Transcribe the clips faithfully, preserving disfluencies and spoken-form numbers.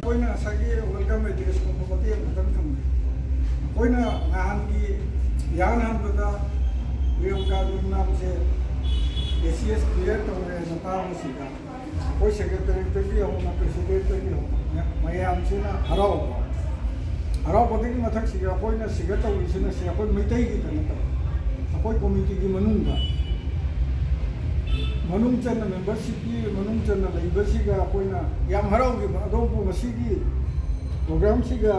ꯑꯩꯈꯣꯏꯅ ꯉꯁꯥꯏꯒꯤ welcome address ꯀꯨꯝꯕ ꯃꯇꯦꯛ ꯑꯃꯈꯛꯇꯪ ꯊꯝꯃꯦ꯫ ꯑꯩꯈꯣꯏꯅ ꯅꯍꯥꯟꯒꯤ ꯏꯍꯥꯟ ꯍꯥꯟꯕꯗ ꯄ꯭ꯔꯤꯌꯥꯡꯀꯥ ꯌꯨꯝꯅꯥꯝꯁꯦ ACS clear ꯇꯧꯔꯦꯅ ꯇꯥꯕꯁꯤꯗ ꯑꯩꯈꯣꯏ secretary ꯗꯒꯤ ꯍꯧꯅ president ꯇꯒꯤ ꯍꯧꯅ ꯃꯌꯥꯝꯁꯤꯅ ꯍꯔꯥꯎꯕ꯫ ꯍꯔꯥꯎꯕꯗꯒꯤ ꯃꯊꯛꯁꯤꯗ ꯑꯩꯈꯣꯏꯅ ꯁꯤꯗ ꯇꯧꯔꯤꯁꯤꯅ ꯁꯤ ꯑꯩꯈꯣꯏ ꯃꯩꯇꯩꯒꯤꯗ ꯅꯠꯇꯕ, ꯑꯩꯈꯣꯏ committee ꯒꯤ ꯃꯅꯨꯡꯗ, ꯃꯅꯨꯡ ꯆꯟꯅ membership ꯀꯤ ꯃꯅꯨꯡ ꯆꯟꯅ ꯂꯩꯕꯁꯤꯒ ꯑꯩꯈꯣꯏꯅ ꯌꯥꯝ ꯍꯔꯥꯎꯈꯤꯕ꯫ ꯑꯗꯨꯕꯨ ꯃꯁꯤꯒꯤ program ꯁꯤꯒ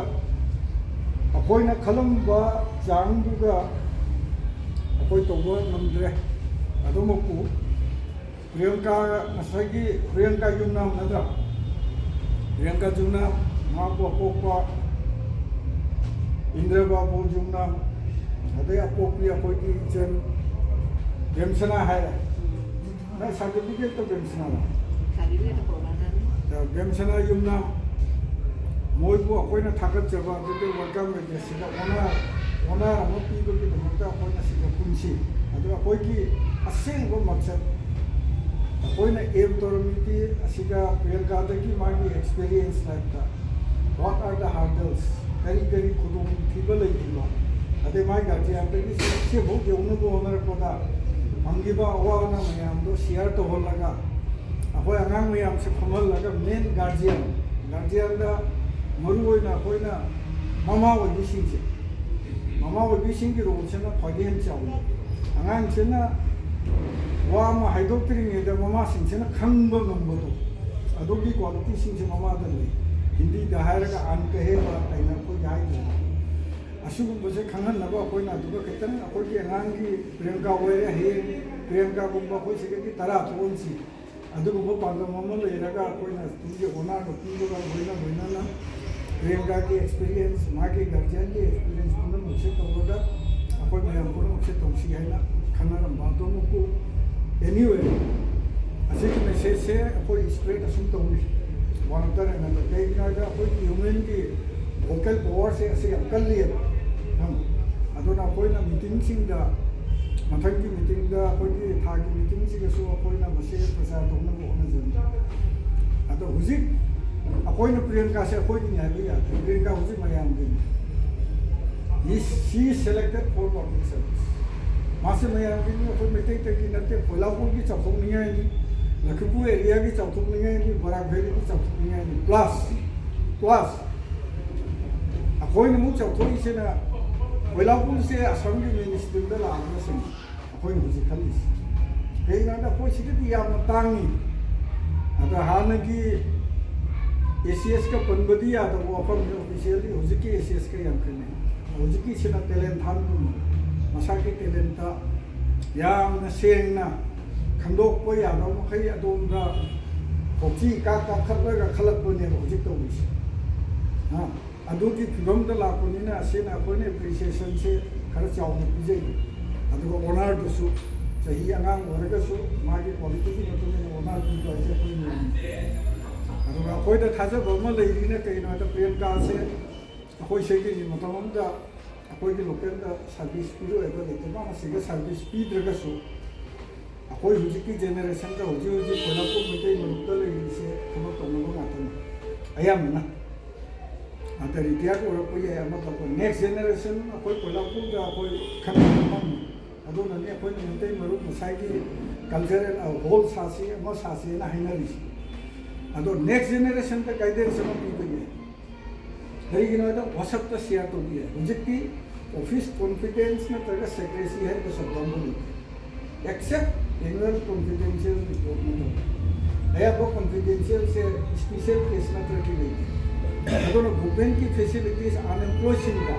ꯑꯩꯈꯣꯏꯅ ꯈꯜꯂꯝꯕ ꯆꯥꯡꯗꯨꯒ ꯑꯩꯈꯣꯏ ꯇꯧꯕ ꯉꯝꯗ꯭ꯔꯦ꯫ ꯑꯗꯨꯃꯛꯄꯨ ꯄ꯭ꯔꯤꯌꯥꯡꯀꯥ, ꯉꯁꯥꯏꯒꯤ ꯄ꯭ꯔꯤꯌꯥꯡꯀꯥ ꯌꯨꯝꯅꯥꯝ ꯅꯠꯇ꯭ꯔꯥ? ꯄ꯭ꯔꯤꯌꯥꯡꯀꯥ ꯌꯨꯝꯅꯥꯝ, ꯃꯍꯥꯛꯄꯨ ꯑꯄꯣꯛꯄ ꯏꯟꯗ꯭ꯔ ꯕꯥꯕꯨ ꯌꯨꯝꯅꯥꯝ, ꯑꯗꯩ ꯑꯄꯣꯛꯄꯤ ꯑꯩꯈꯣꯏꯒꯤ ꯏꯆꯟ ꯕꯦꯝꯁꯅꯥ ꯍꯥꯏꯔꯦ꯫ ꯅꯪ certificate ꯇꯣ ꯕꯦꯝꯁꯅꯥꯔꯣ? Certificate ꯇꯣ ꯄ꯭ꯔꯣꯒ꯭ꯔꯥꯝ ꯕꯦꯝꯁꯅꯥ ꯌꯨꯝꯅꯥꯝ, ꯃꯣꯏꯕꯨ ꯑꯩꯈꯣꯏꯅ ꯊꯥꯒꯠꯆꯕ ꯑꯗꯨꯒ welcome address ꯁꯤꯗ honor, honor ꯑꯃ ꯄꯤꯕꯒꯤꯗꯃꯛꯇ ꯑꯩꯈꯣꯏꯅ ꯁꯤꯗ ꯄꯨꯟꯁꯤ꯫ ꯑꯗꯨꯒ ꯑꯩꯈꯣꯏꯒꯤ ꯑꯁꯦꯡꯕ ꯃꯛꯁꯠ, ꯑꯩꯈꯣꯏꯅ aim ꯇꯧꯔꯝꯃꯤꯗꯤ ꯑꯁꯤꯗ ꯄ꯭ꯔꯤꯌꯥꯡꯀꯥꯗꯒꯤ ꯃꯥꯒꯤ experience life ꯇ what are the hurdles, ꯀꯔꯤ ꯀꯔꯤ ꯈꯨꯗꯣꯡꯊꯤꯕ ꯂꯩꯈꯤꯕ, ꯑꯗꯩ ꯃꯥꯒꯤ guardian ꯗꯒꯤ ꯁꯤꯐꯥꯎ ꯌꯧꯅꯕ ꯍꯣꯠꯅꯔꯛꯄꯗ ꯐꯪꯈꯤꯕ ꯑꯋꯥ ꯑꯅꯥ ꯃꯌꯥꯝꯗꯣ share ꯇꯧꯍꯜꯂꯒ, ꯑꯩꯈꯣꯏ ꯑꯉꯥꯡ ꯃꯌꯥꯝꯁꯦ ꯐꯝꯍꯜꯂꯒ, main guardian, guardian ꯗ ꯃꯔꯨ ꯑꯣꯏꯅ ꯑꯩꯈꯣꯏꯅ ꯃꯃꯥ ꯑꯣꯏꯕꯤꯁꯤꯡꯁꯦ, ꯃꯃꯥ ꯑꯣꯏꯕꯤꯁꯤꯡꯒꯤ role ꯁꯤꯅ ꯈ꯭ꯋꯥꯏꯗꯒꯤ ꯍꯦꯟꯅ ꯆꯥꯎꯏ꯫ ꯑꯉꯥꯡꯁꯤꯅ ꯋꯥ ꯑꯃ ꯍꯥꯏꯗꯣꯛꯇ꯭ꯔꯤꯉꯩꯗ ꯃꯃꯥꯁꯤꯡꯁꯤꯅ ꯈꯪꯕ ꯉꯝꯕꯗꯣ, ꯑꯗꯨꯒꯤ quality ꯁꯤꯡꯁꯦ ꯃꯃꯥꯗ ꯂꯩ꯫ ꯍꯤꯟꯗꯤꯗ ꯍꯥꯏꯔꯒ "ꯑꯟ ꯀꯍꯦ ꯕꯥꯠ" ꯍꯥꯏꯅ ꯑꯩꯈꯣꯏꯒꯤ ꯍꯥꯏꯗꯅ, ꯑꯁꯤꯒꯨꯝꯕꯁꯦ ꯈꯪꯍꯟꯅꯕ ꯑꯩꯈꯣꯏꯅ ꯑꯗꯨꯒ ꯈꯤꯇꯪ ꯑꯩꯈꯣꯏꯒꯤ ꯑꯉꯥꯡꯒꯤ ꯄ꯭ꯔꯤꯌꯥꯡꯀꯥ ꯑꯣꯏꯔꯦ, ꯍꯌꯦꯡ ꯄ꯭ꯔꯤꯌꯥꯡꯀꯥꯒꯨꯝꯕ ꯑꯩꯈꯣꯏ ꯁꯤꯗꯒꯤ ꯇꯔꯥ ꯊꯣꯛꯍꯟꯁꯤ꯫ ꯑꯗꯨꯒꯨꯝꯕ ꯄꯥꯟꯗꯝ ꯑꯃ ꯂꯩꯔꯒ ꯑꯩꯈꯣꯏꯅ ꯁ꯭ꯀꯨꯜꯒꯤ honor ꯗꯣ ꯄꯤꯕꯒ ꯂꯣꯏꯅ ꯂꯣꯏꯅꯅ ꯄ꯭ꯔꯤꯌꯥꯡꯀꯥꯒꯤ experience, ꯃꯥꯒꯤ guardian ꯒꯤ experience ꯄꯨꯝꯅꯃꯛꯁꯦ ꯇꯧꯔꯒ ꯑꯩꯈꯣꯏ ꯃꯌꯥꯝ ꯄꯨꯝꯅꯃꯛꯁꯦ ꯇꯧꯁꯤ ꯍꯥꯏꯅ ꯈꯟꯅꯔꯝꯕ ꯑꯗꯨꯃꯛꯄꯨ, anyway, ꯑꯁꯤꯒꯤ message ꯁꯦ ꯑꯩꯈꯣꯏ spread ꯑꯁꯨꯝ ꯇꯧꯔꯤ꯫ ꯋꯥꯔꯛꯇꯔꯦ ꯅꯠꯇ꯭ꯔ ꯀꯩꯒꯤꯅꯣ ꯍꯥꯏꯕꯗ ꯑꯩꯈꯣꯏꯒꯤ human ꯒꯤ vocal power ꯁꯦ ꯑꯁꯤ ꯌꯥꯝ ꯀꯜꯂꯤꯑꯕ꯫ ꯈꯪꯕ꯭ꯔꯥ? ꯑꯗꯨꯅ ꯑꯩꯈꯣꯏꯅ meeting ꯁꯤꯡꯗ, ꯃꯊꯪꯒꯤ meeting ꯗ, ꯑꯩꯈꯣꯏꯒꯤ ꯊꯥꯒꯤ meeting ꯁꯤꯗꯁꯨ ꯑꯩꯈꯣꯏꯅ ꯃꯁꯤ ꯄ꯭ꯔꯆꯥꯔ ꯇꯧꯅꯕ ꯍꯣꯠꯅꯖꯅꯤ꯫ ꯑꯗꯣ ꯍꯧꯖꯤꯛ ꯑꯩꯈꯣꯏꯅ ꯄ꯭ꯔꯤꯌꯥꯡꯀꯥꯁꯦ ꯑꯩꯈꯣꯏꯒꯤꯅꯤ ꯍꯥꯏꯕ ꯌꯥꯗꯦ꯫ ꯄ꯭ꯔꯤꯌꯥꯡꯀꯥ ꯍꯧꯖꯤꯛ ꯃꯌꯥꯝꯒꯤꯅꯤ꯫ He, she is selected for public service. ꯃꯥꯁꯦ ꯃꯌꯥꯝꯒꯤꯅꯤ, ꯑꯩꯈꯣꯏ ꯃꯩꯇꯩꯇꯒꯤ ꯅꯠꯇꯦ꯫ ꯄꯣꯏꯂꯥꯄꯨꯔꯒꯤ ꯆꯥꯎꯊꯣꯛꯅꯤꯡꯉꯥꯏꯅꯤ, ꯂꯈꯤꯄꯨꯔ ꯑꯦꯔꯤꯌꯥꯒꯤ ꯆꯥꯎꯊꯣꯛꯅꯤꯡꯉꯥꯏꯅꯤ, ꯕꯔꯥꯛ ꯚꯦꯂꯤꯒꯤ ꯆꯥꯎꯊꯣꯛꯅꯤꯡꯉꯥꯏꯅꯤ꯫ Plus, plus ꯑꯩꯈꯣꯏꯅ ꯑꯃꯨꯛ ꯆꯥꯎꯊꯣꯛꯏꯁꯤꯅ ꯄꯣꯏꯂꯥꯄꯨꯔꯁꯦ ꯑꯁꯥꯝꯒꯤ ꯃꯦꯟ ꯁ꯭ꯇ꯭ꯔꯤꯝꯗ ꯂꯥꯛꯑꯒ ꯁꯦꯝꯕ꯫ ꯑꯩꯈꯣꯏꯅ ꯍꯧꯖꯤꯛ ꯈꯜꯂꯤꯁꯤ ꯀꯩꯒꯤꯅꯣ ꯍꯥꯏꯗ ꯑꯩꯈꯣꯏ ꯁꯤꯗꯗꯤ ꯌꯥꯝꯅ ꯇꯥꯡꯉꯤ꯫ ꯑꯗ ꯍꯥꯟꯅꯒꯤ ꯑꯦ ꯁꯤ ꯑꯦꯁꯀ ꯄꯟꯕꯗꯤ ꯌꯥꯗꯕ ꯋꯥꯐꯝꯅꯤ꯫ ꯑꯣꯐꯤꯁꯤꯌꯦꯜꯂꯤ ꯍꯧꯖꯤꯛꯀꯤ ꯑꯦ ꯁꯤ ꯑꯦꯁꯀ ꯌꯥꯝ ꯈꯦꯠꯅꯩ꯫ ꯍꯧꯖꯤꯛꯀꯤꯁꯤꯅ ꯇꯦꯂꯦꯟ ꯍꯟꯒꯨꯝꯕ, ꯃꯁꯥꯒꯤ ꯇꯦꯂꯦꯟꯇ ꯌꯥꯝꯅ ꯁꯦꯡꯅ ꯈꯟꯗꯣꯛꯄ ꯌꯥꯗꯕ ꯃꯈꯩ ꯑꯗꯣꯝꯗ ꯀꯣꯛꯆꯤ ꯀꯥ ꯀꯥꯈꯠꯂꯒ ꯈꯜꯂꯛꯄꯅꯦꯕ ꯍꯧꯖꯤꯛ ꯇꯧꯔꯤꯁꯦ꯫ ꯑ, ꯑꯗꯨꯒꯤ ꯐꯤꯕꯝꯗ ꯂꯥꯛꯄꯅꯤꯅ ꯑꯁꯤꯅ ꯑꯩꯈꯣꯏꯅ ꯑꯦꯄ꯭ꯔꯤꯁꯤꯌꯦꯁꯟꯁꯦ ꯈꯔ ꯆꯥꯎꯅ ꯄꯤꯖꯩ꯫ ꯑꯗꯨꯒ ꯑꯣꯅꯔꯗꯨꯁꯨ ꯆꯍꯤ ꯑꯉꯥꯡ ꯑꯣꯏꯔꯒꯁꯨ ꯃꯥꯒꯤ ꯀ꯭ꯋꯥꯂꯤꯇꯤꯒꯤ ꯃꯇꯨꯡ ꯏꯟꯅ ꯑꯣꯅꯔ ꯄꯤꯕ ꯍꯥꯏꯁꯦ ꯑꯩꯈꯣꯏ ꯅꯤꯌꯣꯝꯅꯤ꯫ ꯑꯗꯨꯒ ꯑꯩꯈꯣꯏꯗ ꯊꯥꯖꯕ ꯑꯃ ꯂꯩꯔꯤꯅ ꯀꯩꯅꯣ ꯍꯥꯏꯗ ꯄ꯭ꯔꯤꯌꯥꯡꯀꯥꯁꯦ ꯑꯩꯈꯣꯏ ꯁꯤꯒꯤ ꯃꯇꯝ ꯑꯃꯗ ꯑꯩꯈꯣꯏꯒꯤ ꯂꯣꯀꯦꯜꯗ ꯁꯥꯔꯚꯤꯁ ꯄꯤꯔꯣꯏ ꯍꯥꯏꯕ ꯂꯩꯇꯦ꯫ ꯃꯥꯅ ꯁꯤꯒ ꯁꯥꯔꯚꯤꯁ ꯄꯤꯗ꯭ꯔꯒꯁꯨ ꯑꯩꯈꯣꯏ ꯍꯧꯖꯤꯛꯀꯤ ꯖꯦꯅꯦꯔꯦꯁꯟꯗ ꯍꯧꯖꯤꯛ ꯍꯧꯖꯤꯛ ꯄꯣꯏꯂꯥꯄꯨꯔ ꯃꯩꯇꯩ ꯃꯔꯨꯞꯇ ꯂꯩꯔꯤꯁꯦ ꯊꯕꯛ ꯇꯧꯅꯕ ꯉꯥꯛꯇꯅꯤ ꯑꯌꯥꯝꯕꯅ꯫ ꯑꯗ ꯔꯤꯇꯤꯌꯥꯔ ꯑꯣꯏꯔꯛꯄ ꯌꯥꯏ, ꯑꯃ ꯇꯧꯕ꯫ ꯅꯦꯛꯁ ꯖꯦꯅꯦꯔꯦꯁꯟ ꯑꯩꯈꯣꯏ ꯄꯣꯏꯂꯥꯄꯨꯔꯗ ꯑꯩꯈꯣꯏ ꯈꯟꯕ ꯉꯝꯃꯤ꯫ ꯑꯗꯨꯅꯅꯤ ꯑꯩꯈꯣꯏꯅ ꯃꯩꯇꯩ ꯃꯔꯨꯞ ꯉꯁꯥꯏꯒꯤ ꯀꯜꯆꯔꯦꯜ ꯍꯣꯜ ꯁꯥꯁꯤ, ꯑꯃ ꯁꯥꯁꯤꯅ ꯍꯥꯏꯅꯔꯤꯁꯦ꯫ ꯑꯗꯣ ꯅꯦꯛꯁ ꯖꯦꯅꯦꯔꯦꯁꯟꯗ ꯒꯥꯏꯗꯦꯟꯁ ꯑꯃ ꯄꯤꯕ ꯌꯥꯏ꯫ ꯀꯔꯤꯒꯤꯅꯣ ꯍꯥꯏꯗ ꯋꯥꯆꯞꯇ ꯁꯤꯌꯥꯔ ꯇꯧꯕ ꯌꯥꯏ꯫ ꯍꯧꯖꯤꯛꯇꯤ ꯑꯣꯐꯤꯁ ꯀꯣꯟꯐꯤꯗꯦꯟꯁ ꯅꯠꯇ꯭ꯔꯒ ꯁꯦꯀ꯭ꯔꯦꯁꯤ ꯍꯥꯏꯔꯤꯕ ꯁꯕꯗ ꯑꯃ ꯂꯩꯇꯦ꯫ ꯑꯦꯛꯁꯦꯞ ꯑꯦꯅꯨꯋꯦꯜ ꯀꯣꯟꯐꯤꯗꯦꯟꯁꯤꯌꯦꯜ ꯔꯤꯄꯣꯔꯠ ꯅꯠꯇꯕ ꯑꯌꯥꯝꯕ ꯀꯣꯟꯐꯤꯗꯦꯟꯁꯤꯌꯦꯜꯁꯦ ꯁ꯭ꯄꯤꯁꯦꯜ ꯀꯦꯁ ꯅꯠꯇ꯭ꯔꯗꯤ ꯂꯩꯇꯦ꯫ ꯑꯗꯨꯅ ꯒꯣꯚꯔꯟꯃꯦꯟꯠꯀꯤ ꯐꯦꯁꯤꯂꯤꯇꯤꯁ ꯑꯟꯑꯦꯝꯄ꯭ꯂꯣꯏꯁꯤꯡꯗ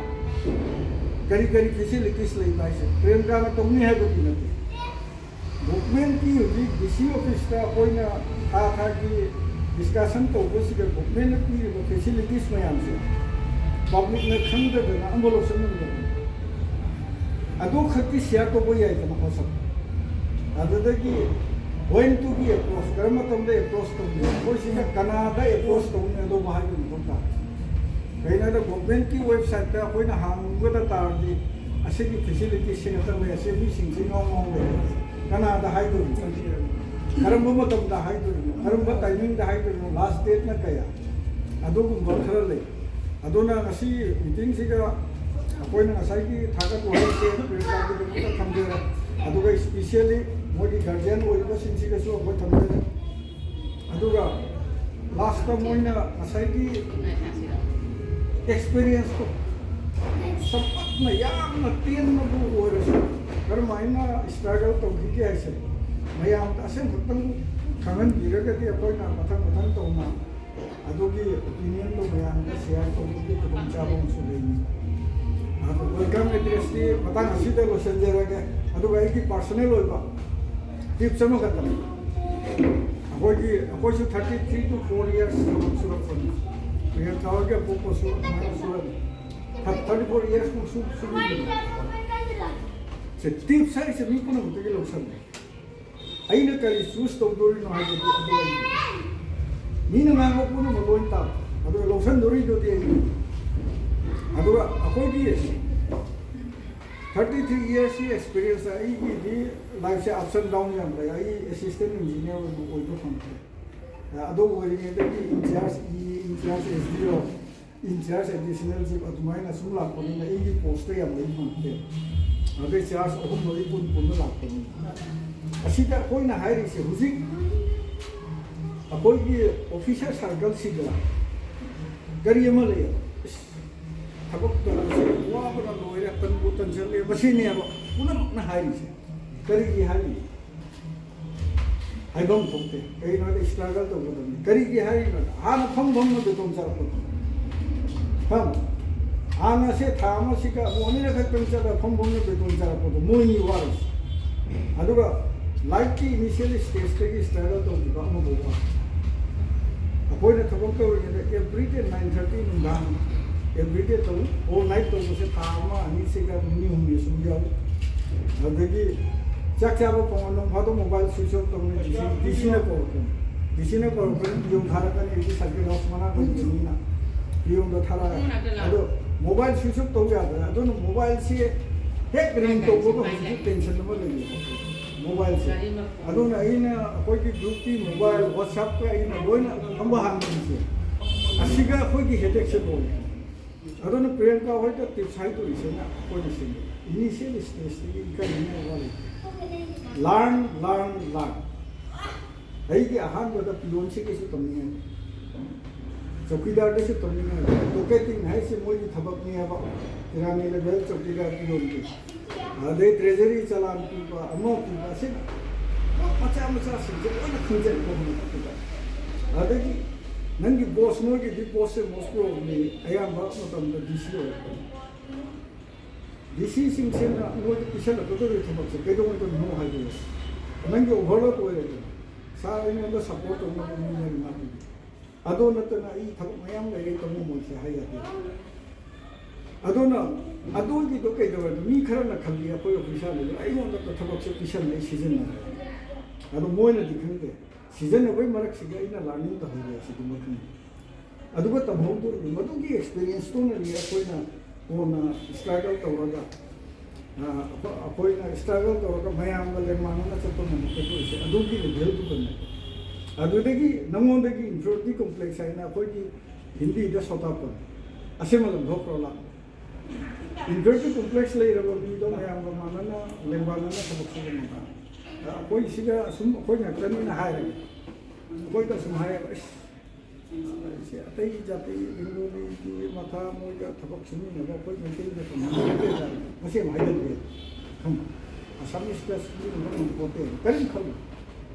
ꯀꯔꯤ ꯀꯔꯤ ꯐꯦꯁꯤꯂꯤꯇꯤꯁ ꯂꯩꯕ ꯍꯥꯏꯁꯦ ꯄ꯭ꯔꯦꯝꯀꯥꯅ ꯇꯧꯅꯤ ꯍꯥꯏꯕꯒꯤ ꯅꯠꯇꯦ꯫ ꯒꯣꯚꯔꯟꯃꯦꯟꯠꯀꯤ ꯍꯧꯖꯤꯛ ꯗꯤ ꯁꯤ ꯑꯣꯐꯤꯁꯇ ꯑꯩꯈꯣꯏꯅ ꯊꯥ ꯊꯥꯒꯤ ꯗꯤꯁꯀꯁꯟ ꯇꯧꯕꯁꯤꯗ ꯒꯣꯚꯔꯟꯃꯦꯟꯠꯅ ꯄꯤꯔꯤꯕ ꯐꯦꯁꯤꯂꯤꯇꯤꯁ ꯃꯌꯥꯝꯁꯦ ꯄꯕ꯭ꯂꯤꯛꯅ ꯈꯪꯗꯗꯅ ꯑꯃ ꯂꯧꯁꯟ ꯉꯝꯗꯕꯅꯤ꯫ ꯑꯗꯨ ꯈꯛꯇꯤ ꯁꯤꯌꯥꯔ ꯇꯧꯕ ꯌꯥꯏꯗꯅ ꯋꯥꯆꯞ꯫ ꯑꯗꯨꯗꯒꯤ when to be approach, ꯀꯔꯝꯕ ꯃꯇꯝꯗ ꯑꯦꯄ꯭ꯔꯣꯁ ꯇꯧꯅꯤ, ꯑꯩꯈꯣꯏ ꯁꯤꯗ ꯀꯅꯥꯗ ꯑꯦꯄ꯭ꯔꯣꯁ ꯇꯧꯅꯤ ꯑꯗꯨꯕꯨ ꯍꯥꯏꯕ ꯃꯊꯧ ꯇꯥꯏ꯫ ꯀꯩꯅꯣ ꯍꯥꯏꯗ ꯒꯣꯚꯔꯟꯃꯦꯟꯠꯀꯤ ꯋꯦꯕꯁꯥꯏꯠꯇ ꯑꯩꯈꯣꯏꯅ ꯍꯥꯡꯉꯨꯒꯗ ꯇꯥꯔꯗꯤ ꯑꯁꯤꯒꯤ ꯐꯦꯁꯤꯂꯤꯇꯤꯁꯁꯦ ꯈꯛꯇ ꯂꯩ, ꯑꯁꯤ ꯃꯤꯁꯤꯡꯁꯦ ꯉꯥꯎ ꯉꯥꯎ ꯂꯩ꯫ ꯀꯅꯥꯗ ꯍꯥꯏꯗꯣꯏꯅꯣ? ꯀꯔꯝꯕ ꯃꯇꯝꯗ ꯍꯥꯏꯗꯣꯔꯤꯅꯣ, ꯀꯔꯝꯕ ꯇꯥꯏꯃꯤꯡꯗ ꯍꯥꯏꯗꯣꯔꯤꯅꯣ, ꯂꯥꯁ ꯗꯦꯠꯅ ꯀꯌꯥ, ꯑꯗꯨꯒꯨꯝꯕ ꯈꯔ ꯂꯩ꯫ ꯑꯗꯨꯅ ꯉꯁꯤ ꯃꯤꯇꯤꯡꯁꯤꯗ ꯑꯩꯈꯣꯏꯅ ꯉꯁꯥꯏꯒꯤ ꯊꯥꯒꯠ ꯋꯥꯍꯩꯁꯦ ꯄ꯭ꯔꯦꯁ ꯀꯥꯎꯟꯁꯤꯜꯗ ꯊꯝꯖꯔꯦ꯫ ꯑꯗꯨꯒ ꯏꯁꯄꯤꯁꯤꯌꯦꯜꯂꯤ ꯃꯣꯏꯒꯤ ꯒꯥꯔꯖꯤꯌꯟ ꯑꯣꯏꯔꯤꯕꯁꯤꯡꯁꯤꯗꯁꯨ ꯑꯩꯈꯣꯏ ꯊꯝꯖꯔꯦ꯫ ꯑꯗꯨꯒ ꯂꯥꯁꯇ ꯃꯣꯏꯅ ꯉꯁꯥꯏꯒꯤ ꯑꯦꯛꯁꯄꯤꯔꯤꯌꯦꯟꯁꯇꯣ ꯁꯝꯂꯞꯅ ꯌꯥꯝꯅ ꯇꯦꯟꯕꯕꯨ ꯑꯣꯏꯔꯁꯨ ꯀꯔꯝꯍꯥꯏꯅ ꯏꯁꯇ꯭ꯔꯒꯜ ꯇꯧꯈꯤꯒꯦ ꯍꯥꯏꯁꯦ ꯃꯌꯥꯝꯗ ꯑꯁꯦꯡꯕꯇꯪ ꯈꯪꯍꯟꯕꯤꯔꯒꯗꯤ ꯑꯩꯈꯣꯏꯅ ꯃꯊꯪ ꯃꯊꯪ ꯇꯧꯅ ꯑꯗꯨꯒꯤ ꯑꯣꯄꯤꯅꯤꯌꯟꯗꯣ ꯃꯌꯥꯝꯗ ꯁꯤꯌꯥꯔ ꯇꯧꯕꯒꯤ ꯈꯨꯗꯣꯡꯆꯥꯕ ꯑꯃꯁꯨ ꯂꯩꯅꯤ꯫ ꯑꯗꯣ ꯋꯦꯜꯀꯝ ꯑꯦꯗ꯭ꯔꯦꯁꯇꯤ ꯃꯇꯥꯡ ꯑꯁꯤꯗ ꯂꯣꯏꯁꯤꯟꯖꯔꯒꯦ꯫ ꯑꯗꯨꯒ ꯑꯩꯒꯤ ꯄꯥꯔꯁꯣꯅꯦꯜ ꯑꯣꯏꯕ ꯇꯤꯞꯁ ꯑꯃꯈꯛꯇꯅꯤ꯫ ꯑꯩꯈꯣꯏꯒꯤ, ꯑꯩꯈꯣꯏꯁꯨ thirty three to four years ꯊꯕꯛ ꯁꯨꯔꯛꯄꯅꯤ꯫ ꯄ꯭ꯔꯤꯌꯥꯡꯀꯥ ꯍꯣꯏꯒꯤ ꯑꯄꯣꯛꯄꯁꯨ ꯑꯗꯨꯃꯥꯏꯅ ꯁꯨꯔꯝꯃꯤ꯫ Thirty four years ꯃꯨꯛ ꯁꯨ-, ꯁꯨꯕꯤꯔꯤꯅꯤ꯫ ꯁꯦ, ꯇꯤꯞꯁ ꯍꯥꯏꯔꯤꯁꯦ ꯃꯤ ꯄꯨꯝꯅꯃꯛꯇꯒꯤ ꯂꯧꯁꯜꯂꯦ꯫ ꯑꯩꯅ ꯀꯔꯤ ꯆꯨꯁ ꯇꯧꯗꯣꯔꯤꯅꯣ ꯍꯥꯏꯕꯗꯤ ꯑꯗꯨ ꯑꯩꯒꯤ꯫ ꯃꯤꯅ ꯉꯥꯡꯕ ꯄꯨꯝꯅꯃꯛ ꯂꯣꯏ ꯇꯥꯕ꯫ ꯑꯗꯨꯒ ꯂꯧꯁꯟꯗꯣꯔꯤꯗꯨꯗꯤ ꯑꯩꯒꯤ꯫ ꯑꯗꯨꯒ ꯑꯩꯈꯣꯏꯒꯤ thirty three yearsꯀꯤ experienceꯇ ꯑꯩꯒꯤꯗꯤ lifeꯁꯦ ups and down ꯌꯥꯝ ꯂꯩ꯫ ꯑꯩ assistant engineer ꯑꯣꯏꯕ, ꯑꯣꯏꯕ ꯐꯪꯈ꯭ꯔꯦ꯫ ꯑꯗꯨ ꯑꯣꯏꯔꯤꯉꯩꯗꯒꯤ in charge E, in charge S D O, in charge additional chief ꯑꯗꯨꯃꯥꯏꯅ ꯁꯨꯝ ꯂꯥꯛꯄꯅꯤꯅ ꯑꯩꯒꯤ postꯇ ꯌꯥꯝ ꯂꯩ ꯐꯪꯗꯦ꯫ ꯑꯗꯩ charge ꯑꯍꯨꯝ ꯃꯔꯤ ꯄꯨꯟ ꯄꯨꯟꯅ ꯂꯥꯛꯄꯅꯤꯅ꯫ ꯑꯁꯤꯗ ꯑꯩꯈꯣꯏꯅ ꯍꯥꯏꯔꯤꯁꯦ ꯍꯧꯖꯤꯛ ꯑꯩꯈꯣꯏꯒꯤ officer circleꯁꯤꯗ ꯀꯔꯤ ꯑꯃ ꯂꯩꯌꯦꯕ? ꯏꯁ, ꯊꯕꯛ ꯇꯧꯕꯁꯦ ꯋꯥꯕꯅ ꯂꯣꯏꯔꯦ, ꯇꯟꯕꯨ ꯇꯟꯁꯤꯜꯂꯦ, ꯃꯁꯤꯅꯦꯕ ꯄꯨꯝꯅꯃꯛꯅ ꯍꯥꯏꯔꯤꯁꯦ꯫ ꯀꯔꯤꯒꯤ ꯍꯥꯏꯔꯤ? ꯍꯥꯏꯐꯝ ꯊꯣꯛꯇꯦ꯫ ꯀꯩꯒꯤꯅꯣ ꯍꯥꯏꯗꯤ struggle ꯇꯧꯒꯗꯕꯅꯤ꯫ ꯀꯔꯤꯒꯤ ꯍꯥꯏꯔꯤꯅꯣ? ꯍꯥꯟꯅ ꯐꯝ ꯐꯝꯅ ꯕꯦꯇꯣꯟ ꯆꯥꯔꯛꯄꯗꯣ꯫ ꯈꯪꯉꯕ? ꯍꯥꯟꯅ ꯁꯦ ꯊꯥ ꯑꯃꯁꯤꯒ ꯑꯃꯨꯛ ꯑꯅꯤꯔꯛ ꯈꯛꯇꯪ ꯆꯠꯂꯒ ꯐꯝ ꯐꯝꯅ ꯕꯦꯇꯣꯟ ꯆꯥꯔꯛꯄꯗꯣ ꯃꯣꯏꯅꯤ ꯋꯥꯔꯤꯁꯦ꯫ ꯑꯗꯨꯒ lifeꯀꯤ initial stageꯇꯒꯤ struggle ꯇꯧꯈꯤꯕ ꯑꯃꯐꯥꯎ ꯋꯥ꯫ ꯑꯩꯈꯣꯏꯅ ꯊꯕꯛ ꯇꯧꯔꯤꯉꯩꯗ everyday nine thirty ꯅꯨꯡꯗꯥꯡ everyday ꯇꯧ, all night ꯇꯧꯕꯁꯦ ꯊꯥ ꯑꯃ ꯑꯅꯤꯁꯤꯒ ꯅꯤꯅꯤ ꯍꯨꯝꯅꯤ ꯁꯨꯝ ꯌꯥꯎꯏ꯫ ꯑꯗꯒꯤ ꯆꯥꯛ ꯆꯥꯕ ꯐꯪꯉ ꯅꯣꯡ ꯐꯥꯗꯣꯛ mobile switch off ꯇꯧꯅꯤ, D C, D Cꯅ ꯀꯧꯔꯛꯀꯅꯤ꯫ D Cꯅ ꯀꯧꯔꯛꯄꯅꯤ, ꯌꯨꯝ ꯊꯥꯔꯛꯀꯅꯤ, ꯑꯩꯗꯤ circuit house ꯃꯅꯥꯛ ꯂꯩꯕꯅꯤꯅ ꯌꯨꯝꯗ ꯊꯥꯔꯛꯑꯦ꯫ ꯑꯗꯣ mobile switch off ꯇꯧ ꯌꯥꯗ꯭ꯔꯦ꯫ ꯑꯗꯨꯅ mobileꯁꯦ ꯍꯦꯛ ring ꯇꯧꯕꯒ ꯍꯧꯖꯤꯛꯀꯤ tension ꯑꯃ ꯂꯩꯌꯦ꯫ ꯃꯣꯕꯥꯏꯜꯁꯦ꯫ ꯑꯗꯨꯅ ꯑꯩꯅ ꯑꯩꯈꯣꯏꯒꯤ ꯒ꯭ꯔꯨꯞꯀꯤ ꯃꯣꯕꯥꯏꯜ, ꯋꯥꯆꯞꯇ ꯑꯩꯅ ꯂꯣꯏꯅ ꯊꯝꯕ ꯍꯥꯡꯕꯤꯁꯦ, ꯑꯁꯤꯒ ꯑꯩꯈꯣꯏꯒꯤ ꯍꯦꯗꯦꯛꯁꯦ ꯂꯣꯏꯔꯦ꯫ ꯑꯗꯨꯅ ꯄ꯭ꯔꯤꯌꯥꯡꯀꯥ ꯍꯣꯏꯗ ꯇꯤꯞꯁ ꯍꯥꯏꯗꯣꯔꯤꯁꯤꯅ ꯑꯩꯈꯣꯏꯅ ꯁꯦꯝꯕ ꯏꯅꯤꯁꯤꯌꯦꯜ ꯁ꯭ꯇꯦꯖꯇꯒꯤ ꯏꯀꯥꯏꯅꯤꯡꯉꯥꯏ ꯋꯥ ꯂꯩꯇꯦ꯫ ꯂꯥꯔꯟ, ꯂꯥꯔꯟ, ꯂꯥꯔꯟ꯫ ꯑꯩꯒꯤ ꯑꯍꯥꯟꯕꯗ ꯄꯤꯌꯣꯟꯁꯤꯒꯤꯁꯨ ꯇꯝꯅꯤꯡꯉꯥꯏ, ꯆꯧꯀꯤꯗꯥꯔꯗꯁꯨ ꯇꯝꯅꯤꯡꯉꯥꯏ꯫ ꯇꯣꯀꯦꯇꯤꯡ ꯍꯥꯏꯁꯦ ꯃꯣꯏꯒꯤ ꯊꯕꯛꯅꯦꯕ, ꯏꯔꯥꯅꯤ ꯂꯦꯚꯦꯜ ꯆꯧꯀꯤꯗꯥꯔ ꯄꯤꯌꯣꯟꯒꯤ꯫ ꯑꯗꯩ ꯇ꯭ꯔꯦꯖꯔꯤ ꯆꯂꯥꯟ ꯄꯤꯕ, ꯑꯃ ꯄꯤꯕ, ꯑꯁꯤꯅ ꯄꯣꯠ ꯃꯆꯥ ꯃꯆꯥꯁꯤꯡꯁꯦ ꯂꯣꯏꯅ ꯈꯪꯖꯟꯕ ꯍꯣꯠꯅꯕꯗ꯫ ꯑꯗꯒꯤ ꯅꯪꯒꯤ ꯕꯣꯁ, ꯃꯣꯏꯒꯤꯗꯤ ꯕꯣꯁꯁꯦ ꯃꯣꯁ ꯄ꯭ꯔꯣꯕ꯭ꯂꯤ ꯑꯌꯥꯝꯕ ꯃꯇꯝꯗ ꯗꯤ ꯁꯤ ꯑꯣꯏꯔꯛꯄꯅꯤ꯫ ꯗꯤ ꯁꯤꯁꯤꯡꯁꯤꯅ ꯃꯣꯏꯗ ꯄꯤꯁꯜꯂꯛꯀꯗꯧꯔꯤꯕ ꯊꯕꯛꯁꯦ ꯀꯩꯗꯧꯉꯩꯗꯅꯣ ꯍꯥꯏꯕꯤꯌꯨ꯫ ꯅꯪꯒꯤ ꯑꯣꯚꯔꯂꯣꯗ ꯑꯣꯏꯔꯦꯗꯅ, ꯁꯥꯔ, ꯑꯩꯉꯣꯟꯗ ꯁꯄꯣꯔꯠ ꯇꯧꯅꯕ ꯃꯤ ꯃꯔꯤ ꯃꯉꯥ ꯄꯤꯕꯤꯌꯨ꯫ ꯑꯗꯨ ꯅꯠꯇꯅ ꯑꯩ ꯊꯕꯛ ꯃꯌꯥꯝ ꯂꯩꯔꯦ, ꯇꯧꯕ ꯃꯣꯏꯁꯦ ꯍꯥꯏ ꯌꯥꯗꯦ꯫ ꯑꯗꯨꯅ ꯑꯗꯨꯒꯤꯗꯣ ꯀꯩꯗꯧꯔꯦ? ꯃꯤ ꯈꯔꯅ ꯈꯜꯂꯤ ꯑꯩꯈꯣꯏ ꯑꯣꯐꯤꯁꯥꯔꯅ ꯑꯩꯉꯣꯟꯗ ꯊꯕꯛꯁꯦ ꯄꯤꯁꯜꯂꯦ, ꯑꯩ ꯁꯤꯖꯤꯟꯅꯔꯦ꯫ ꯑꯗꯣ ꯃꯣꯏꯅꯗꯤ ꯈꯪꯗꯦ꯫ ꯁꯤꯖꯤꯟꯅꯕꯒꯤ ꯃꯔꯛꯁꯤꯗ ꯑꯩꯅ ꯂꯥꯔꯅꯤꯡ ꯇꯧꯍꯧꯔꯦ, ꯁꯤꯗꯤ ꯃꯈꯜ꯫ ꯑꯗꯨꯒ ꯇꯝꯍꯧꯗꯣꯔꯤꯕ ꯃꯗꯨꯒꯤ ꯑꯦꯛꯁꯄꯤꯔꯤꯌꯦꯟꯁꯇꯨꯅꯅꯤ ꯑꯩꯈꯣꯏꯅ ꯀꯣꯟꯅ ꯏꯁꯇ꯭ꯔꯒꯜ ꯇꯧꯔꯒ, ꯑ, ꯑꯩꯈꯣꯏ-, ꯑꯩꯈꯣꯏꯅ ꯏꯁꯇ꯭ꯔꯒꯜ ꯇꯧꯔꯒ ꯃꯌꯥꯝꯒ ꯂꯦꯡꯃꯥꯟꯅꯅ ꯆꯠꯄ ꯉꯝꯃꯛꯀꯗꯣꯏꯁꯦ ꯑꯗꯨꯒꯤ ꯂꯦꯚꯦꯜꯗꯨꯗꯅꯦ꯫ ꯑꯗꯨꯗꯒꯤ ꯅꯉꯣꯟꯗꯒꯤ ꯏꯟꯐꯤꯔꯤꯌꯣꯔꯤꯇꯤ ꯀꯣꯝꯄ꯭ꯂꯦꯛꯁ ꯍꯥꯏꯅ ꯑꯩꯈꯣꯏꯒꯤ ꯍꯤꯟꯗꯤꯗ ꯁꯣꯇꯥꯄꯟ, ꯑꯁꯤꯃ ꯂꯪꯊꯣꯛꯈ꯭ꯔꯣ ꯂꯥꯛ꯫ ꯏꯟꯐꯤꯔꯤꯌꯣꯔꯤꯇꯤ ꯀꯣꯝꯄ꯭ꯂꯦꯛꯁ ꯂꯩꯔꯕ ꯃꯤꯗꯣ ꯃꯌꯥꯝꯒ ꯃꯥꯟꯅꯅ ꯂꯦꯡꯃꯥꯟꯅꯅ ꯊꯕꯛ ꯁꯨꯕ ꯉꯝꯕ꯫ ꯑ, ꯑꯩꯈꯣꯏ ꯁꯤꯗ ꯑꯁꯨꯝ ꯑꯩꯈꯣꯏ ꯉꯥꯛꯇꯅꯤꯅ ꯍꯥꯏꯔꯒꯦ꯫ ꯑꯩꯈꯣꯏꯗ ꯑꯁꯨꯝ ꯍꯥꯏꯌꯦꯕ, "ꯑꯁ, ꯑ, ꯁꯤ ꯑꯇꯩ ꯖꯥꯇꯤ ꯕꯦꯡꯒꯣꯂꯤꯒꯤ ꯃꯊꯥ ꯃꯣꯏꯒ ꯊꯕꯛ ꯁꯨꯃꯤꯟꯅꯕ ꯑꯩꯈꯣꯏ ꯃꯩꯇꯩꯅ ꯀꯃꯥꯏꯅ ꯇꯧꯗꯣꯏꯖꯥꯠꯅꯣ?" ꯃꯁꯤ ꯑꯃ ꯍꯥꯏꯖꯔꯒꯦ꯫ ꯈꯪꯕ꯭ꯔꯥ? ꯑꯁꯥꯃꯤꯁꯇ ꯁꯨꯃꯤꯟꯅꯕ ꯉꯝꯄꯣꯠꯇꯦ꯫ ꯀꯔꯤꯝ ꯈꯜꯂꯨ꯫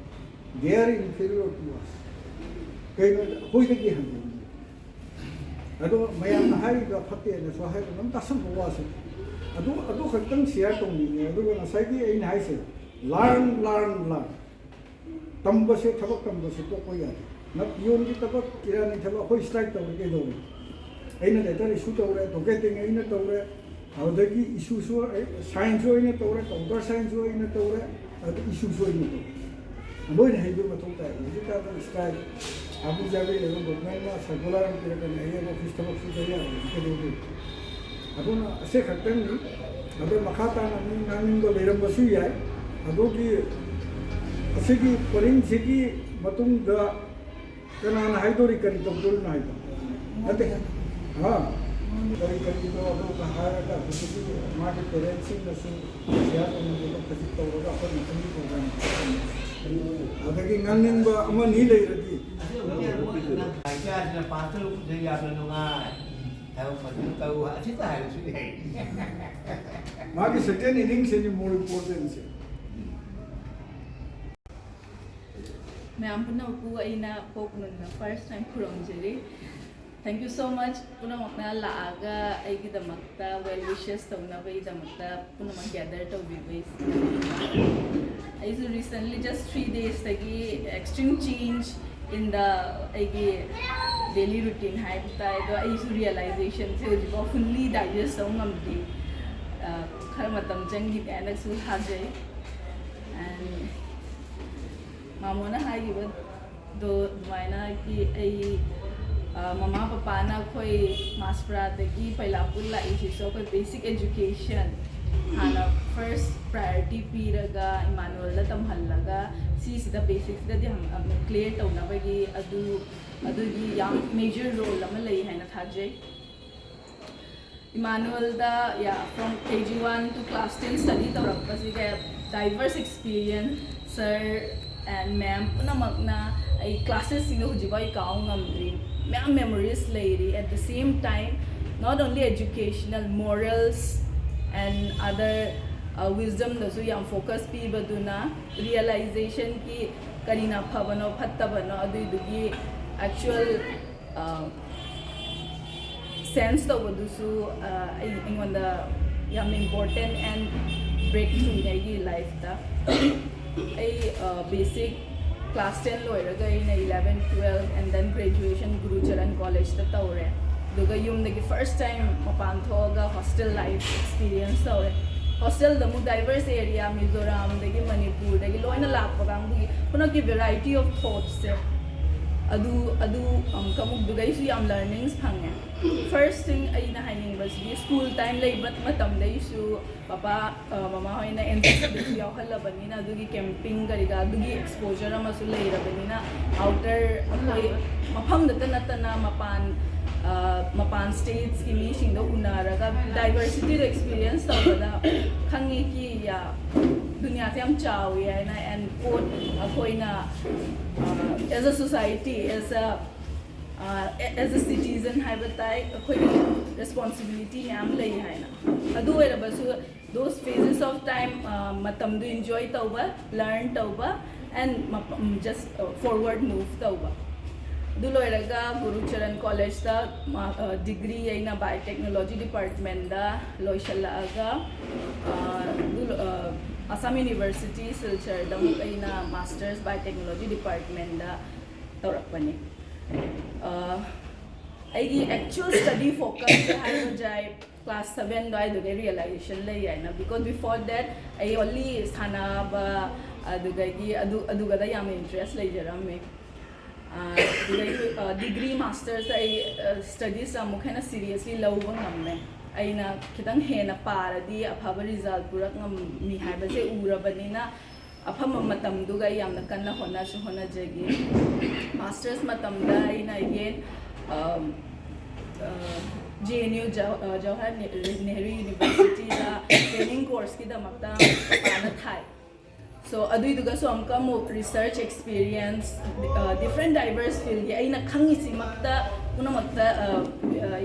They are inferior to us. ꯀꯩꯅꯣ, ꯑꯩꯈꯣꯏꯗꯒꯤ ꯍꯟꯊꯕꯅꯤ꯫ ꯑꯗꯣ ꯃꯌꯥꯝꯅ ꯍꯥꯏꯔꯤꯕ ꯐꯠꯇꯦꯅꯁꯨ ꯍꯥꯏꯕ ꯑꯗꯨꯝ ꯇꯥꯁꯟꯕ ꯋꯥꯁꯦ꯫ ꯑꯗꯨ, ꯑꯗꯨ ꯈꯛꯇꯪ ꯁꯤꯌꯥꯔ ꯇꯧꯅꯤꯡꯉꯦ꯫ ꯑꯗꯨꯒ ꯉꯁꯥꯏꯒꯤ ꯑꯩꯅ ꯍꯥꯏꯁꯦ, ꯂꯥꯔꯟ, ꯂꯥꯔꯟ, ꯂꯥꯔꯟ꯫ ꯇꯝꯕꯁꯦ, ꯊꯕꯛ ꯇꯝꯕꯁꯦ ꯇꯣꯛꯄ ꯌꯥꯗꯦ꯫ ꯅ ꯄꯤꯌꯣꯟꯒꯤ ꯊꯕꯛ, ꯏꯔꯥꯅꯤ ꯊꯕꯛ ꯑꯩꯈꯣꯏ ꯁ꯭ꯇ꯭ꯔꯥꯏꯛ ꯇꯧꯔꯦ ꯀꯩꯗꯧꯔꯦ? ꯑꯩꯅ ꯂꯦꯇꯔ ꯏꯁꯨ ꯇꯧꯔꯦ, ꯇꯣꯀꯦꯇꯤꯡ ꯑꯩꯅ ꯇꯧꯔꯦ, ꯑꯗꯨꯗꯒꯤ ꯏꯁꯨꯁꯨ ꯑꯩ, ꯁꯥꯏꯟꯁꯨ ꯑꯩꯅ ꯇꯧꯔꯦ, ꯀꯥꯎꯟꯇꯔ ꯁꯥꯏꯟꯁꯨ ꯑꯩꯅ ꯇꯧꯔꯦ, ꯑꯗꯨ ꯏꯁꯨꯁꯨ ꯑꯩꯅ ꯇꯧꯔꯦ꯫ ꯂꯣꯏꯅ ꯍꯩꯕ ꯃꯊꯧ ꯇꯥꯏ꯫ ꯍꯧꯖꯤꯛꯀꯥꯟꯗ ꯁ꯭ꯇ꯭ꯔꯥꯏꯛ, ꯑꯥꯕꯨ ꯖꯥꯕꯤ ꯂꯩꯕ ꯒꯣꯚꯔꯟꯃꯦꯟꯠꯅ ꯁꯔꯀꯨꯂꯔ ꯑꯃ ꯄꯤꯔꯛꯀꯅꯤ, ꯑꯩ ꯑꯣꯐꯤꯁ ꯊꯕꯛ ꯁꯨꯗ ꯌꯥꯔꯣꯏ, ꯀꯩꯗꯧꯗꯣꯏꯅꯣ? ꯑꯗꯨꯅ ꯑꯁꯤ ꯈꯛꯇꯪꯅꯤ꯫ ꯑꯗꯣ ꯃꯈꯥ ꯇꯥꯅ ꯃꯤ ꯉꯥꯡꯅꯤꯡꯕ ꯂꯩꯔꯝꯕꯁꯨ ꯌꯥꯏ꯫ ꯑꯗꯨꯒꯤ ꯑꯁꯤꯒꯤ ꯄꯔꯤꯡꯁꯤꯒꯤ ꯃꯇꯨꯡꯗ ꯀꯅꯥꯅ ꯍꯥꯏꯗꯣꯔꯤ ꯀꯔꯤ ꯇꯧꯗꯣꯔꯤꯅꯣ ꯍꯥꯏꯗꯣ? ꯅꯠꯇꯦ꯫ ꯑꯥ, ꯀꯔꯤ ꯀꯔꯤꯗꯣ ꯑꯗꯨꯒ ꯍꯥꯏꯔꯒ ꯍꯧꯖꯤꯛꯀꯤ ꯃꯥꯒꯤ ꯄꯦꯔꯦꯟꯁꯁꯤꯡꯅꯁꯨ ꯁꯤꯌꯥꯔ ꯇꯧꯅꯕꯗꯣ ꯈꯖꯤꯛ ꯇꯧꯔꯒ ꯑꯩꯈꯣꯏ ꯃꯊꯪꯒꯤ ꯄ꯭ꯔꯣꯒ꯭ꯔꯥꯝ ꯑꯗꯒꯤ ꯉꯥꯡꯅꯤꯡꯕ ꯑꯃ ꯑꯅꯤ ꯂꯩꯔꯗꯤ꯫ ꯑꯁꯤꯅ ꯄꯥꯁꯇꯔ ꯎꯖꯩ ꯌꯥꯝꯅ ꯅꯨꯡꯉꯥꯏ꯫ ꯊꯕꯛ ꯐꯖꯅ ꯇꯧ꯫ ꯑꯁꯤꯇ ꯍꯥꯏꯔꯁꯨ ꯌꯥꯏ꯫ ꯃꯥꯒꯤ ꯁꯦꯀꯦꯟ ꯏꯅꯤꯡꯁꯤꯅꯤ ꯃꯣꯔ ꯏꯝꯄꯣꯔꯇꯦꯟꯁꯦ꯫ ꯃꯌꯥꯝ ꯄꯨꯝꯅꯃꯛꯄꯨ ꯑꯩꯅ ꯄꯣꯛ ꯅꯨꯃꯤꯠꯅ first time ꯈꯨꯔꯨꯝꯖꯔꯤ꯫ Thank you so much ꯄꯨꯝꯅꯃꯛꯅ ꯂꯥꯛꯑꯒ ꯑꯩꯒꯤꯗꯃꯛꯇ well wishes ꯇꯧꯅꯕꯒꯤꯗꯃꯛꯇ ꯄꯨꯝꯅꯃꯛ ꯒꯦꯗꯔ ꯇꯧꯕꯤꯕꯩ꯫ ꯑꯩꯁꯨ recently just three days ꯇꯒꯤ extreme change in the ꯑꯩꯒꯤ daily routine ꯍꯥꯏꯕ ꯇꯥꯏ꯫ ꯑꯗꯣ ꯑꯩꯁꯨ ꯔꯤꯌꯦꯂꯥꯏꯖꯦꯁꯟꯁꯦ ꯍꯧꯖꯤꯛꯐꯥꯎ ꯐꯨꯜꯂꯤ ꯗꯥꯏꯖꯦꯁ ꯇꯧ ꯉꯝꯗꯦ꯫ ꯑ, ꯈꯔ ꯃꯇꯝ ꯆꯪꯈꯤꯅꯤ ꯍꯥꯏꯅꯁꯨ ꯊꯥꯖꯩ꯫ And ꯃꯥꯃꯣꯅ ꯍꯥꯏꯈꯤꯕꯗꯣ ꯑꯗꯨꯃꯥꯏꯅ ꯀꯤ ꯑꯩ, ꯑ, ꯃꯃꯥ ꯄꯄꯥꯅ ꯑꯩꯈꯣꯏ ꯃꯥꯁꯄ꯭ꯔꯥꯗꯒꯤ ꯄꯩꯂꯥꯄꯨꯔ ꯂꯥꯛꯏꯁꯤꯁꯨ ꯑꯩꯈꯣꯏ ꯕꯦꯁꯤꯛ ꯑꯦꯖꯨꯀꯦꯁꯟ ꯍꯥꯟꯅ ꯐꯥꯔꯁ ꯄ꯭ꯔꯥꯏꯌꯣꯔꯤꯇꯤ ꯄꯤꯔꯒ ꯏꯃꯥꯅꯨꯑꯦꯜꯗ ꯇꯝꯍꯜꯂꯒ ꯁꯤꯁꯤꯗ ꯕꯦꯁꯤꯛꯁꯤꯗꯗꯤ ꯍꯥꯟꯅ ꯀ꯭ꯂꯤꯌꯥꯔ ꯇꯧꯅꯕꯒꯤ ꯑꯗꯨ, ꯑꯗꯨꯒꯤ ꯌꯥꯝ ꯃꯦꯖꯔ ꯔꯣꯜ ꯑꯃ ꯂꯩ ꯍꯥꯏꯅ ꯊꯥꯖꯩ꯫ ꯏꯃꯥꯅꯨꯑꯦꯜꯗ, yeah, from K G one to class ten study ꯇꯧꯔꯛꯄꯁꯤꯗ diverse experience, sir and ma'am ꯄꯨꯝꯅꯃꯛꯅ ꯑꯩ ꯀ꯭ꯂꯥꯁꯦꯁꯁꯤꯡꯗꯣ ꯍꯧꯖꯤꯛꯐꯥꯎ ꯑꯩ ꯀꯥꯎ ꯉꯝꯗ꯭ꯔꯤ꯫ ꯃꯌꯥꯝ ꯃꯦꯃꯣꯔꯤꯁ ꯂꯩꯔꯤ꯫ At the same time, not only educational, morals and other, uh, wisdom ꯗꯁꯨ ꯌꯥꯝ ꯐꯣꯀꯁ ꯄꯤꯕꯗꯨꯅ ꯔꯤꯌꯦꯂꯥꯏꯖꯦꯁꯟꯒꯤ ꯀꯔꯤꯅ ꯐꯕꯅꯣ ꯐꯠꯇꯕꯅꯣ ꯑꯗꯨꯏꯗꯨꯒꯤ actual, uh, ꯁꯦꯟꯁ ꯇꯧꯕꯗꯨꯁꯨ, ꯑ, ꯑꯩ, ꯑꯩꯉꯣꯟꯗ ꯌꯥꯝꯅ important and breakthrough ꯅꯤ ꯑꯩꯒꯤ ꯂꯥꯏꯐꯇ꯫ ꯑꯩ, ꯑ, ꯕꯦꯁꯤꯛ class ten ꯂꯣꯏꯔꯒ ꯑꯩꯅ eleven, twelve and then graduation ꯒꯨꯔꯨꯆꯔꯟ ꯀꯣꯂꯦꯖꯇ ꯇꯧꯔꯦ꯫ ꯑꯗꯨꯒ ꯌꯨꯝꯗꯒꯤ first time ꯃꯄꯥꯟ ꯊꯣꯛꯑꯒ ꯍꯣꯁꯇꯦꯜ ꯂꯥꯏꯐ ꯑꯦꯛꯁꯄꯤꯔꯤꯌꯦꯟꯁ ꯇꯧꯔꯦ꯫ ꯍꯣꯁꯇꯦꯜꯗ ꯑꯃꯨꯛ ꯗꯥꯏꯚꯔꯁ ꯑꯦꯔꯤꯌꯥ, ꯃꯤꯖꯣꯔꯥꯝꯗꯒꯤ ꯃꯅꯤꯄꯨꯔꯗꯒꯤ ꯂꯣꯏꯅ ꯂꯥꯛꯄ ꯀꯥꯡꯕꯨꯒꯤ ꯄꯨꯝꯅꯃꯛꯀꯤ ꯚꯦꯔꯥꯏꯇꯤ ꯑꯣꯐ ꯊꯣꯠꯁꯦ, ꯑ, ꯑꯗꯨ ꯑꯗꯨ ꯑꯃꯨꯛꯀ ꯑꯃꯨꯛ ꯑꯗꯨꯒꯩꯁꯨ ꯌꯥꯝ learnings ꯐꯪꯉꯦ. First thing ꯑꯩꯅ ꯍꯥꯏꯅꯤꯡꯕꯁꯤꯗꯤ school time ꯂꯩꯕ ꯃꯇꯝꯗꯩꯁꯨ ꯄꯄꯥ ꯃꯃꯥ ꯍꯣꯏꯅ ꯑꯦꯟꯁꯤꯁꯤꯗꯁꯨ ꯌꯥꯎꯍꯜꯂꯕꯅꯤꯅ ꯑꯗꯨꯒꯤ camping ꯀꯔꯤ ꯀꯔꯥ ꯑꯗꯨꯒꯤ exposure ꯑꯃꯁꯨ ꯂꯩꯔꯕꯅꯤꯅ outer ꯑꯩꯈꯣꯏ ꯃꯐꯝꯗꯇ ꯅꯠꯇꯅ ꯃꯄꯥꯟ ꯃꯄꯥꯟ states ꯀꯤ ꯃꯤꯁꯤꯡꯗꯣ ꯎꯅꯔꯒ diversity ꯗꯣ experience ꯇꯧꯕꯗ ꯈꯪꯉꯤ ꯀꯤ ꯌꯥ ꯗꯨꯅꯤꯌꯥꯁꯦ ꯌꯥꯝ ꯆꯥꯎꯋꯤ ꯍꯥꯏꯅ꯫ And ꯄꯣꯠ ꯑꯩꯈꯣꯏꯅ as a society, as a as a citizen ꯍꯥꯏꯕ ꯇꯥꯏ, ꯑꯩꯈꯣꯏꯒꯤ responsibility ꯃꯌꯥꯝ ꯂꯩ ꯍꯥꯏꯅ꯫ ꯑꯗꯨ ꯑꯣꯏꯔꯕꯁꯨ those phases of time ꯃꯇꯝꯗꯨ enjoy ꯇꯧꯕ, learn ꯇꯧꯕ, and just forward move ꯇꯧꯕ꯫ ꯑꯗꯨ ꯂꯣꯏꯔꯒ ꯒꯨꯔꯨꯆꯔꯟ ꯀꯣꯂꯦꯖꯇ degree ꯑꯩꯅ biotechnology department ꯇ ꯂꯣꯏꯁꯤꯜꯂꯛꯑꯒ ꯑꯗꯨ Assam University ꯁꯤꯜꯆꯔꯗ ꯑꯃꯨꯛ ꯑꯩꯅ masters biotechnology department ꯇ ꯇꯧꯔꯛꯄꯅꯤ꯫ ꯑꯩꯒꯤ actual study focus ꯁꯦ ꯍꯥꯏꯕ ꯌꯥꯏ class seven ꯑꯗꯨꯋꯥꯏꯗꯨꯗꯩ realization ꯂꯩ ꯍꯥꯏꯅ, because before that ꯑꯩ only ꯁꯥꯟꯅꯕ ꯑꯗꯨꯗꯒꯤ ꯑꯗꯨ ꯑꯗꯨꯒꯗ ꯌꯥꯝꯅ interest ꯂꯩꯖꯔꯝꯃꯦ꯫ ꯑꯗꯨꯗꯒꯤ degree masters ꯇ ꯑꯩ studies ꯑꯃꯨꯛ ꯍꯦꯟꯅ seriously ꯂꯧꯕ ꯉꯝꯃꯦ꯫ ꯑꯩꯅ ꯈꯤꯇꯪ ꯍꯦꯟꯅ ꯄꯥꯔꯗꯤ ꯑꯐꯕ result ꯄꯨꯔꯛ ꯉꯝꯃꯤ ꯍꯥꯏꯕꯁꯦ ꯎꯔꯕꯅꯤꯅ ꯑꯐꯝꯕ ꯃꯇꯝꯗꯨꯒ ꯑꯩ ꯌꯥꯝꯅ ꯀꯟꯅ ꯍꯣꯠꯅꯁꯨ ꯍꯣꯠꯅꯖꯈꯤ꯫ Masters ꯃꯇꯝꯗ ꯑꯩꯅ again J N U Jawahar Nehru University ꯗ training course ꯀꯤꯗꯃꯛꯇ ꯄꯥꯅ ꯊꯥꯏ꯫ So ꯑꯗꯨꯏꯗꯨꯒꯁꯨ ꯑꯃꯨꯛꯀ ꯑꯃꯨꯛ research experience, different diverse field ꯀꯤ ꯑꯩꯅ ꯈꯪꯉꯤꯁꯤꯃꯛꯇ ꯄꯨꯝꯅꯃꯛꯇ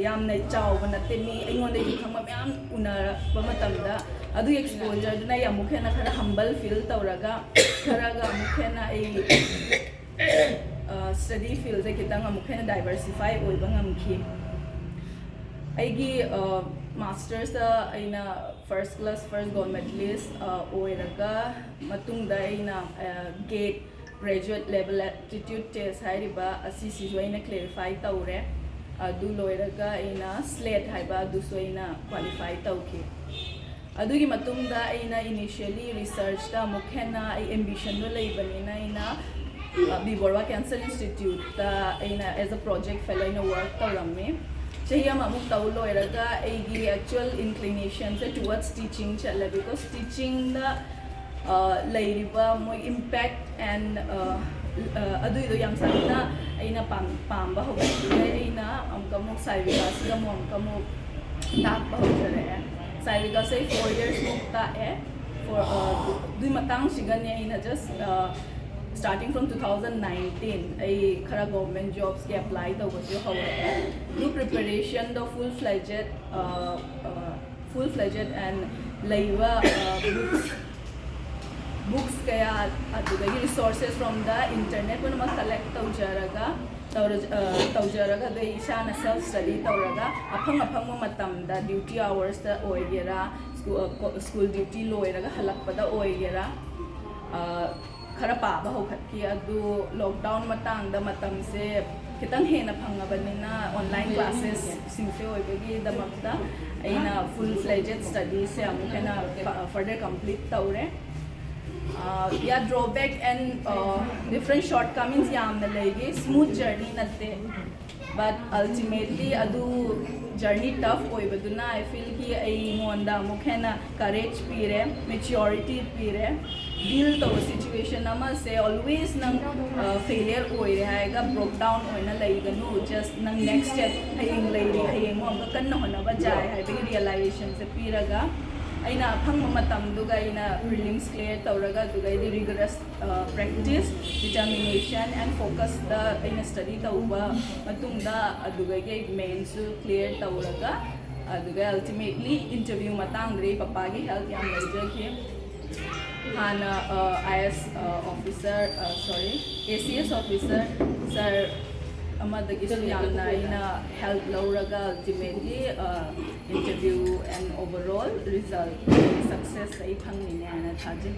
ꯌꯥꯝꯅ ꯆꯥꯎꯕ ꯅꯠꯇꯦ꯫ ꯃꯤ ꯑꯩꯉꯣꯟꯗꯒꯤ ꯈꯪꯕ ꯃꯌꯥꯝ ꯎꯅꯔꯛꯄ ꯃꯇꯝꯗ ꯑꯗꯨꯒꯤ exposure ꯗꯨꯅ ꯑꯩ ꯑꯃꯨꯛ ꯍꯦꯟꯅ ꯈꯔ humble feel ꯇꯧꯔꯒ ꯈꯔꯒ ꯑꯃꯨꯛ ꯍꯦꯟꯅ ꯑꯩ study field ꯁꯦ ꯈꯤꯇꯪ ꯑꯃꯨꯛ ꯍꯦꯟꯅ diversify ꯑꯣꯏꯕ ꯉꯝꯈꯤ꯫ ꯑꯩꯒꯤ masters ꯇ ꯑꯩꯅ first class first gold medalist ꯑꯣꯏꯔꯒ ꯃꯇꯨꯡꯗ ꯑꯩꯅ gate graduate level aptitude test ꯍꯥꯏꯔꯤꯕ ꯑꯁꯤꯁꯤꯁꯨ ꯑꯩꯅ clarify ꯇꯧꯔꯦ꯫ ꯑꯗꯨ ꯂꯣꯏꯔꯒ ꯑꯩꯅ SLET ꯍꯥꯏꯕ ꯑꯗꯨꯁꯨ ꯑꯩꯅ qualify ꯇꯧꯈꯤ꯫ ꯑꯗꯨꯒꯤ ꯃꯇꯨꯡꯗ ꯑꯩꯅ initially research ꯇ ꯑꯃꯨꯛ ꯍꯦꯟꯅ ꯑꯩ ambition ꯗꯣ ꯂꯩꯕꯅꯤꯅ ꯑꯩꯅ B Borwa Cancer Institute ꯇ ꯑꯩꯅ as a project fellow ꯑꯩꯅ work ꯇꯧꯔꯝꯃꯤ꯫ ꯆꯍꯤ ꯑꯃꯃꯨꯛ ꯇꯧ ꯂꯣꯏꯔꯒ ꯑꯩꯒꯤ actual inclination ꯁꯦ towards teaching ꯆꯠꯂꯦ, because teaching ꯗ ꯂꯩꯔꯤꯕ ꯃꯣꯏ impact and ꯑꯗꯨꯏꯗꯣ ꯌꯥꯝ ꯁꯥꯡꯅ ꯑꯩꯅ ꯄꯥꯝ- ꯄꯥꯝꯕ ꯍꯧꯔꯛꯈꯤꯕꯗꯒꯤ ꯑꯩꯅ ꯑꯃꯨꯛꯀ ꯑꯃꯨꯛ ꯁꯥꯏ ꯕꯤꯀꯥꯁꯁꯤꯗ ꯑꯃꯨꯛ ꯑꯃꯨꯛꯀ ꯑꯃꯨꯛ ꯇꯥꯛꯄ ꯍꯧꯖꯔꯛꯑꯦ꯫ ꯁꯥꯏ ꯕꯤꯀꯥꯁꯁꯦ ꯑꯩ four years ꯃꯨꯛ ꯇꯥꯛꯑꯦ꯫ For ꯑꯗꯨꯏ ꯃꯇꯥꯡꯁꯤꯒꯅꯦ ꯑꯩꯅ just starting from two thousand nineteen ꯑꯩ ꯈꯔ government jobs ꯀꯤ apply ꯇꯧꯕꯁꯨ ꯍꯧꯔꯛꯑꯦ꯫ ꯑꯗꯨ preparation ꯗꯣ full fledged full fledged and ꯂꯩꯕ books books ꯀꯌꯥ, ꯑꯗꯨꯗꯒꯤ resources from the internet ꯄꯨꯝꯅꯃꯛ collect ꯇꯧꯖꯔꯒ ꯇꯧꯔ- ꯇꯧꯖꯔꯒ ꯑꯗꯩ ꯏꯁꯥꯅ self study ꯇꯧꯔꯒ ꯑꯐꯪ ꯑꯐꯪꯕ ꯃꯇꯝꯗ duty hours ꯇ ꯑꯣꯏꯒꯦꯔꯥ, school duty ꯂꯣꯏꯔꯒ ꯍꯜꯂꯛꯄꯗ ꯑꯣꯏꯒꯦꯔꯥ, ꯈꯔ ꯄꯥꯕ ꯍꯧꯈꯠꯈꯤ꯫ ꯑꯗꯨ lockdown ꯃꯇꯥꯡꯗ ꯃꯇꯝꯁꯦ ꯈꯤꯇꯪ ꯍꯦꯟꯅ ꯐꯪꯉꯕꯅꯤꯅ online classes ꯁꯤꯡꯁꯦ ꯑꯣꯏꯕꯒꯤꯗꯃꯛꯇ ꯑꯩꯅ full fledged study ꯁꯦ ꯑꯃꯨꯛ ꯍꯦꯟꯅ further complete ꯇꯧꯔꯦ꯫ Yeah, drawback and different shortcomings ꯌꯥꯝꯅ ꯂꯩꯒꯦ꯫ Smooth journey ꯅꯠꯇꯦ, but ultimately ꯑꯗꯨ journey tough ꯑꯣꯏꯕꯗꯨꯅ I feel ꯀꯤ ꯑꯩꯉꯣꯟꯗ ꯑꯃꯨꯛ ꯍꯦꯟꯅ courage ꯄꯤꯔꯦ, maturity ꯄꯤꯔꯦ꯫ Deal ꯇꯧꯕ situation ꯑꯃꯁꯦ always ꯅꯪ failure ꯑꯣꯏꯔꯦ ꯍꯥꯏꯔꯒ broke down ꯑꯣꯏꯅ ꯂꯩꯒꯅꯨ꯫ Just ꯅꯪ next step ꯍꯌꯦꯡ ꯂꯩꯔꯤ, ꯍꯌꯦꯡ ꯑꯃꯨꯛ ꯑꯃꯨꯛꯀ ꯀꯟꯅ ꯍꯣꯠꯅꯕ ꯌꯥꯏ ꯍꯥꯏꯕꯒꯤ realization ꯁꯦ ꯄꯤꯔꯒ ꯑꯩꯅ ꯑꯐꯪꯕ ꯃꯇꯝꯗꯨꯒ ꯑꯩꯅ prelims clear ꯇꯧꯔꯒ ꯑꯗꯨꯒ ꯑꯩꯗꯤ rigorous practice, determination and focus ꯇ ꯑꯩꯅ study ꯇꯧꯕ ꯃꯇꯨꯡꯗ ꯑꯗꯨꯗꯒꯤ ꯑꯩ mains ꯁꯨ clear ꯇꯧꯔꯒ ꯑꯗꯨꯒ ultimately interview ꯃꯇꯥꯡꯗꯗꯤ ꯄꯄꯥꯒꯤ help ꯌꯥꯝ ꯂꯧꯖꯈꯤ꯫ ꯍꯥꯟꯅ IAS officer, sorry, ACS officer sir ꯑꯃꯗꯒꯤꯁꯨ ꯌꯥꯝꯅ ꯑꯩꯅ help ꯂꯧꯔꯒ ultimately interview and overall result success ꯑꯩ ꯐꯪꯉꯤꯅꯦ ꯍꯥꯏꯅ ꯊꯥꯖꯩ꯫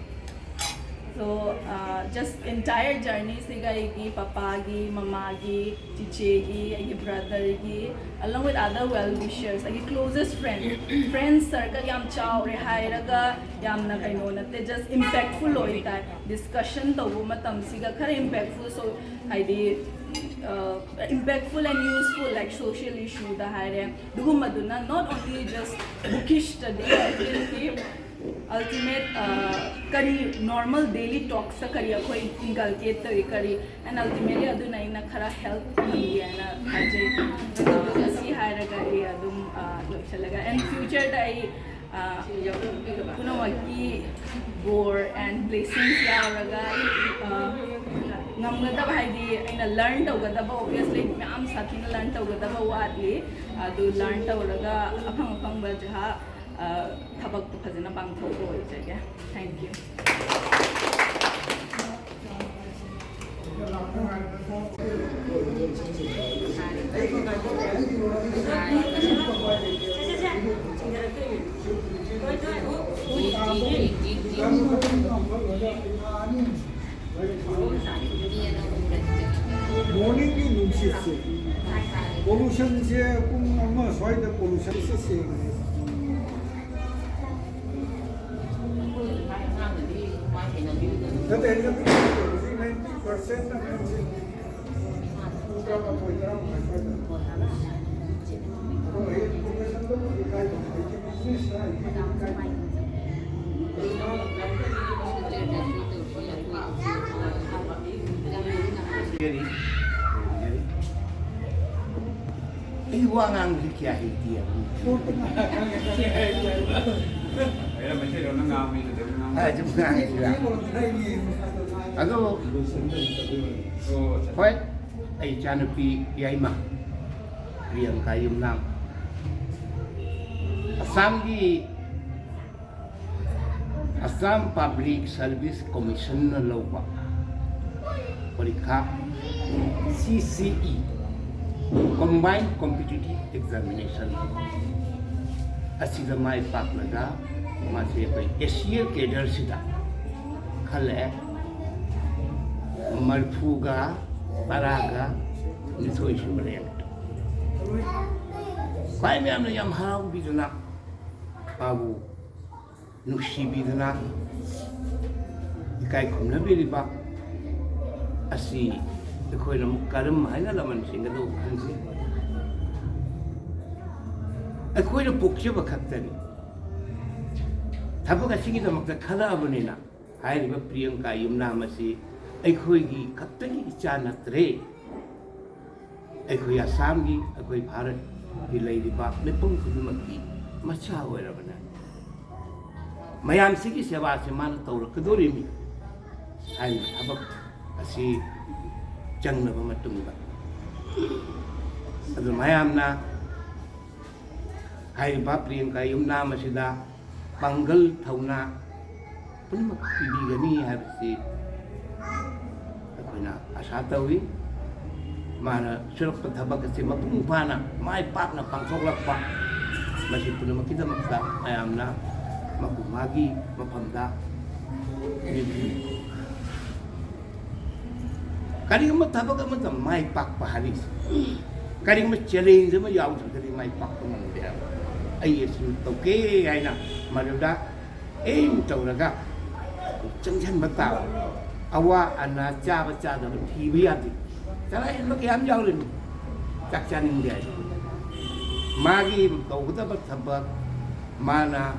So, uh, just entire journey ꯁꯤꯒ ꯑꯩꯒꯤ ꯄꯄꯥꯒꯤ, ꯃꯃꯥꯒꯤ, ꯆꯤꯆꯦꯒꯤ, ꯑꯩꯒꯤ brotherꯒꯤ, along with other well wishers, ꯑꯩꯒꯤ closest friend, friend circle ꯌꯥꯝ ꯆꯥꯎꯔꯦ ꯍꯥꯏꯔꯒ ꯌꯥꯝꯅ ꯀꯩꯅꯣ ꯅꯠꯇꯦ, just impactful ꯑꯣꯏ ꯇꯥꯏ꯫ Discussion ꯇꯧꯕ ꯃꯇꯝꯁꯤꯒ ꯈꯔ impactful, so ꯍꯥꯏꯗꯤ impactful and useful, like social issueꯗ ꯍꯥꯏꯔꯦ, ꯑꯗꯨꯒꯨꯝꯕꯗꯨꯅ not only just bookishꯇꯗꯤ, I feel ꯀꯤ ultimate ꯀꯔꯤ normal daily talksꯇ ꯀꯔꯤ ꯑꯩꯈꯣꯏ inculcate ꯇꯧꯏ, ꯀꯔꯤ, and ultimately ꯑꯗꯨꯅ ꯑꯩꯅ ꯈꯔ help ꯐꯪꯉꯤ ꯍꯥꯏꯅ ꯈꯟꯖꯩ꯫ ꯑꯁꯤ ꯍꯥꯏꯔꯒ ꯑꯩ ꯑꯗꯨꯝ ꯂꯣꯏꯁꯤꯜꯂꯒ, and futureꯗ ꯑꯩ ꯄꯨꯝꯅꯃꯛꯀꯤ ꯕꯣꯔ and blessings ꯌꯥꯎꯔꯒ ꯑꯩ ꯉꯝꯒꯗꯕ, ꯍꯥꯏꯗꯤ ꯑꯩꯅ learn ꯇꯧꯒꯗꯕ, obviously ꯃꯌꯥꯝ ꯁꯥꯊꯤꯅ learn ꯇꯧꯒꯗꯕ ꯋꯥꯠꯂꯤ꯫ ꯑꯗꯨ learn ꯇꯧꯔꯒ ꯑꯐꯪ ꯑꯐꯪꯕ ꯖꯍꯥ ꯊꯕꯛꯇꯣ ꯐꯖꯅ ꯄꯥꯡꯊꯣꯛꯄ ꯑꯣꯏꯖꯒꯦ꯫ Thank you. Morningꯒꯤ ꯅꯨꯡꯁꯤꯠꯁꯦ, pollutionꯁꯦ ꯄꯨꯡ ꯑꯃ ꯁ꯭ꯋꯥꯏꯗ pollutionꯁꯦ ꯁꯦꯡꯉꯦ꯫ ꯅꯠꯇꯦ, ꯑꯩꯅ ꯍꯧꯖꯤꯛ ninety percent ꯑꯉꯥꯡꯁꯤꯡ ꯄꯨꯡ ꯇꯔꯥꯃꯥꯊꯣꯏ, ꯇꯔꯥꯃꯉꯥ ꯁ꯭ꯋꯥꯏꯗ꯫ ꯑꯗꯣ ꯑꯩ informationꯗꯣ ꯏꯀꯥꯏꯕ, ꯑꯩꯒꯤ businessꯅ ꯑꯩꯒꯤ ꯏꯀꯥꯏꯕ꯫ ꯑꯩ ꯋꯥ ꯉꯥꯡꯕꯁꯤ ꯀꯌꯥ ꯍꯩꯇꯦ꯫ ꯑꯗꯨꯝ ꯉꯥꯡꯉꯤꯁꯤꯔ꯫ ꯑꯗꯣ ꯍꯣꯏ, ꯑꯩ ꯏꯆꯥꯅꯨꯄꯤ ꯌꯥꯏꯃ ꯄ꯭ꯔꯤꯌꯥꯡꯀꯥ ꯌꯨꯝꯅꯥꯝ, ꯑꯁꯥꯝꯒꯤ Assam Public Service Commissionꯅ ꯂꯧꯕ ꯄꯔꯤꯈꯥ, C C E, Combined Competitive Examination, ꯑꯁꯤꯗ ꯃꯥꯏ ꯄꯥꯛꯂꯒ ꯃꯥꯁꯦ ꯑꯩꯈꯣꯏ A C L cadreꯁꯤꯗ ꯍꯜꯂꯛꯑꯦ꯫ ꯃꯔꯤꯐꯨꯒ ꯇꯔꯥꯒ ꯅꯤꯊꯣꯏ ꯁꯨꯕ ꯔꯦꯡꯛꯇ꯫ ꯈ꯭ꯋꯥꯏ ꯃꯌꯥꯝꯅ ꯌꯥꯝ ꯍꯔꯥꯎꯕꯤꯗꯨꯅ, ꯃꯥꯕꯨ ꯅꯨꯡꯁꯤꯕꯤꯗꯨꯅ, ꯏꯀꯥꯏ ꯈꯨꯝꯅꯕꯤꯔꯤꯕ ꯑꯁꯤ ꯑꯩꯈꯣꯏꯅ ꯑꯃꯨꯛ ꯀꯔꯝ ꯍꯥꯏꯅ ꯂꯃꯟ ꯁꯤꯡꯒꯗꯧꯕ ꯈꯪꯖꯩ꯫ ꯑꯩꯈꯣꯏꯅ ꯄꯣꯛꯆꯕ ꯈꯛꯇꯅꯤ꯫ ꯊꯕꯛ ꯑꯁꯤꯒꯤꯗꯃꯛꯇ ꯈꯜꯂꯛꯑꯕꯅꯤꯅ, ꯍꯥꯏꯔꯤꯕ ꯄ꯭ꯔꯤꯌꯪꯀꯥ ꯌꯨꯝꯅꯥꯝ ꯑꯁꯤ ꯑꯩꯈꯣꯏꯒꯤ ꯈꯛꯇꯒꯤ ꯏꯆꯥ ꯅꯠꯇ꯭ꯔꯦ꯫ ꯑꯩꯈꯣꯏ ꯑꯁꯥꯝꯒꯤ, ꯑꯩꯈꯣꯏ ꯚꯥꯔꯠꯀꯤ ꯂꯩꯔꯤꯕ ꯃꯤꯄꯨꯝ ꯈꯨꯗꯤꯡꯃꯛꯀꯤ ꯃꯆꯥ ꯑꯣꯏꯔꯕꯅꯤ꯫ ꯃꯌꯥꯝꯁꯤꯒꯤ ꯁꯦꯕꯥꯁꯦ ꯃꯥꯅ ꯇꯧꯔꯛꯀꯗꯣꯔꯤꯕꯅꯤ꯫ ꯍꯥꯏꯔꯤꯕ ꯊꯕꯛ ꯑꯁꯤ ꯆꯪꯂꯕ ꯃꯇꯨꯡꯗ, ꯑꯗꯨ ꯃꯌꯥꯝꯅ ꯍꯥꯏꯔꯤꯕ ꯄ꯭ꯔꯤꯌꯪꯀꯥ ꯌꯨꯝꯅꯥꯝ ꯑꯁꯤꯗ ꯄꯥꯡꯒꯜ ꯊꯧꯅꯥ ꯄꯨꯝꯅꯃꯛ ꯄꯤꯕꯤꯒꯅꯤ ꯍꯥꯏꯕꯁꯤ ꯑꯩꯈꯣꯏꯅ ꯑꯥꯁꯥ ꯇꯧꯏ꯫ ꯃꯥꯅ ꯁꯨꯔꯛꯄ ꯊꯕꯛ ꯑꯁꯤ ꯃꯄꯨꯡ ꯐꯥꯅ, ꯃꯥꯏ ꯄꯥꯛꯅ ꯄꯥꯡꯊꯣꯛꯂꯛꯄ, ꯃꯁꯤ ꯄꯨꯝꯅꯃꯛꯀꯤꯗꯃꯛꯇ ꯃꯌꯥꯝꯅ ꯃꯥꯒꯤ ꯃꯐꯝꯗ ꯀꯔꯤꯒꯨꯝꯕ ꯊꯕꯛ ꯑꯃꯗ ꯃꯥꯏ ꯄꯥꯛꯄ ꯍꯥꯏꯔꯤꯁꯦ, ꯀꯔꯤꯒꯨꯝꯕ ꯆꯦꯂꯦꯟꯖ ꯑꯃ ꯌꯥꯎꯗ꯭ꯔꯒꯗꯤ ꯃꯥꯏ ꯄꯥꯛꯄ ꯉꯝꯗꯦ ꯍꯥꯏꯕ꯫ ꯑꯩ ꯑꯁꯤ ꯇꯧꯒꯦ ꯍꯥꯏꯅ ꯃꯗꯨꯗ ꯑꯦꯝ ꯇꯧꯔꯒ ꯆꯪꯁꯤꯟꯕ ꯇꯥꯕ꯫ ꯑꯋꯥ ꯑꯅꯥ, ꯆꯥꯕ ꯆꯥꯗꯕ ꯊꯤꯕ ꯌꯥꯗꯦ꯫ ꯆꯔꯥ ꯍꯦꯟꯕ ꯀꯌꯥ ꯑꯃ ꯌꯥꯎꯔꯤꯅꯤ, ꯆꯥꯛ ꯆꯥꯅꯤꯡꯗꯦ ꯍꯥꯏꯅ꯫ ꯃꯥꯒꯤ ꯇꯧꯒꯗꯕ ꯊꯕꯛ, ꯃꯥꯅ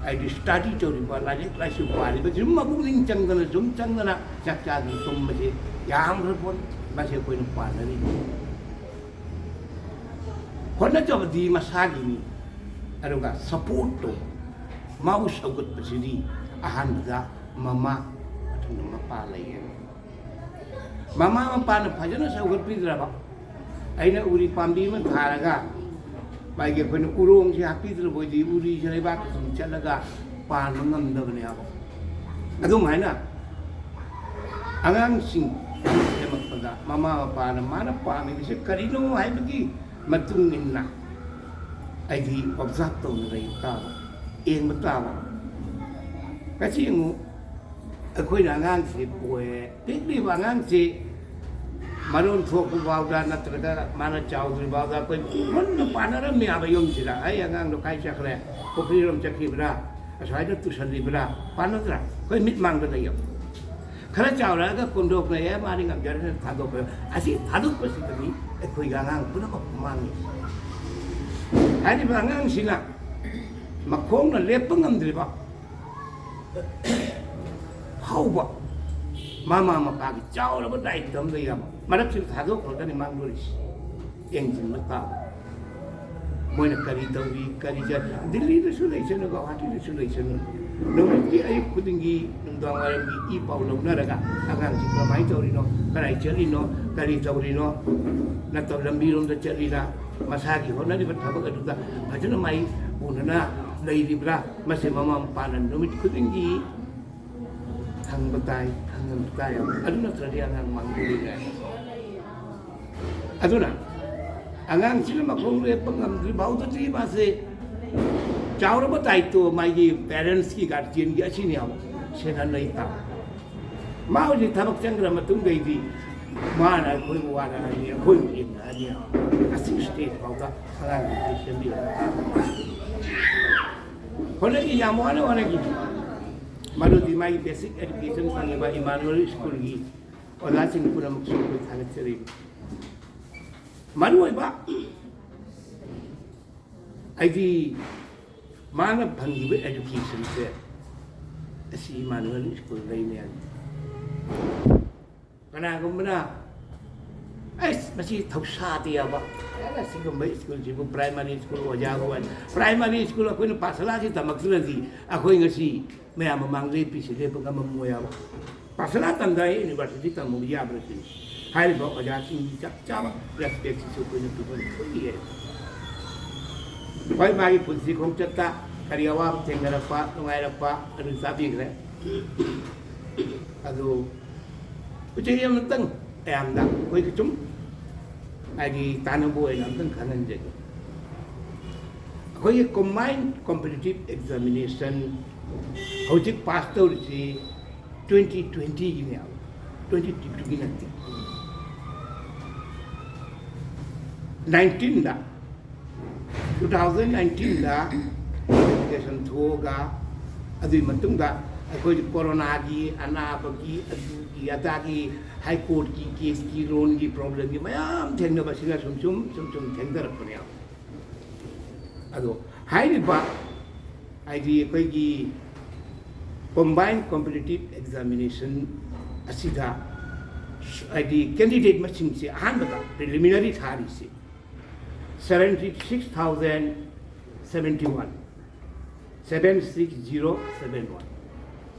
ꯍꯥꯏꯗꯤ ꯁ꯭ꯇꯗꯤ ꯇꯧꯔꯤꯕ, ꯂꯥꯏꯔꯤꯛ ꯂꯥꯏꯁꯨ ꯄꯥꯔꯤꯕ, ꯁꯨꯝ ꯃꯄꯨꯛꯅꯤꯡ ꯆꯪꯗꯅ, ꯁꯨꯝ ꯆꯪꯗꯅ ꯆꯥꯛ ꯆꯥꯗꯅ ꯇꯨꯝꯕꯁꯦ ꯌꯥꯝꯈ꯭ꯔ ꯄꯣꯠꯅꯤ꯫ ꯃꯁꯤ ꯑꯩꯈꯣꯏꯅ ꯄꯥꯟꯅꯔꯤꯕ ꯍꯣꯠꯅꯖꯕꯗꯤ ꯃꯁꯥꯒꯤꯅꯤ, ꯑꯗꯨꯒ ꯁꯄꯣꯔꯠꯇꯣ, ꯃꯥꯕꯨ ꯁꯧꯒꯠꯄꯁꯤꯗꯤ ꯑꯍꯥꯟꯕꯗ ꯃꯃꯥ, ꯃꯊꯪꯗ ꯃꯄꯥ ꯂꯩꯌꯦꯕ꯫ ꯃꯃꯥ ꯃꯄꯥꯅ ꯐꯖꯅ ꯁꯧꯒꯠꯄꯤꯗ꯭ꯔꯕ, ꯑꯩꯅ ꯎꯔꯤ ꯄꯥꯝꯕꯤ ꯑꯃ ꯊꯥꯔꯒ, ꯃꯥꯒꯤ ꯑꯩꯈꯣꯏꯅ ꯎꯔꯣꯡꯁꯦ ꯍꯥꯞꯄꯤꯗ꯭ꯔꯕ ꯑꯣꯏꯗꯤ, ꯎꯔꯤꯁꯦ ꯂꯩꯕꯥꯛꯇ ꯁꯨꯝ ꯆꯠꯂꯒ ꯄꯥꯟꯕ ꯉꯝꯗꯕꯅꯦꯕ꯫ ꯑꯗꯨꯃꯥꯏꯅ ꯑꯉꯥꯡꯁꯤꯡ ꯁꯦꯝꯃꯛꯄꯗ ꯃꯃꯥ ꯃꯄꯥꯅ ꯃꯥꯅ ꯄꯥꯝꯃꯤꯕꯁꯦ ꯀꯔꯤꯅꯣ ꯍꯥꯏꯕꯒꯤ ꯃꯇꯨꯡ ꯏꯟꯅ ꯑꯩꯗꯤ ꯑꯣꯕꯖꯥꯔꯕ ꯇꯧꯅ ꯂꯩꯕ ꯇꯥꯕ, ꯌꯦꯡꯕ ꯇꯥꯕ꯫ ꯉꯁꯤ ꯑꯃꯨꯛ ꯑꯩꯈꯣꯏꯅ ꯑꯉꯥꯡꯁꯤ ꯄꯣꯛꯑꯦ, ꯄꯤꯛꯂꯤꯕ ꯑꯉꯥꯡꯁꯤ ꯃꯔꯣꯟ ꯊꯣꯛꯄ ꯐꯥꯎꯗ ꯅꯠꯇ꯭ꯔꯒ ꯃꯥꯅ ꯆꯥꯎꯗ꯭ꯔꯤ ꯐꯥꯎꯗ ꯑꯩꯈꯣꯏ ꯄꯨꯟꯅ ꯄꯥꯟꯅꯔꯝꯃꯦ ꯍꯥꯏꯕ ꯌꯨꯝꯁꯤꯗ꯫ ꯑꯩ ꯑꯉꯥꯡꯗꯣ ꯀꯥꯏ ꯆꯠꯈ꯭ꯔꯦ, ꯄꯨꯈ꯭ꯔꯤꯔꯣꯝ ꯆꯠꯈꯤꯕ꯭ꯔꯥ, ꯑꯁ꯭ꯋꯥꯏꯗ ꯇꯨꯁꯜꯂꯤꯕ꯭ꯔꯥ, ꯄꯥꯟꯅꯗ꯭ꯔꯥ? ꯑꯩꯈꯣꯏ ꯃꯤꯠ ꯃꯥꯡꯗ ꯂꯩꯌꯦꯕ꯫ ꯈꯔ ꯆꯥꯎꯔꯛꯑꯒ ꯀꯣꯟꯗꯣꯛꯅ ꯑꯦ ꯃꯥꯗꯤ ꯉꯝꯖꯔꯦꯅ ꯊꯥꯗꯣꯛꯈ꯭ꯔꯦ꯫ ꯑꯁꯤ ꯊꯥꯗꯣꯛꯄꯁꯤꯗꯅꯤ ꯑꯩꯈꯣꯏꯒꯤ ꯑꯉꯥꯡ ꯄꯨꯝꯅꯃꯛ ꯃꯥꯡꯉꯤ꯫ ꯍꯥꯏꯔꯤꯕ ꯑꯉꯥꯡꯁꯤꯅ ꯃꯈꯣꯡꯅ ꯂꯦꯞꯄ ꯉꯝꯗ꯭ꯔꯤꯕ ꯍꯧꯕ ꯃꯃꯥ ꯃꯄꯥꯒꯤ ꯆꯥꯎꯔꯕ ꯗꯥꯏꯇ ꯑꯃ ꯂꯩꯔꯕ ꯃꯔꯛꯁꯤꯗ ꯊꯥꯗꯣꯛꯈ꯭ꯔꯒꯅꯤ ꯃꯥꯡꯗꯣꯔꯤꯁꯤ꯫ ꯌꯦꯡꯁꯤꯟꯕ ꯇꯥꯕ꯫ ꯃꯣꯏꯅ ꯀꯔꯤ ꯇꯧꯔꯤ, ꯀꯔꯤ ꯆꯠ-, ꯗꯤꯜꯂꯤꯗꯁꯨ ꯂꯩꯁꯅꯨ, ꯒꯧꯍꯥꯇꯤꯗꯁꯨ ꯂꯩꯁꯅꯨ, ꯅꯨꯃꯤꯠꯀꯤ ꯑꯌꯨꯛ ꯈꯨꯗꯤꯡꯒꯤ ꯅꯨꯡꯗꯥꯡ ꯋꯥꯏꯔꯝꯒꯤ ꯏ ꯄꯥꯎ ꯂꯧꯅꯔꯒ ꯑꯉꯥꯡꯁꯤ ꯀꯃꯥꯏꯅ ꯇꯧꯔꯤꯅꯣ, ꯀꯗꯥꯏ ꯆꯠꯂꯤꯅꯣ, ꯀꯔꯤ ꯇꯧꯔꯤꯅꯣ, ꯅꯠꯇꯕ ꯂꯝꯕꯤꯔꯣꯝꯗ ꯆꯠꯂꯤꯔꯥ, ꯃꯁꯥꯒꯤ ꯍꯣꯠꯅꯔꯤꯕ ꯊꯕꯛ ꯑꯗꯨꯗ ꯐꯖꯅ ꯃꯥꯏ ꯄꯨꯅꯅ ꯂꯩꯔꯤꯕ꯭ꯔꯥ, ꯃꯁꯤ ꯃꯃꯥ ꯃꯄꯥꯅ ꯅꯨꯃꯤꯠ ꯈꯨꯗꯤꯡꯒꯤ ꯍꯪꯕ ꯇꯥꯏ, ꯈꯪꯍꯟꯕ ꯇꯥꯏ꯫ ꯑꯗꯨ ꯅꯠꯇ꯭ꯔꯗꯤ ꯑꯉꯥꯡ ꯃꯥꯡꯖꯔꯤꯅꯦ꯫ ꯑꯗꯨꯅ ꯑꯉꯥꯡꯁꯤꯅ ꯃꯈꯣꯡ ꯂꯦꯞꯄ ꯉꯝꯗ꯭ꯔꯤ ꯐꯥꯎꯗꯗꯤ ꯃꯥꯁꯦ ꯆꯥꯎꯔꯕ ꯗꯥꯏꯇꯣ ꯃꯥꯒꯤ ꯄꯦꯔꯦꯟꯁꯀꯤ, ꯒꯥꯔꯖꯤꯌꯟꯒꯤ ꯑꯁꯤꯅꯦꯕ ꯁꯦꯟꯅꯅꯩ ꯇꯥꯕ꯫ ꯃꯥ ꯍꯧꯖꯤꯛ ꯊꯕꯛ ꯆꯪꯈ꯭ꯔ ꯃꯇꯨꯡꯗꯩꯗꯤ ꯃꯥꯅ ꯑꯩꯈꯣꯏꯕꯨ ꯋꯥꯔꯛꯑꯅꯤ, ꯑꯩꯈꯣꯏꯕꯨ ꯏꯟꯅꯔꯅꯤ꯫ ꯑꯁꯤ ꯁ꯭ꯇꯦꯖ ꯐꯥꯎꯗ ꯑꯉꯥꯡꯁꯤꯡꯁꯤ ꯁꯦꯝꯕꯤꯔꯒ ꯍꯣꯠꯅꯈꯤ, ꯌꯥꯝ ꯋꯥꯅ ꯍꯣꯠꯅꯈꯤ꯫ ꯃꯗꯨꯗꯤ ꯃꯥꯒꯤ ꯕꯦꯁꯤꯛ ꯑꯦꯖꯨꯀꯦꯁꯟ ꯐꯪꯉꯤꯕ ꯏꯃꯥꯅꯨꯋꯦꯜ ꯁ꯭ꯀꯨꯜꯒꯤ ꯑꯣꯖꯥꯁꯤꯡ ꯄꯨꯝꯅꯃꯛꯁꯨ ꯑꯩꯈꯣꯏ ꯊꯥꯒꯠꯆꯔꯤ꯫ ꯃꯔꯨꯑꯣꯏꯕ ꯑꯩꯗꯤ ꯃꯥꯅ ꯐꯪꯈꯤꯕ ꯑꯦꯖꯨꯀꯦꯁꯟꯁꯦ ꯑꯁꯤ ꯏꯃꯥꯅꯨꯋꯦꯜ ꯁ꯭ꯀꯨꯜꯗꯩꯅꯦ꯫ ꯀꯅꯥꯒꯨꯝꯕꯅ, "ꯑꯩꯁ, ꯃꯁꯤ ꯊꯧꯁꯥꯗꯦ" ꯌꯥꯕ, "ꯑꯦ, ꯑꯁꯤꯒꯨꯝꯕ ꯁ꯭ꯀꯨꯜꯁꯤꯕꯨ ꯄ꯭ꯔꯥꯏꯃꯥꯔꯤ ꯁ꯭ꯀꯨꯜ ꯑꯣꯖꯥꯕꯨ ꯑꯣꯏ-, ꯄ꯭ꯔꯥꯏꯃꯥꯔꯤ ꯁ꯭ꯀꯨꯜ ꯑꯩꯈꯣꯏꯅ ꯄꯥꯁꯂꯥꯁꯤ ꯇꯝꯃꯛꯇ꯭ꯔꯗꯤ ꯑꯩꯈꯣꯏ ꯉꯁꯤ ꯃꯌꯥꯝ ꯃꯃꯥꯡꯗ ꯄꯤꯁꯤ ꯂꯦꯞꯄ ꯉꯝꯃꯝꯃꯣꯏ" ꯍꯥꯏꯕ꯫ ꯄꯥꯁꯂꯥ ꯇꯝꯗ ꯌꯨꯅꯤꯚꯔꯁꯤꯇꯤ ꯇꯝꯃꯨꯕ ꯌꯥꯕ꯭ꯔꯥ ꯁꯤꯅꯤ꯫ ꯍꯥꯏꯔꯤꯕ ꯑꯣꯖꯥꯁꯤꯡꯒꯤ ꯆꯞ ꯆꯥꯕ ꯔꯦꯁꯄꯦꯛꯁꯤꯁꯨ ꯑꯩꯈꯣꯏꯅ ꯄꯤꯐꯝ ꯊꯣꯛꯏ꯫ ꯍꯣꯏ, ꯃꯥꯒꯤ ꯄꯨꯟꯁꯤ ꯈꯣꯡꯆꯠꯇ ꯀꯔꯤ ꯑꯋꯥꯕ ꯊꯦꯡꯅꯔꯛꯄ, ꯅꯨꯡꯉꯥꯏꯔꯛꯄ, ꯑꯗꯨ ꯇꯥꯕꯤꯈ꯭ꯔꯦ꯫ ꯑꯗꯨ ꯎꯆꯦꯛ ꯑꯃꯇꯪ ꯃꯌꯥꯝꯗ ꯑꯩꯈꯣꯏꯒꯤ ꯁꯨꯝ ꯍꯥꯏꯗꯤ ꯇꯥꯟꯅꯕ ꯑꯣꯏꯅ ꯑꯝꯇꯪ ꯈꯪꯍꯟꯖꯒꯦ꯫ ꯑꯩꯈꯣꯏꯒꯤ ꯀꯣꯝꯕꯥꯏꯟ ꯀꯣꯝꯄꯤꯇꯤꯇꯤꯞ ꯑꯦꯛꯖꯥꯃꯤꯅꯦꯁꯟ ꯍꯧꯖꯤꯛ ꯄꯥꯁ ꯇꯧꯔꯤꯁꯤ ꯇ꯭ꯋꯦꯟꯇꯤ ꯇ꯭ꯋꯦꯟꯇꯤꯒꯤꯅꯦꯕ, ꯇ꯭ꯋꯦꯟꯇꯤ ꯇ꯭ꯋꯦꯟꯇꯤꯒꯤ ꯅꯠꯇꯦ꯫ ꯅꯥꯏꯟꯇꯤꯟꯗ, ꯇꯨ ꯊꯥꯎꯖꯟ ꯅꯥꯏꯟꯇꯤꯟꯗ ꯅꯣꯇꯤꯐꯤꯀꯦꯁꯟ ꯊꯣꯛꯑꯒ, ꯑꯗꯨꯒꯤ ꯃꯇꯨꯡꯗ ꯑꯩꯈꯣꯏꯗꯤ ꯀꯣꯔꯣꯅꯥꯒꯤ ꯑꯅꯥꯕꯒꯤ, ꯑꯗꯨꯒꯤ ꯑꯗꯥꯒꯤ, ꯍꯥꯏ ꯀꯣꯔꯠꯀꯤ ꯀꯦꯁꯀꯤ, ꯂꯣꯟꯒꯤ ꯄ꯭ꯔꯣꯕ꯭ꯂꯦꯝꯒꯤ ꯃꯌꯥꯝ ꯊꯦꯡꯅꯕꯁꯤꯅ ꯁꯨꯝ ꯁꯨꯝ ꯁꯨꯝ ꯁꯨꯝ ꯊꯦꯡꯊꯔꯛꯄꯅꯦꯕ꯫ ꯑꯗꯣ ꯍꯥꯏꯔꯤꯕ, ꯍꯥꯏꯗꯤ ꯑꯩꯈꯣꯏꯒꯤ ꯀꯣꯝꯕꯥꯏꯟ ꯀꯣꯝꯄꯤꯇꯤꯇꯤꯞ ꯑꯦꯛꯖꯥꯃꯤꯅꯦꯁꯟ ꯑꯁꯤꯗ, ꯍꯥꯏꯗꯤ ꯀꯦꯟꯗꯤꯗꯦꯠ ꯃꯁꯤꯡꯁꯦ ꯑꯍꯥꯟꯕꯗ ꯄ꯭ꯔꯤꯂꯤꯃꯤꯅꯔꯤ ꯊꯥꯔꯤꯁꯦ seventy six thousand seventy one, seven six zero seven one,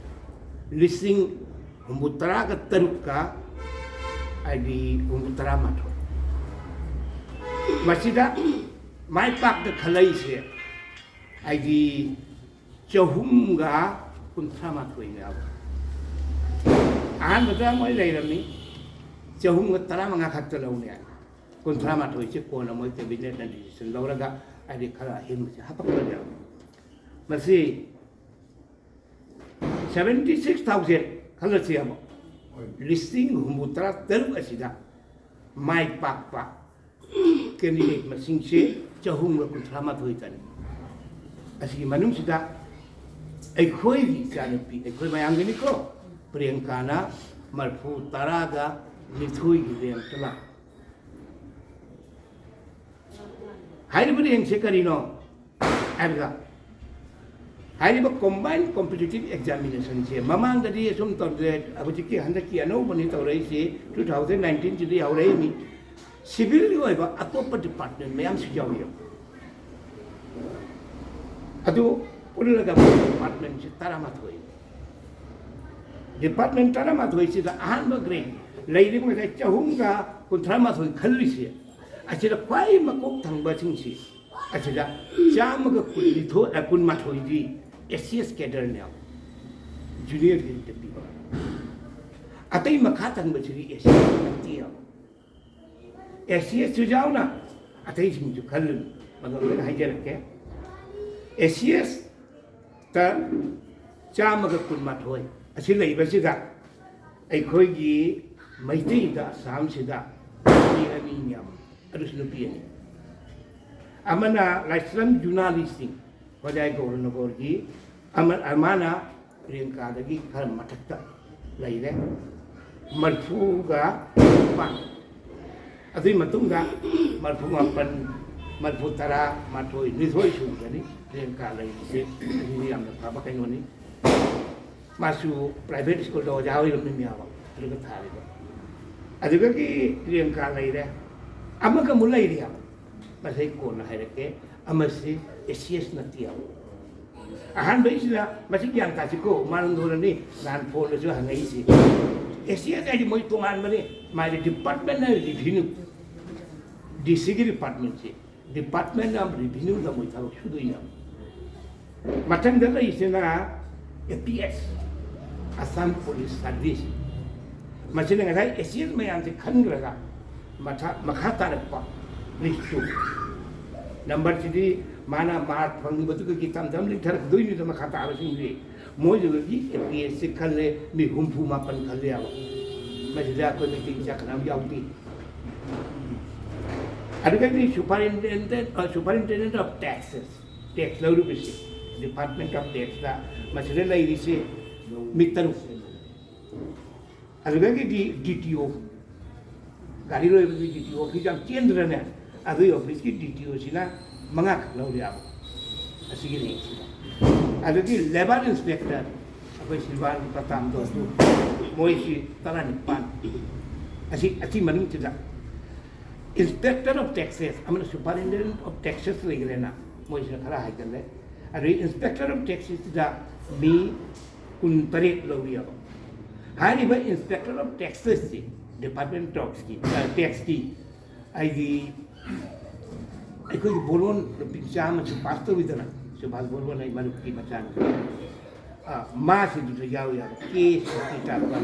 ꯂꯤꯁꯤꯡ ꯍꯨꯝꯐꯨ ꯇꯔꯥꯒ ꯇꯔꯨꯛꯀ, ꯍꯥꯏꯗꯤ ꯍꯨꯝꯐꯨ ꯇꯔꯥ ꯃꯥꯊꯣꯏ꯫ ꯃꯁꯤꯗ ꯃꯥꯏ ꯄꯥꯛꯇ ꯈꯜꯂꯛꯏꯁꯦ, ꯍꯥꯏꯗꯤ ꯆꯍꯨꯝꯒ ꯀꯨꯟꯊ꯭ꯔꯥ ꯃꯥꯊꯣꯏꯅꯦꯕ꯫ ꯑꯍꯥꯟꯕꯗ ꯃꯣꯏ ꯂꯩꯔꯝꯃꯤ, ꯆꯍꯨꯝꯒ ꯇꯔꯥꯃꯉꯥ ꯈꯛꯇ ꯂꯧꯅꯤ ꯍꯥꯏ꯫ ꯀꯨꯟꯊ꯭ꯔꯥ ꯃꯥꯊꯣꯏꯁꯦ ꯀꯣꯟꯅ ꯃꯣꯏ ꯀꯦꯕꯤꯅꯦꯠꯅ ꯗꯤꯁꯤꯖꯟ ꯂꯧꯔꯒ, ꯍꯥꯏꯗꯤ ꯈꯔ ꯑꯍꯦꯟꯕꯁꯦ ꯍꯥꯄꯛꯄꯅꯦꯕ꯫ ꯃꯁꯤ ꯁꯕꯦꯟꯇꯤ ꯁꯤꯛꯁ ꯊꯥꯎꯖꯟ ꯈꯜꯂꯁꯤ ꯑꯃꯨꯛ, ꯂꯤꯁꯤꯡ ꯍꯨꯝꯐꯨ ꯇꯔꯥ ꯇꯔꯨꯛ ꯑꯁꯤꯗ ꯃꯥꯏ ꯄꯥꯛꯄ ꯀꯦꯟꯗꯤꯗꯦꯠ ꯃꯁꯤꯡꯁꯦ ꯆꯍꯨꯝꯒ ꯀꯨꯟꯊ꯭ꯔꯥ ꯃꯥꯊꯣꯏꯇꯅꯤ꯫ ꯑꯁꯤꯒꯤ ꯃꯅꯨꯡꯁꯤꯗ ꯑꯩꯈꯣꯏꯒꯤ ꯏꯆꯥꯅꯨꯄꯤ, ꯑꯩꯈꯣꯏ ꯃꯌꯥꯝꯒꯤꯅꯤꯀꯣ, ꯄ꯭ꯔꯤꯌꯥꯡꯀꯥꯅ ꯃꯔꯐꯨ ꯇꯔꯥꯒ ꯅꯤꯊꯣꯏꯒꯤ ꯔꯦꯡꯛꯇ ꯂꯥꯛ꯫ ꯍꯥꯏꯔꯤꯕ ꯔꯦꯡꯛꯁꯦ ꯀꯔꯤꯅꯣ ꯍꯥꯏꯕꯗ, ꯍꯥꯏꯔꯤꯕ ꯀꯣꯝꯕꯥꯏꯟ ꯀꯣꯝꯄꯤꯇꯤꯇꯤꯞ ꯑꯦꯛꯖꯥꯃꯤꯅꯦꯁꯟꯁꯦ ꯃꯃꯥꯡꯗꯗꯤ ꯑꯁꯨꯝ ꯇꯧꯗꯦ, ꯍꯧꯖꯤꯛꯀꯤ ꯍꯟꯗꯛꯀꯤ ꯑꯅꯧꯕꯅꯤ ꯇꯧꯔꯛꯏꯁꯤ, ꯇꯨ ꯊꯥꯎꯖꯟ ꯅꯥꯏꯟꯇꯤꯟꯁꯤꯗ ꯌꯥꯎꯔꯛꯏꯅꯤ꯫ ꯁꯤꯚꯤꯜꯒꯤ ꯑꯣꯏꯕ ꯑꯇꯣꯞꯄ ꯗꯤꯄꯥꯔꯠꯃꯦꯟ ꯃꯌꯥꯝꯁꯨ ꯌꯥꯎꯏ꯫ ꯑꯗꯨ ꯄꯨꯜꯂꯒ ꯗꯤꯄꯥꯔꯠꯃꯦꯟꯁꯤ ꯇꯔꯥꯃꯥꯊꯣꯏ꯫ ꯗꯤꯄꯥꯔꯠꯃꯦꯟ ꯇꯔꯥꯃꯥꯊꯣꯏꯁꯤꯗ ꯑꯍꯥꯟꯕ ꯒ꯭ꯔꯦꯗ ꯂꯩꯔꯤꯕ ꯉꯁꯥꯏ ꯆꯍꯨꯝꯒ ꯀꯨꯟꯊ꯭ꯔꯥ ꯃꯥꯊꯣꯏ ꯈꯜꯂꯤꯁꯦ, ꯑꯁꯤꯗ ꯈ꯭ꯋꯥꯏ ꯃꯀꯣꯛ ꯊꯪꯕꯁꯤꯡꯁꯤ, ꯑꯁꯤꯗ ꯆꯥꯝꯃꯒ ꯀꯨꯟꯅꯤꯊꯣꯏ, ꯑ, ꯀꯨꯟꯃꯥꯊꯣꯏꯗꯤ ꯑꯦꯁ ꯁꯤ ꯑꯦꯁ ꯀꯦꯗꯔꯅꯦꯕ, ꯖꯨꯅꯤꯌꯔ ꯒ꯭ꯔꯦꯗꯇ ꯄꯤꯕ꯫ ꯑꯇꯩ ꯃꯈꯥ ꯊꯪꯕꯁꯤꯗꯤ ꯑꯦꯁ ꯁꯤ ꯑꯦꯁ ꯅꯠꯇꯦꯕ꯫ ꯑꯦꯁ ꯁꯤ ꯑꯦꯁꯁꯨ ꯌꯥꯎꯅ ꯑꯇꯩꯁꯤꯡꯁꯨ ꯈꯜꯂꯨ, ꯃꯗꯨ ꯂꯣꯏꯅ ꯍꯥꯏꯖꯔꯛꯀꯦ꯫ ꯑꯦꯁ ꯁꯤ ꯑꯦꯁꯇ ꯆꯥꯝꯃꯒ ꯀꯨꯟꯃꯥꯊꯣꯏ, ꯑꯁꯤ ꯂꯩꯕꯁꯤꯗ ꯑꯩꯈꯣꯏꯒꯤ ꯃꯩꯇꯩꯗ ꯑꯁꯥꯝꯁꯤꯗ ꯅꯨꯄꯤ ꯑꯅꯤꯅꯦꯕ, ꯑꯗꯨꯁꯨ ꯅꯨꯄꯤ ꯑꯅꯤ꯫ ꯑꯃꯅ ꯂꯥꯏꯁ꯭ꯔꯝ ꯖꯨꯅꯥꯂꯤ ꯁꯤꯡ, ꯍꯣꯖꯥꯏ ꯒꯧꯔꯅꯒꯣꯔꯒꯤ, ꯑꯃ-, ꯃꯥꯅ ꯄ꯭ꯔꯤꯌꯥꯡꯀꯥꯗꯒꯤ ꯈꯔ ꯃꯊꯛꯇ ꯂꯩꯔꯦ, ꯃꯔꯤꯐꯨꯒ ꯅꯤꯄꯥꯟ꯫ ꯑꯗꯨꯒꯤ ꯃꯇꯨꯡꯗ ꯃꯔꯤꯐꯨ ꯃꯥꯄꯟ, ꯃꯔꯤꯐꯨ ꯇꯔꯥ ꯃꯥꯊꯣꯏ, ꯅꯤꯊꯣꯏ ꯁꯨꯕꯗꯅꯤ ꯄ꯭ꯔꯤꯌꯥꯡꯀꯥ ꯂꯩꯔꯤꯁꯦ꯫ ꯑꯁꯤꯗꯤ ꯌꯥꯝꯅ ꯐꯕ ꯀꯩꯅꯣꯅꯤ꯫ ꯃꯥꯁꯨ ꯄ꯭ꯔꯥꯏꯚꯦꯠ ꯁ꯭ꯀꯨꯜꯗ ꯑꯣꯖꯥ ꯑꯣꯏꯔꯝꯃꯤꯅꯦꯕ, ꯑꯗꯨꯒ ꯊꯥꯔꯤꯕ꯫ ꯑꯗꯨꯗꯒꯤ ꯄ꯭ꯔꯤꯌꯥꯡꯀꯥ ꯂꯩꯔꯦ, ꯑꯃꯒ ꯑꯃꯨꯛ ꯂꯩꯔꯤꯑꯕ꯫ ꯃꯁꯤ ꯀꯣꯟꯅ ꯍꯥꯏꯔꯛꯀꯦ꯫ ꯑꯃꯁꯤ ꯑꯦꯁꯤꯑꯦꯁ ꯅꯠꯇꯦꯕ꯫ ꯑꯍꯥꯟꯕꯩꯁꯤꯗ ꯃꯁꯤ ꯒ꯭ꯌꯥꯟ ꯇꯥꯁꯤꯀꯣ, ꯃꯥꯅ ꯅꯣꯔꯅꯤ ꯅꯍꯥꯟ ꯐꯣꯟꯗꯁꯨ ꯍꯪꯉꯛꯏꯁꯤ꯫ ꯑꯦꯁꯤꯑꯦꯁ ꯍꯥꯏꯗꯤ ꯃꯣꯏ ꯇꯣꯉꯥꯟꯕꯅꯤ, ꯃꯥꯗꯤ ꯗꯤꯄꯥꯔꯠꯃꯦꯟ ꯍꯥꯏ ꯔꯤꯚꯤꯅ꯭ꯌꯨ, ꯗꯤ ꯁꯤꯒꯤ ꯗꯤꯄꯥꯔꯠꯃꯦꯟꯁꯤ꯫ Department of Revenue ꯗ ꯃꯣꯏ ꯊꯕꯛ ꯁꯨꯗꯣꯏꯅꯦꯕ꯫ ꯃꯊꯪꯗ ꯂꯩꯔꯤꯁꯤꯅ ꯑꯦ P S, Assam Police Service꯫ ꯃꯁꯤꯅ ꯉꯁꯥꯏ ꯑꯦꯁꯤꯌꯟ ꯃꯌꯥꯝꯁꯦ ꯈꯟꯈ꯭ꯔꯒ ꯃꯊꯥ-, ꯃꯈꯥ ꯇꯥꯔꯛꯄ ꯂꯤꯁꯇꯨ, ꯅꯝꯕꯔꯁꯤꯗꯤ ꯃꯥꯅ ꯃꯥꯔꯛ ꯐꯪꯕꯗꯨꯗꯒꯤ ꯇꯝ ꯇꯝ ꯂꯤꯡꯊꯔꯛꯀꯗꯣꯏꯅꯤꯗ ꯃꯈꯥ ꯇꯥꯕꯁꯤꯡꯗꯤ꯫ ꯃꯣꯏꯗꯨꯗꯒꯤ ꯑꯦ ꯄꯤ ꯑꯦꯁꯁꯤ ꯈꯜꯂꯦ, ꯃꯤ ꯍꯨꯝꯐꯨ ꯃꯥꯄꯟ ꯈꯜꯂꯦꯕ꯫ ꯃꯁꯤꯗ ꯑꯩꯈꯣꯏ ꯃꯩꯇꯩ ꯃꯆꯥ ꯀꯅꯥꯝ ꯌꯥꯎꯗꯦ꯫ ꯑꯗꯨꯗꯒꯤ Superintendent, ꯑ, Superintendent of Taxes, ꯇꯦꯛꯁ ꯂꯧꯔꯤꯕꯁꯤ, Department of Tax ꯇ ꯃꯁꯤꯗ ꯂꯩꯔꯤꯁꯤ ꯃꯤ ꯇꯔꯨꯛ꯫ ꯑꯗꯨꯗꯒꯤꯗꯤ ꯗꯤ ꯇꯤ ꯑꯣ, ꯒꯥꯔꯤ ꯂꯣꯏꯕꯒꯤ ꯗꯤ ꯇꯤ ꯑꯣ ꯑꯣꯐꯤꯁ ꯌꯥꯝ ꯆꯦꯟꯗ꯭ꯔꯅꯦ? ꯑꯗꯨꯒꯤ ꯑꯣꯐꯤꯁꯀꯤ ꯗꯤ ꯇꯤ ꯑꯣꯁꯤꯅ ꯃꯉꯥꯈꯛ ꯂꯧꯔꯤꯕ ꯑꯁꯤꯒꯤ ꯔꯦꯡꯁꯤꯗ꯫ ꯑꯗꯒꯤ ꯂꯦꯕꯔ ꯏꯟꯁꯄꯦꯛꯇꯔ, ꯑꯩꯈꯣꯏ ꯁꯤꯜꯚꯥꯟ ꯄ꯭ꯔꯇꯥꯞꯇꯣ ꯑꯗꯨ, ꯃꯣꯏꯁꯤ ꯇꯔꯥꯅꯤꯄꯥꯟ꯫ ꯑꯁꯤ, ꯑꯁꯤ ꯃꯅꯨꯡꯁꯤꯗ Inspector of Taxes, ꯑꯃꯅ Superintendent of Taxes ꯂꯩꯈ꯭ꯔꯦꯅ, ꯃꯣꯏꯁꯤꯅ ꯈꯔ ꯍꯥꯏꯒꯠꯂꯦ꯫ ꯑꯗꯩ Inspector of Taxes ꯁꯤꯗ ꯃꯤ ꯀꯨꯟꯇꯔꯦꯠ ꯂꯧꯔꯤꯑꯕ꯫ ꯍꯥꯏꯔꯤꯕ Inspector of Taxes ꯁꯤ, Department of Tax ꯀꯤ, ꯑ, ꯇꯦꯛꯁꯀꯤ, ꯍꯥꯏꯗꯤ ꯑꯩꯈꯣꯏꯒꯤ ꯕꯣꯂꯣꯟ ꯅꯨꯄꯤ ꯃꯆꯥ ꯑꯃꯁꯨ ꯄꯥꯁ ꯇꯧꯋꯤꯗꯅ, ꯁꯨꯕꯥꯁ ꯕꯣꯂꯣꯟ ꯑꯩ ꯃꯔꯨꯞꯀꯤ ꯃꯆꯥꯅꯨꯄꯤ꯫ ꯑ, ꯃꯥꯁꯤꯗꯨꯗ ꯌꯥꯎꯔꯤꯑꯕ, ꯀꯦ ꯁꯤꯛꯁꯇꯤ ꯇꯥꯔꯛꯄ꯫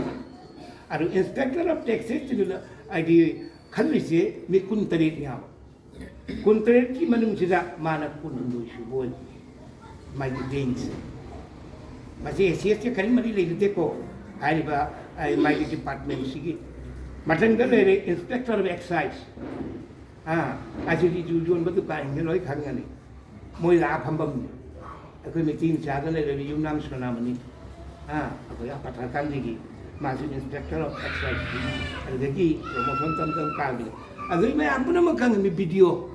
ꯑꯗꯨ Inspector of Taxes ꯁꯤꯗꯨꯅ ꯍꯥꯏꯗꯤ ꯈꯜꯂꯤꯁꯦ ꯃꯤ ꯀꯨꯟꯇꯔꯦꯠꯅꯦꯕ꯫ ꯀꯨꯟꯇꯔꯦꯠꯀꯤ ꯃꯅꯨꯡꯁꯤꯗ ꯃꯥꯅ ꯀꯨꯟꯍꯨꯝꯗꯣꯏ ꯁꯨꯕ ꯑꯣꯏ, ꯃꯥꯒꯤ ꯔꯦꯡꯁꯦ꯫ ꯃꯁꯤ ꯑꯦ ꯁꯤ ꯑꯦꯁꯀ ꯀꯔꯤ ꯃꯔꯤ ꯂꯩꯅꯗꯦꯀꯣ꯫ ꯍꯥꯏꯔꯤꯕ ꯑꯩ ꯃꯥꯒꯤ ꯗꯤꯄꯥꯔꯠꯃꯦꯟꯁꯤꯒꯤ ꯃꯊꯪꯗ ꯂꯩꯔꯦ ꯏꯟꯁꯄꯦꯛꯇꯔ ꯑꯣꯐ ꯑꯦꯛꯁꯥꯏꯁ꯫ ꯑꯥ, ꯑꯁꯤꯗꯤ ꯌꯨ ꯌꯣꯟꯕ ꯗꯨꯀꯥꯟꯁꯤꯡꯁꯦ ꯂꯣꯏ ꯈꯪꯒꯅꯤ꯫ ꯃꯣꯏ ꯂꯥꯛꯑ ꯐꯝꯐꯝꯅꯤ꯫ ꯑꯩꯈꯣꯏ ꯃꯤꯇꯤꯡ ꯆꯥꯗ ꯂꯩꯔꯕ ꯌꯨꯝꯅꯥꯝ ꯁꯣꯅꯥꯃꯅꯤ, ꯑꯥ, ꯑꯩꯈꯣꯏ ꯄꯊꯔꯀꯥꯟꯗꯒꯤ ꯃꯥꯁꯤ ꯏꯟꯁꯄꯦꯛꯇꯔ ꯑꯣꯐ ꯑꯦꯛꯁꯥꯏꯁ, ꯑꯗꯨꯗꯒꯤ ꯄ꯭ꯔꯣꯃꯣꯁꯟ ꯇꯝ ꯇꯝ ꯀꯥꯈꯤꯕ꯫ ꯑꯗꯨꯒꯤ ꯃꯌꯥꯝ ꯄꯨꯝꯅꯃꯛ ꯈꯪꯉꯤ꯫ ꯕꯤ ꯗꯤ ꯑꯣ,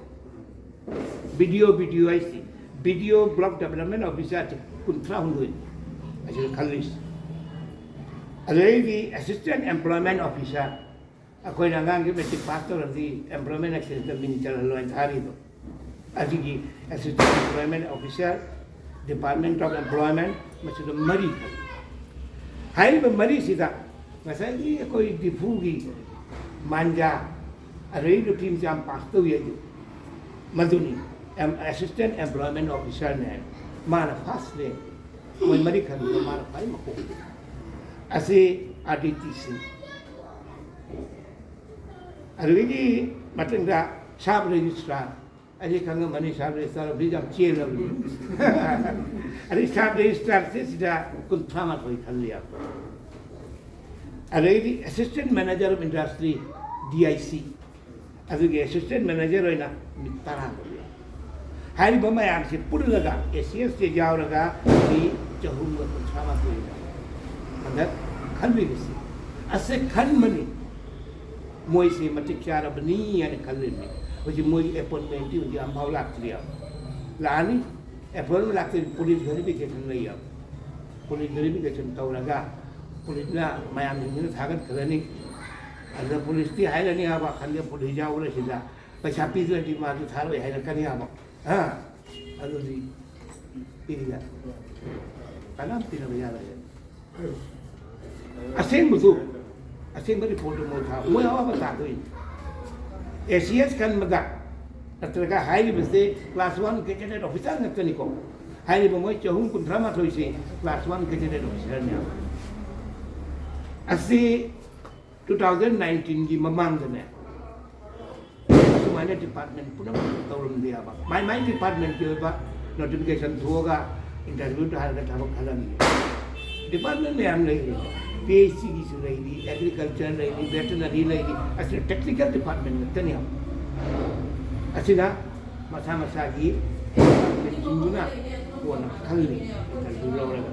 ꯕꯤ ꯗꯤ ꯑꯣ, ꯕꯤ ꯗꯤ ꯑꯣ ꯍꯥꯏꯁꯤ, ꯕꯤ ꯗꯤ ꯑꯣ, ꯕ꯭ꯂꯣꯛ ꯗꯦꯕꯂꯞꯃꯦꯟ ꯑꯣꯐꯤꯁꯥꯔꯁꯦ ꯀꯨꯟꯊ꯭ꯔꯥ ꯍꯨꯝꯗꯣꯏ꯫ ꯑꯁꯤꯗ ꯈꯜꯂꯤꯁꯤ꯫ ꯑꯗꯩꯗꯤ ꯑꯦꯁꯤꯁꯇꯦꯟ ꯑꯦꯝꯄ꯭ꯂꯣꯏꯃꯦꯟ ꯑꯣꯐꯤꯁꯥꯔ, ꯑꯩꯈꯣꯏꯅ ꯑꯉꯥꯡꯁꯦ ꯃꯦꯇ꯭ꯔꯤꯛ ꯄꯥꯁ ꯇꯧꯔꯗꯤ ꯑꯦꯝꯄ꯭ꯂꯣꯏꯃꯦꯟ ꯑꯦꯛꯁꯆꯦꯟꯖꯇ ꯃꯤꯡ ꯆꯜꯍꯜꯂꯣ ꯍꯥꯏꯅ ꯊꯥꯔꯤꯗꯣ꯫ ꯑꯁꯤꯒꯤ assistant employment officer, department of employment, ꯃꯁꯤꯗ ꯃꯔꯤ ꯈꯜꯂꯤ꯫ ꯍꯥꯏꯔꯤꯕ ꯃꯔꯤꯁꯤꯗ ꯉꯁꯥꯏꯒꯤ ꯑꯩꯈꯣꯏ ꯗꯤꯐꯨꯒꯤ ꯃꯥꯟꯖꯥ, ꯑꯗꯩ ꯅꯨꯄꯤ ꯃꯆꯥ ꯑꯃ ꯄꯥꯁ ꯇꯧꯏ ꯑꯗꯨ, ꯃꯗꯨꯅꯤ ꯑꯦꯁꯤꯁꯇꯦꯟ ꯑꯦꯝꯄ꯭ꯂꯣꯏꯃꯦꯟ ꯑꯣꯐꯤꯁꯥꯔꯅꯦ ꯍꯥꯏ꯫ ꯃꯥꯅ ꯐꯥꯔꯁ ꯔꯦꯡ꯫ ꯃꯣꯏ ꯃꯔꯤ ꯈꯟꯕꯗ ꯃꯥꯅ ꯈ꯭ꯋꯥꯏ ꯃꯀꯣꯛ꯫ ꯑꯁꯤ ꯑꯥꯔ ꯗꯤ ꯇꯤ ꯁꯤ꯫ ꯑꯗꯨꯗꯒꯤ ꯃꯊꯪꯗ ꯁꯕ ꯔꯦꯖꯤꯁꯇ꯭ꯔꯥꯔ꯫ ꯑꯩꯗꯤ ꯈꯪꯉꯝꯃꯅꯤ, ꯁꯕ ꯔꯦꯖꯤꯁꯇ꯭ꯔꯥꯔ ꯑꯣꯐꯤꯁ ꯌꯥꯝ ꯆꯦꯜꯂꯕꯅꯤ꯫ ꯑꯗꯩ ꯁꯕ ꯔꯦꯖꯤꯁꯇ꯭ꯔꯥꯔꯁꯦ ꯁꯤꯗ ꯀꯨꯟꯊ꯭ꯔꯥ ꯃꯥꯊꯣꯏ ꯈꯜꯂꯤ ꯌꯥꯝ꯫ ꯑꯗꯩꯗꯤ assistant manager of industry, D I C, ꯑꯗꯨꯒꯤ ꯑꯦꯁꯤꯁꯇꯦꯟ ꯃꯦꯅꯦꯖꯔ ꯑꯣꯏꯅ ꯃꯤ ꯇꯔꯥ ꯂꯧꯏ꯫ ꯍꯥꯏꯔꯤꯕ ꯃꯌꯥꯝꯁꯤ ꯄꯨꯜꯂꯒ, ꯑꯦ ꯁꯤ ꯑꯦꯁꯇ ꯌꯥꯎꯔꯒ ꯃꯤ ꯆꯍꯨꯝꯒ ꯀꯨꯟꯊ꯭ꯔꯥ ꯃꯥꯊꯣꯏꯅ ꯍꯟꯗꯛ ꯈꯟꯕꯤꯔꯤꯁꯤ꯫ ꯑꯁꯦ ꯈꯟꯕꯅꯤ, ꯃꯣꯏꯁꯤ ꯃꯇꯤꯛ ꯆꯥꯔꯕꯅꯤ ꯍꯥꯏꯅ ꯈꯜꯂꯤꯕꯅꯤ꯫ ꯍꯧꯖꯤꯛ ꯃꯣꯏꯒꯤ ꯑꯦꯄꯣꯏꯟꯃꯦꯟꯇꯤ ꯍꯧꯖꯤꯛ ꯑꯝꯐꯥꯎ ꯂꯥꯛꯇ꯭ꯔꯤ꯫ ꯂꯥꯛꯑꯅꯤ꯫ ꯑꯦꯄꯣꯏꯟꯃꯦꯟ ꯂꯥꯛꯇ꯭ꯔꯗꯤ ꯄꯨꯂꯤꯁ ꯚꯦꯔꯤꯐꯤꯀꯦꯁꯟ ꯂꯩꯌꯦꯕ꯫ ꯄꯨꯂꯤꯁ ꯚꯦꯔꯤꯐꯤꯀꯦꯁꯟ ꯇꯧꯔꯒ ꯄꯨꯂꯤꯁꯅ ꯃꯌꯥꯝꯁꯤꯡꯁꯤꯅ ꯊꯥꯒꯠꯈ꯭ꯔꯅꯤ꯫ ꯑꯗꯨꯗ ꯄꯨꯂꯤꯁꯇꯤ ꯍꯥꯏꯔꯅꯤ ꯍꯥꯏꯕ, ꯈꯪꯗꯦ, ꯄꯨꯂꯤꯁ ꯌꯥꯎꯕ꯭ꯔꯥ ꯁꯤꯗ꯫ ꯄꯩꯁꯥ ꯄꯤꯗ꯭ꯔꯗꯤ ꯃꯥꯁꯨ ꯊꯥꯔꯣꯏ ꯍꯥꯏꯔꯛꯀꯅꯤ ꯍꯥꯏꯕ꯫ ꯍꯥ? ꯑꯗꯨꯗꯤ ꯄꯤꯔꯤꯒ ꯀꯅꯥꯝ ꯄꯤꯅꯕ ꯌꯥꯔꯣꯏ꯫ ꯑꯁꯦꯡꯕꯗꯨ, ꯑꯁꯦꯡꯕ ꯔꯤꯄꯣꯔꯠꯇꯨ ꯃꯣꯏ ꯊꯥ-, ꯃꯣꯏ ꯑꯋꯥꯕ ꯇꯥꯗꯣꯏꯅꯤ꯫ ꯑꯦ ꯁꯤ ꯑꯦꯁ ꯈꯟꯕꯗ ꯅꯠꯇ꯭ꯔꯒ ꯍꯥꯏꯔꯤꯕꯁꯦ ꯀ꯭ꯂꯥꯁ ꯋꯥꯟ ꯒꯦꯖꯦꯇꯦꯠ ꯑꯣꯐꯤꯁꯥꯔ ꯉꯥꯛꯇꯅꯤꯀꯣ꯫ ꯍꯥꯏꯔꯤꯕ ꯃꯣꯏ ꯆꯍꯨꯝ ꯀꯨꯟꯊ꯭ꯔꯥ ꯃꯥꯊꯣꯏꯁꯦ ꯀ꯭ꯂꯥꯁ ꯋꯥꯟ ꯒꯦꯖꯦꯇꯦꯠ ꯑꯣꯐꯤꯁꯥꯔꯅꯦꯕ꯫ ꯑꯁꯤ ꯇꯨ ꯊꯥꯎꯖꯟ ꯅꯥꯏꯟꯇꯤꯟꯒꯤ ꯃꯃꯥꯡꯗꯅꯦ, ꯑꯁꯨꯃꯥꯏꯅ ꯗꯤꯄꯥꯔꯠꯃꯦꯟ ꯄꯨꯝꯅꯃꯛ ꯇꯧꯔꯝꯗꯦ ꯍꯥꯏꯕ꯫ ꯃꯥꯏ ꯃꯥꯏ ꯗꯤꯄꯥꯔꯠꯃꯦꯟꯒꯤ ꯑꯣꯏꯕ ꯅꯣꯇꯤꯐꯤꯀꯦꯁꯟ ꯊꯣꯛꯑꯒ ꯏꯟꯇꯔꯚ꯭ꯌꯨꯗ ꯍꯥꯏꯔꯒ ꯊꯕꯛ ꯈꯜꯂꯝꯃꯤ꯫ ꯗꯤꯄꯥꯔꯠꯃꯦꯟ ꯃꯌꯥꯝ ꯂꯩꯔꯤ꯫ ꯄꯤ ꯑꯩꯆ ꯗꯤꯒꯤꯁꯨ ꯂꯩꯔꯤ, ꯑꯦꯒ꯭ꯔꯤꯀꯜꯆꯔ ꯂꯩꯔꯤ, ꯚꯦꯇꯅꯔꯤ ꯂꯩꯔꯤ꯫ ꯑꯁꯤꯗ ꯇꯦꯛꯅꯤꯀꯦꯜ ꯗꯤꯄꯥꯔꯠꯃꯦꯟ ꯉꯥꯛꯇꯅꯦꯕ꯫ ꯑꯁꯤꯗ ꯃꯁꯥ ꯃꯁꯥꯒꯤ ꯗꯤꯄꯥꯔꯠꯃꯦꯟꯁꯤꯡꯗꯨꯅ ꯀꯣꯟꯅ ꯈꯜꯂꯤ, ꯏꯟꯇꯔꯚ꯭ꯌꯨ ꯂꯧꯔꯒ꯫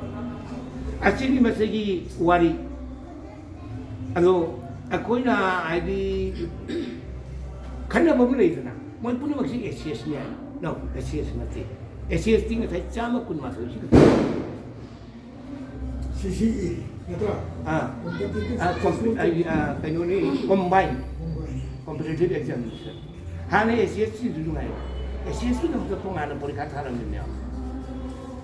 ꯑꯁꯤꯒꯤ ꯃꯁꯤꯒꯤ ꯋꯥꯔꯤ꯫ ꯑꯗꯣ ꯑꯩꯈꯣꯏꯅ ꯍꯥꯏꯗꯤ ꯈꯟꯅꯕ ꯑꯃ ꯂꯩꯗꯅ, ꯃꯣꯏ ꯄꯨꯝꯅꯃꯛꯁꯤ ꯑꯦꯁꯤꯑꯦꯁꯅꯤ ꯍꯥꯏꯅ꯫ ꯅꯣ, ꯑꯦꯁꯤꯑꯦꯁ ꯅꯠꯇꯦ꯫ ꯑꯦꯁꯤꯑꯦꯁꯇꯤ ꯉꯁꯥꯏ ꯆꯥꯝꯃ ꯀꯨꯟꯃꯥꯊꯣꯏꯁꯤ ꯈꯛꯇ꯫ ꯁꯤ ꯁꯤ ꯏ ꯅꯠꯇ꯭ꯔꯥ? ꯑꯥ, Competitive ꯑꯥ, ꯀꯣꯝꯄꯤ-, ꯑꯥ, ꯑꯥ, ꯀꯩꯅꯣꯅꯤ, ꯀꯣꯝꯕꯥꯏꯟ, Combine. Competitive examination. ꯍꯥꯟꯅ ꯑꯦꯁꯤꯑꯦꯁꯁꯤꯁꯨ ꯅꯨꯡꯉꯥꯏꯕ, ꯑꯦꯁꯤꯑꯦꯁꯀꯤꯗꯃꯛꯇ ꯇꯣꯉꯥꯟꯅ ꯄꯔꯤꯈꯥ ꯊꯥꯔꯝꯃꯤꯅꯦꯕ꯫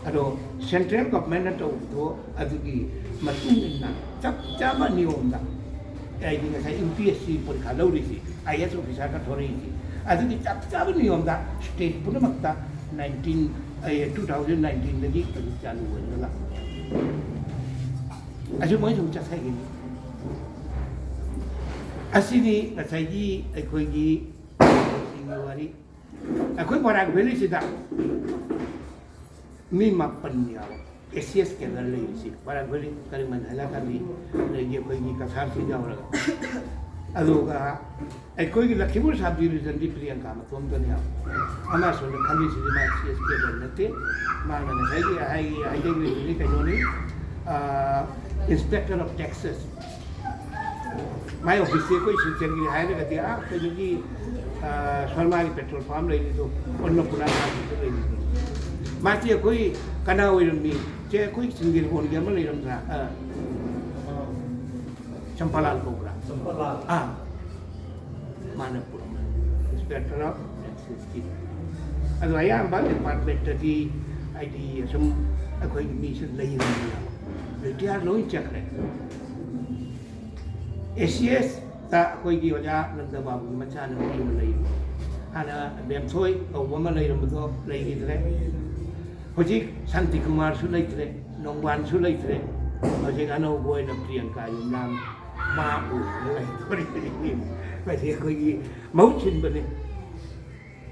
ꯑꯗꯣ ꯁꯦꯟꯇ꯭ꯔꯦꯜ ꯒꯚꯔꯟꯃꯦꯟꯅ ꯇꯧꯕꯗꯣ ꯑꯗꯨꯒꯤ ꯃꯇꯨꯡ ꯏꯟꯅ ꯆꯞ ꯆꯥꯕ ꯅꯤꯌꯣꯝꯗ, ꯑꯩꯗꯤ ꯉꯁꯥꯏ ꯌꯨ ꯄꯤ ꯑꯦꯁ ꯁꯤ ꯄꯔꯤꯈꯥ ꯂꯧꯔꯤꯁꯤ, ꯑꯥꯏ ꯑꯦꯁ ꯑꯣꯐꯤꯁꯥꯔꯒ ꯊꯣꯔꯛꯏꯁꯤ, ꯑꯗꯨꯒꯤ ꯆꯞ ꯆꯥꯕ ꯅꯤꯌꯣꯝꯗ ꯁ꯭ꯇꯦꯠ ꯄꯨꯝꯅꯃꯛꯇ ꯅꯥꯏꯟꯇꯤꯟ, ꯑꯦ, ꯇꯨ ꯊꯥꯎꯖꯟ ꯅꯥꯏꯟꯇꯤꯟꯗꯒꯤ ꯑꯗꯨ ꯆꯥꯂꯨ ꯑꯣꯏꯔꯒ ꯂꯥꯛꯄꯅꯦ꯫ ꯑꯁꯤ ꯃꯣꯏ ꯁꯨꯝ ꯆꯠꯊꯈꯤꯅꯤ꯫ ꯑꯁꯤꯗꯤ ꯉꯁꯥꯏꯒꯤ ꯑꯩꯈꯣꯏꯒꯤ ꯁꯤꯡꯒꯤ ꯋꯥꯔꯤ꯫ ꯑꯩꯈꯣꯏ ꯕꯔꯥꯛ ꯚꯦꯂꯤꯁꯤꯗ ꯃꯤ ꯃꯥꯄꯟ ꯌꯥꯎꯕ ꯑꯦꯁꯤꯑꯦꯁ ꯀꯦꯗꯔ ꯂꯩꯔꯤꯁꯤ꯫ ꯕꯔꯥꯛ ꯚꯦꯂꯤ, ꯀꯔꯤꯃꯟ, ꯍꯥꯏꯂꯥꯀꯥꯟꯗꯤ, ꯑꯗꯒꯤ ꯑꯩꯈꯣꯏꯒꯤ ꯀꯁꯥꯔꯁꯤ ꯌꯥꯎꯔꯒ꯫ ꯑꯗꯨꯒ ꯑꯩꯈꯣꯏꯒꯤ ꯂꯈꯤꯃꯄꯨꯔ ꯁꯕ ꯗꯤꯕꯤꯖꯟꯗꯤ ꯄ꯭ꯔꯤꯌꯥꯡꯀꯥ ꯃꯇꯣꯝꯇꯅꯤ ꯌꯥꯎꯕ꯫ ꯑꯃ ꯁꯣꯝꯗ ꯈꯜꯂꯤꯁꯤꯗꯤ ꯃꯥ ꯑꯦꯁꯤꯑꯦꯁ ꯀꯦꯗꯔ ꯅꯠꯇꯦ꯫ ꯃꯥꯅ ꯉꯁꯥꯏꯒꯤ ꯍꯥꯏ-, ꯍꯥꯏꯖꯈ꯭ꯔꯤꯁꯤꯗꯤ ꯀꯩꯅꯣꯅꯤ, ꯑꯥ, ꯏꯟꯁꯄꯦꯛꯇꯔ ꯑꯣꯐ ꯇꯦꯛꯁꯦꯁ꯫ ꯃꯥꯏ ꯑꯣꯐꯤꯁꯁꯦ ꯑꯩꯈꯣꯏ ꯁꯤꯜꯆꯔꯒꯤ ꯍꯥꯏꯔꯒꯗꯤ, ꯑꯥ, ꯀꯩꯅꯣꯒꯤ, ꯑꯥ, ꯁꯔꯃꯥꯒꯤ ꯄꯦꯇ꯭ꯔꯣꯜ ꯄꯝ ꯂꯩꯔꯤꯗꯣ, ꯑꯟꯅꯄꯨꯔꯅꯥ ꯃꯥꯔꯀꯦꯠꯇ ꯂꯩꯔꯤꯗꯣ꯫ ꯃꯥꯁꯦ ꯑꯩꯈꯣꯏ ꯀꯅꯥ ꯑꯣꯏꯔꯝꯃꯤ? ꯁꯦ, ꯑꯩꯈꯣꯏ ꯁꯤꯡꯖꯦꯜꯕꯣꯟꯒꯤ ꯑꯃ ꯂꯩꯔꯝꯗ꯭ꯔꯥ? ꯑꯥ, ꯆꯝꯄꯥꯂꯥꯜ ꯀꯧꯕ꯭ꯔꯥ? ꯆꯝꯄꯥꯂꯥꯜ꯫ ꯑꯥ, ꯃꯥꯅ ꯄꯨꯔꯛꯄ ꯏꯟꯁꯄꯦꯛꯇꯔ ꯑꯣꯐ ꯇꯦꯛꯁꯦꯁꯀꯤ꯫ ꯑꯗꯣ ꯑꯌꯥꯝꯕ ꯗꯤꯄꯥꯔꯠꯃꯦꯟꯇꯗꯤ, ꯍꯥꯏꯗꯤ, ꯑꯁꯨꯝ ꯑꯩꯈꯣꯏꯒꯤ ꯃꯤꯁꯨ ꯂꯩꯔꯝꯃꯦꯕ, ꯔꯤꯇꯤꯌꯥꯔ ꯂꯣꯏ ꯆꯠꯈ꯭ꯔꯦ꯫ ꯑꯦꯁꯤꯑꯦꯁꯇ ꯑꯩꯈꯣꯏꯒꯤ ꯑꯣꯖꯥ ꯅꯟꯗ ꯕꯥꯕꯨꯒꯤ ꯃꯆꯥꯅꯨꯄꯤ ꯑꯃ ꯂꯩꯔꯤ, ꯍꯥꯟꯅ ꯕꯦꯝꯊꯣꯏ ꯀꯧꯕ ꯑꯃ ꯂꯩꯔꯝꯕꯗꯣ ꯂꯩꯈꯤꯗ꯭ꯔꯦ꯫ ꯍꯧꯖꯤꯛ ꯁꯥꯟꯇꯤꯀꯨꯃꯥꯔꯁꯨ ꯂꯩꯇ꯭ꯔꯦ, ꯅꯣꯡꯕꯥꯟꯁꯨ ꯂꯩꯇ꯭ꯔꯦ꯫ ꯍꯧꯖꯤꯛ ꯑꯅꯧꯕ ꯑꯣꯏꯅ ꯄ꯭ꯔꯤꯌꯥꯡꯀꯥ ꯌꯨꯝꯅꯥꯝ, ꯃꯥ ꯑꯣꯏꯔꯒ ꯂꯩꯗꯣꯔꯤꯕꯅꯤ꯫ ꯃꯁꯤ ꯑꯩꯈꯣꯏꯒꯤ ꯃꯍꯨꯠ ꯁꯤꯟꯕꯅꯤ꯫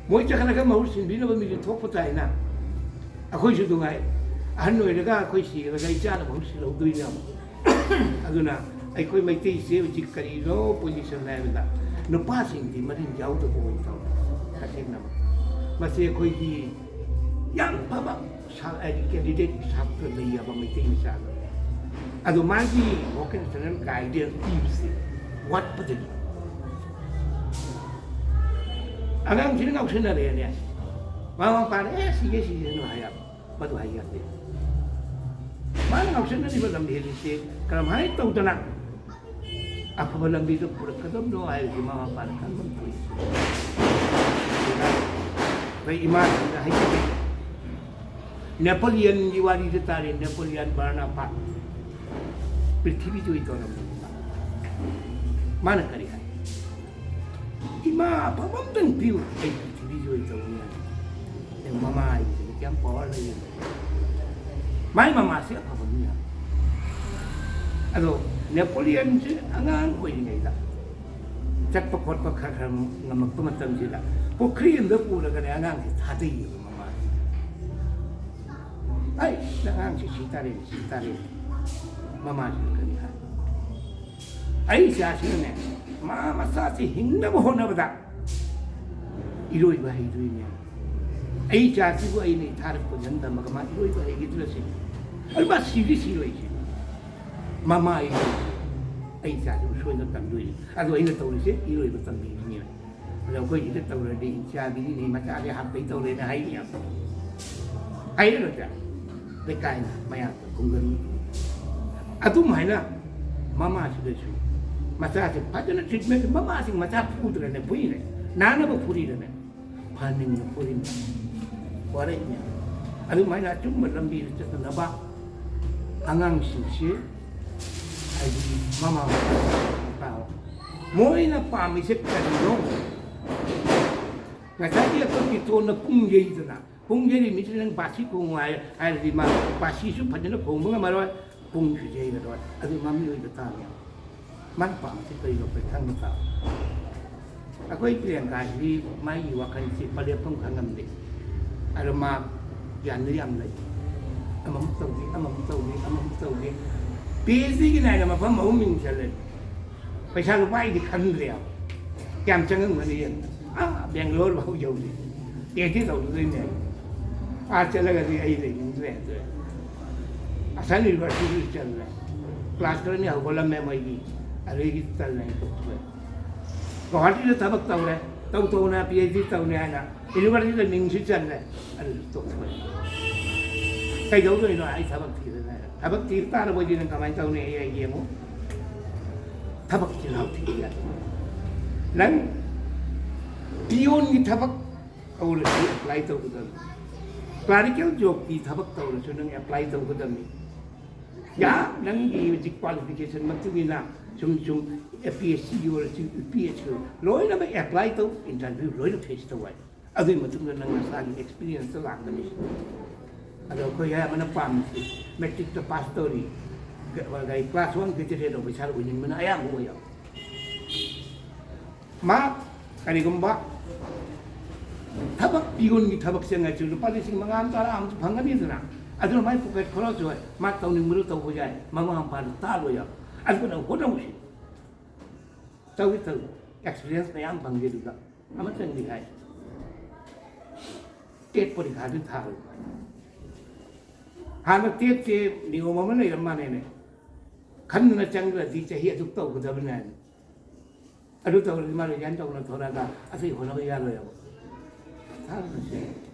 ꯃꯣꯏ ꯆꯠꯈ꯭ꯔꯒ ꯃꯍꯨꯠ ꯁꯤꯟꯕꯤꯅꯕ ꯃꯤꯁꯨ ꯊꯣꯛꯄ ꯇꯥꯏꯅ꯫ ꯑꯩꯈꯣꯏꯁꯨ ꯅꯨꯡꯉꯥꯏ꯫ ꯑꯍꯟ ꯑꯣꯏꯔꯒ ꯑꯩꯈꯣꯏ ꯁꯤꯔꯒ ꯏꯆꯥꯅ ꯃꯍꯨꯠ ꯁꯤꯜꯍꯧꯗꯣꯏꯅꯦꯕ꯫ ꯑꯗꯨꯅ ꯑꯩꯈꯣꯏ ꯃꯩꯇꯩꯁꯦ ꯍꯧꯖꯤꯛ ꯀꯔꯤꯅꯣ ꯄꯣꯖꯤꯁꯟ ꯍꯥꯏꯕꯗ, ꯅꯨꯄꯥꯁꯤꯡꯗꯤ ꯃꯔꯤꯟ ꯌꯥꯎꯗꯕ ꯑꯣꯏꯅ ꯇꯧꯔꯦ꯫ ꯇꯁꯦꯡꯅꯃꯛ ꯃꯁꯤ ꯑꯩꯈꯣꯏꯒꯤ ꯌꯥꯝ ꯐꯕ ꯁꯥ-, ꯍꯥꯏꯗꯤ ꯀꯦꯟꯗꯤꯗꯦꯠ ꯁꯥꯇ꯭ꯔ ꯂꯩꯌꯦꯕ ꯃꯩꯇꯩ ꯃꯆꯥꯗ꯫ ꯑꯗꯣ ꯃꯥꯒꯤ ꯚꯣꯀꯦꯁꯅꯦꯜ ꯒꯥꯏꯗꯦꯟꯁ ꯄꯤꯕꯁꯦ ꯋꯥꯠꯄꯗꯒꯤ ꯑꯉꯥꯡꯁꯤꯅ ꯉꯥꯎꯁꯤꯟꯅꯔꯛꯑꯦꯅꯦ꯫ ꯃꯃꯥ ꯃꯄꯥꯅ, "ꯑꯦ, ꯁꯤꯒꯦ ꯁꯤꯒꯦꯅ" ꯍꯥꯏꯌꯦꯕ꯫ ꯃꯗꯨ ꯍꯥꯏ ꯌꯥꯗꯦ꯫ ꯃꯥꯅ ꯉꯥꯎꯁꯤꯟꯅꯔꯤꯕ ꯂꯝꯕꯤ ꯑꯁꯤ ꯀꯔꯝꯍꯥꯏꯅ ꯇꯧꯗꯅ ꯑꯐꯕ ꯂꯝꯕꯤꯗ ꯄꯨꯔꯛꯀꯗꯕꯅꯣ ꯍꯥꯏꯕꯁꯤ ꯃꯃꯥ ꯃꯄꯥꯅ ꯈꯪꯕ ꯑꯃ ꯊꯣꯛꯏ꯫ ꯑꯩꯈꯣꯏ ꯏꯃꯥꯁꯤꯡꯅ ꯍꯥꯏꯖꯕ ꯅꯦꯄꯣꯂꯤꯌꯟꯒꯤ ꯋꯥꯔꯤꯗ ꯇꯥꯔꯦ, ꯅꯦꯄꯣꯂꯤꯌꯟ ꯕꯔꯅꯥꯄꯥꯠ ꯄ꯭ꯔꯤꯊꯤꯕꯤꯗ ꯑꯣꯏ ꯇꯧꯔꯝꯕꯅꯤ꯫ ꯃꯥꯅ ꯀꯔꯤ ꯍꯥꯏ? "ꯏꯃꯥ ꯑꯐꯕ ꯑꯝꯇꯪ ꯄꯤꯌꯨ, ꯑꯩ ꯄ꯭ꯔꯤꯊꯤꯕꯤꯁꯤ ꯑꯣꯏ ꯇꯧꯅꯤ" ꯍꯥꯏ꯫ ꯃꯃꯥ ꯍꯥꯏꯕꯁꯤꯗꯤ ꯀꯌꯥꯝ ꯄꯋꯥꯔ ꯂꯩ꯫ ꯃꯥꯏ ꯃꯃꯥꯁꯤ ꯑꯐꯕ ꯃꯤ ꯍꯥꯏ꯫ ꯑꯗꯣ ꯅꯦꯄꯣꯂꯤꯌꯟꯁꯤ ꯑꯉꯥꯡ ꯑꯣꯏꯔꯤꯉꯩꯗ ꯆꯠꯄ ꯈꯣꯠꯄ ꯈꯔ ꯈꯔ ꯉꯝꯃꯛꯄ ꯃꯇꯝꯁꯤꯗ ꯄꯨꯈ꯭ꯔꯤ ꯑꯃꯗ ꯄꯨꯔꯒꯅꯦ ꯑꯉꯥꯡꯁꯤ ꯊꯥꯗꯩꯌꯦꯕ ꯃꯃꯥꯁꯤ꯫ "ꯑꯩ ꯑꯉꯥꯡꯁꯤ ꯁꯤ ꯇꯥꯔꯦꯅꯦ, ꯁꯤ ꯇꯥꯔꯦꯅꯦ"꯫ ꯃꯃꯥꯁꯤꯅ ꯀꯔꯤ ꯍꯥꯏ? "ꯑꯩ ꯏꯆꯥꯁꯤꯅꯅꯦ, ꯃꯥ ꯃꯁꯥꯁꯤ ꯍꯤꯡꯅꯕ ꯍꯣꯠꯅꯕꯗ ꯏꯔꯣꯏꯕ ꯍꯩꯗꯣꯏꯅꯦ꯫ ꯑꯩ ꯏꯆꯥꯁꯤꯕꯨ ꯑꯩꯅ ꯏꯊꯥꯗ ꯄꯨꯟꯁꯤꯟ ꯊꯝꯃꯒ ꯃꯥ ꯏꯔꯣꯏꯕ ꯍꯩꯒꯗ꯭ꯔꯁꯤꯅꯤ꯫ ꯑꯗꯨ ꯃꯥ ꯁꯤꯗꯤ ꯁꯤꯔꯣꯏꯁꯤꯅꯤ꯫ ꯃꯃꯥ ꯑꯩ, ꯑꯩ ꯏꯆꯥꯁꯤꯕꯨ ꯁꯣꯏꯗꯅ ꯇꯝꯗꯣꯏꯅꯤ꯫ ꯑꯗꯣ ꯑꯩꯅ ꯇꯧꯔꯤꯁꯦ ꯏꯔꯣꯏꯕ ꯇꯝꯕꯤꯕꯅꯦꯕ꯫ ꯑꯗꯣ ꯑꯩꯈꯣꯏ ꯁꯤꯗ ꯇꯧꯔꯗꯤ ꯏꯆꯥ ꯕꯤꯔꯤꯅꯤ ꯃꯆꯥꯁꯦ ꯍꯥꯞꯄꯩ ꯇꯧꯔꯦꯅ ꯍꯥꯏꯅꯤ ꯌꯥꯝ ꯍꯥꯏꯔꯒ ꯂꯩꯀꯥꯏꯅ ꯃꯌꯥꯝꯗ ꯈꯨꯡꯒꯪ ꯑꯗꯨꯝ ꯍꯥꯏꯅ ꯃꯃꯥꯁꯤꯗꯁꯨ ꯃꯆꯥꯁꯦ ꯐꯖꯅ ꯇ꯭ꯔꯤꯠꯃꯦꯟ, ꯃꯃꯥꯁꯤꯡ ꯃꯆꯥ ꯐꯨꯗ꯭ꯔꯅꯦ, ꯐꯨꯏꯅꯦ, ꯅꯥꯅꯕ ꯐꯨꯔꯤꯔꯅꯦ, ꯐꯍꯟꯅꯤꯡꯅ ꯐꯨꯔꯤꯅꯦ, ꯋꯥꯔꯛꯏꯅꯦ꯫ ꯑꯗꯨꯃꯥꯏꯅ ꯑꯆꯨꯝꯕ ꯂꯝꯕꯤꯗ ꯆꯠꯅꯅꯕ ꯑꯉꯥꯡꯁꯤꯡꯁꯤ ꯍꯥꯏꯗꯤ ꯃꯃꯥ ꯃꯄꯥ ꯃꯣꯏꯅ ꯄꯥꯝꯃꯤꯁꯦ ꯀꯔꯤꯅꯣ? ꯉꯁꯥꯏꯒꯤ ꯑꯩꯈꯣꯏ ꯀꯤꯇꯣꯟꯅ ꯄꯨꯡ ꯌꯩꯗꯅ, ꯄꯨꯡ ꯌꯩꯔꯤ ꯃꯤꯁꯤ ꯅꯪ ꯕꯥꯁꯤ ꯈꯣꯡꯉꯨ ꯍꯥꯏ-, ꯍꯥꯏꯔꯗꯤ ꯃꯥ ꯕꯥꯁꯤꯁꯨ ꯐꯖꯅ ꯈꯣꯡꯕ ꯉꯝꯃꯔꯣꯏ, ꯄꯨꯡꯁꯨ ꯌꯩꯔꯔꯣꯏ꯫ ꯑꯗꯨ ꯃꯃꯤꯑꯣꯏꯕ ꯇꯥꯔꯦ꯫ ꯃꯥꯅ ꯄꯥꯝꯃꯤꯁꯦ ꯀꯔꯤꯅꯣ ꯑꯩꯈꯣꯏ ꯈꯪꯕ ꯇꯥꯕ꯫ ꯑꯩꯈꯣꯏ ꯄ꯭ꯔꯤꯌꯥꯡꯀꯥꯁꯤꯗꯤ ꯃꯥꯒꯤ ꯋꯥꯈꯜꯁꯤ ꯄꯂꯦꯞꯐꯝ ꯈꯪꯉꯝꯗꯦ꯫ ꯑꯗꯣ ꯃꯥ ꯒ꯭ꯌꯥꯟꯗ ꯌꯥꯝ ꯂꯩ꯫ ꯑꯃꯃꯨꯛ ꯇꯧꯒꯦ, ꯑꯃꯃꯨꯛ ꯇꯧꯒꯦ, ꯑꯃꯃꯨꯛ ꯇꯧꯒꯦ꯫ ꯄꯤ ꯑꯩꯆ ꯗꯤꯒꯤ ꯅꯥꯏꯅ ꯃꯐꯝ ꯑꯍꯨꯝ ꯃꯤꯡ ꯆꯜꯂꯦ꯫ ꯄꯩꯁꯥ ꯂꯨꯄꯥ ꯑꯩꯗꯤ ꯈꯟꯗ꯭ꯔꯦꯕ꯫ ꯀꯌꯥꯝ ꯆꯪꯉꯝꯒꯅꯤ ꯌꯦꯡꯉꯣ꯫ ꯑꯥ, ꯕꯦꯡꯒ꯭ꯂꯣꯔ ꯐꯥꯎ ꯌꯧꯔꯤ꯫ ꯄꯤ ꯑꯩꯆ ꯗꯤ ꯇꯧꯗꯣꯏꯅꯦ꯫ ꯑꯥ ꯆꯠꯂꯒꯗꯤ ꯑꯩ ꯂꯩꯅꯤꯡꯗ꯭ꯔꯦ ꯑꯗꯨ꯫ ꯑꯁꯥꯝ ꯌꯨꯅꯤꯚꯔꯁꯤꯇꯤꯗ ꯆꯠꯂꯦ꯫ ꯀ꯭ꯂꯥꯁ ꯈꯔꯅꯤ ꯍꯧꯒꯠꯂꯝꯃꯦ ꯃꯣꯏꯒꯤ꯫ ꯑꯗꯨꯗꯒꯤ ꯇꯜꯂꯦ ꯇꯣꯛꯊꯣꯛꯑꯦ꯫ ꯒꯧꯍꯥꯇꯤꯗ ꯊꯕꯛ ꯇꯧꯔꯦ꯫ ꯇꯧ ꯇꯧꯅ ꯄꯤ ꯑꯩꯆ ꯗꯤ ꯇꯧꯅꯤ ꯍꯥꯏꯅ ꯌꯨꯅꯤꯚꯔꯁꯤꯇꯤꯗ ꯃꯤꯡꯁꯨ ꯆꯜꯂꯦ꯫ ꯑꯗꯨ ꯇꯣꯛꯊꯣꯛꯑꯦ꯫ ꯀꯩꯗꯧꯗꯣꯏꯅꯣ? ꯑꯩ ꯊꯕꯛ ꯊꯤꯔꯦꯅꯦ꯫ ꯊꯕꯛ ꯊꯤꯕ ꯇꯥꯔꯕꯣꯏꯗꯤ ꯅꯪ ꯀꯃꯥꯏꯅ ꯇꯧꯅꯤ? ꯑꯩ, ꯑꯩ ꯌꯦꯡꯉꯨ꯫ ꯊꯕꯛ ꯆꯤꯜꯍꯥꯎ ꯊꯤꯕ ꯌꯥꯗꯦ꯫ ꯅꯪ ꯄꯤꯌꯣꯟꯒꯤ ꯊꯕꯛ ꯇꯧꯔꯁꯨ ꯑꯦꯄ꯭ꯂꯥꯏ ꯇꯧꯒꯗꯕꯅꯤ꯫ ꯀ꯭ꯂꯥꯔꯤꯀꯦꯜ ꯖꯣꯕꯀꯤ ꯊꯕꯛ ꯇꯧꯔꯁꯨ ꯅꯪ ꯑꯦꯄ꯭ꯂꯥꯏ ꯇꯧꯒꯗꯕꯅꯤ꯫ ꯌꯥ, ꯅꯪꯒꯤ ꯍꯧꯖꯤꯛ ꯀ꯭ꯋꯥꯂꯤꯐꯤꯀꯦꯁꯟ ꯃꯇꯨꯡ ꯏꯟꯅ ꯁꯨꯝ, ꯁꯨꯝ ꯑꯦ ꯄꯤ ꯑꯦꯁ ꯁꯤꯒꯤ ꯑꯣꯏꯔꯁꯨ, ꯌꯨ ꯄꯤ ꯑꯦꯁ ꯁꯤ ꯑꯣꯏꯔꯁꯨ, ꯂꯣꯏꯅꯃꯛ ꯑꯦꯄ꯭ꯂꯥꯏ ꯇꯧ, ꯏꯟꯇꯔꯚ꯭ꯌꯨ ꯂꯣꯏꯅ ꯐꯦꯁ ꯇꯧ ꯍꯥꯏ꯫ ꯑꯗꯨꯒꯤ ꯃꯇꯨꯡꯗ ꯅꯪ ꯅꯁꯥꯒꯤ ꯑꯦꯛꯁꯄꯤꯔꯤꯌꯦꯟꯁꯇ ꯂꯥꯛꯀꯅꯤ꯫ ꯑꯗꯣ ꯑꯩꯈꯣꯏ ꯑꯌꯥꯝꯕꯅ ꯄꯥꯝꯃꯤꯁꯤ ꯃꯦꯇ꯭ꯔꯤꯛꯇ ꯄꯥꯁ ꯇꯧꯔꯤ, ꯀ꯭ꯂꯥꯁ ꯋꯥꯟ ꯒ꯭ꯔꯦꯖꯨꯑꯦꯇꯦꯠ ꯑꯣꯐꯤꯁꯥꯔ ꯑꯣꯏꯅꯤꯡꯕꯅ ꯑꯌꯥꯝꯕ ꯑꯣꯏꯌꯦꯕ꯫ ꯃꯥ ꯀꯔꯤꯒꯨꯝꯕ ꯊꯕꯛ, ꯄꯤꯌꯣꯟꯒꯤ ꯊꯕꯛ ꯆꯪꯉꯁꯨ ꯂꯨꯄꯥ ꯂꯤꯁꯤꯡ ꯃꯉꯥ ꯑꯃ ꯇꯔꯥ ꯑꯃꯁꯨ ꯐꯪꯒꯅꯤꯗꯅ, ꯑꯗꯨꯅ ꯃꯥꯏ ꯄꯣꯀꯦꯠ ꯈꯔꯁꯨ ꯑꯣꯏ, ꯃꯥ ꯇꯧꯅꯤꯡꯕꯗꯨ ꯇꯧꯕ ꯌꯥꯏ, ꯃꯃꯥ ꯃꯄꯥꯗꯨ ꯇꯥꯜꯂꯣꯏ ꯌꯥꯕ꯫ ꯑꯗꯨꯅ ꯍꯣꯠꯅꯧꯁꯤ꯫ ꯇꯧꯏ, ꯇꯧꯏ꯫ ꯑꯦꯛꯁꯄꯤꯔꯤꯌꯦꯟꯁ ꯃꯌꯥꯝ ꯐꯪꯒꯦ ꯑꯗꯨꯒ꯫ ꯑꯃꯇꯪꯗꯤ ꯍꯥꯏ, ꯇꯦꯠ ꯄꯔꯤꯈꯥꯗꯨ ꯊꯥꯔꯨꯕ꯫ ꯍꯥꯟꯅ ꯇꯦꯠꯁꯦ ꯅꯤꯌꯣꯝ ꯑꯃ ꯂꯩꯔꯝ ꯃꯥꯅꯦꯅꯦ, ꯈꯟꯗꯅ ꯆꯪꯈ꯭ꯔꯗꯤ ꯆꯍꯤ ꯑꯗꯨꯛ ꯇꯧꯒꯗꯕꯅꯦ ꯍꯥꯏꯅ꯫ ꯑꯗꯨ ꯇꯧꯔꯗꯤ ꯃꯥ ꯔꯤꯖꯥꯏꯟ ꯇꯧꯅ ꯊꯣꯔꯛꯑꯒ ꯑꯇꯩ ꯍꯣꯠꯅꯕ ꯌꯥꯔꯣꯏꯕ꯫ ꯊꯥꯔꯨꯕꯁꯦ꯫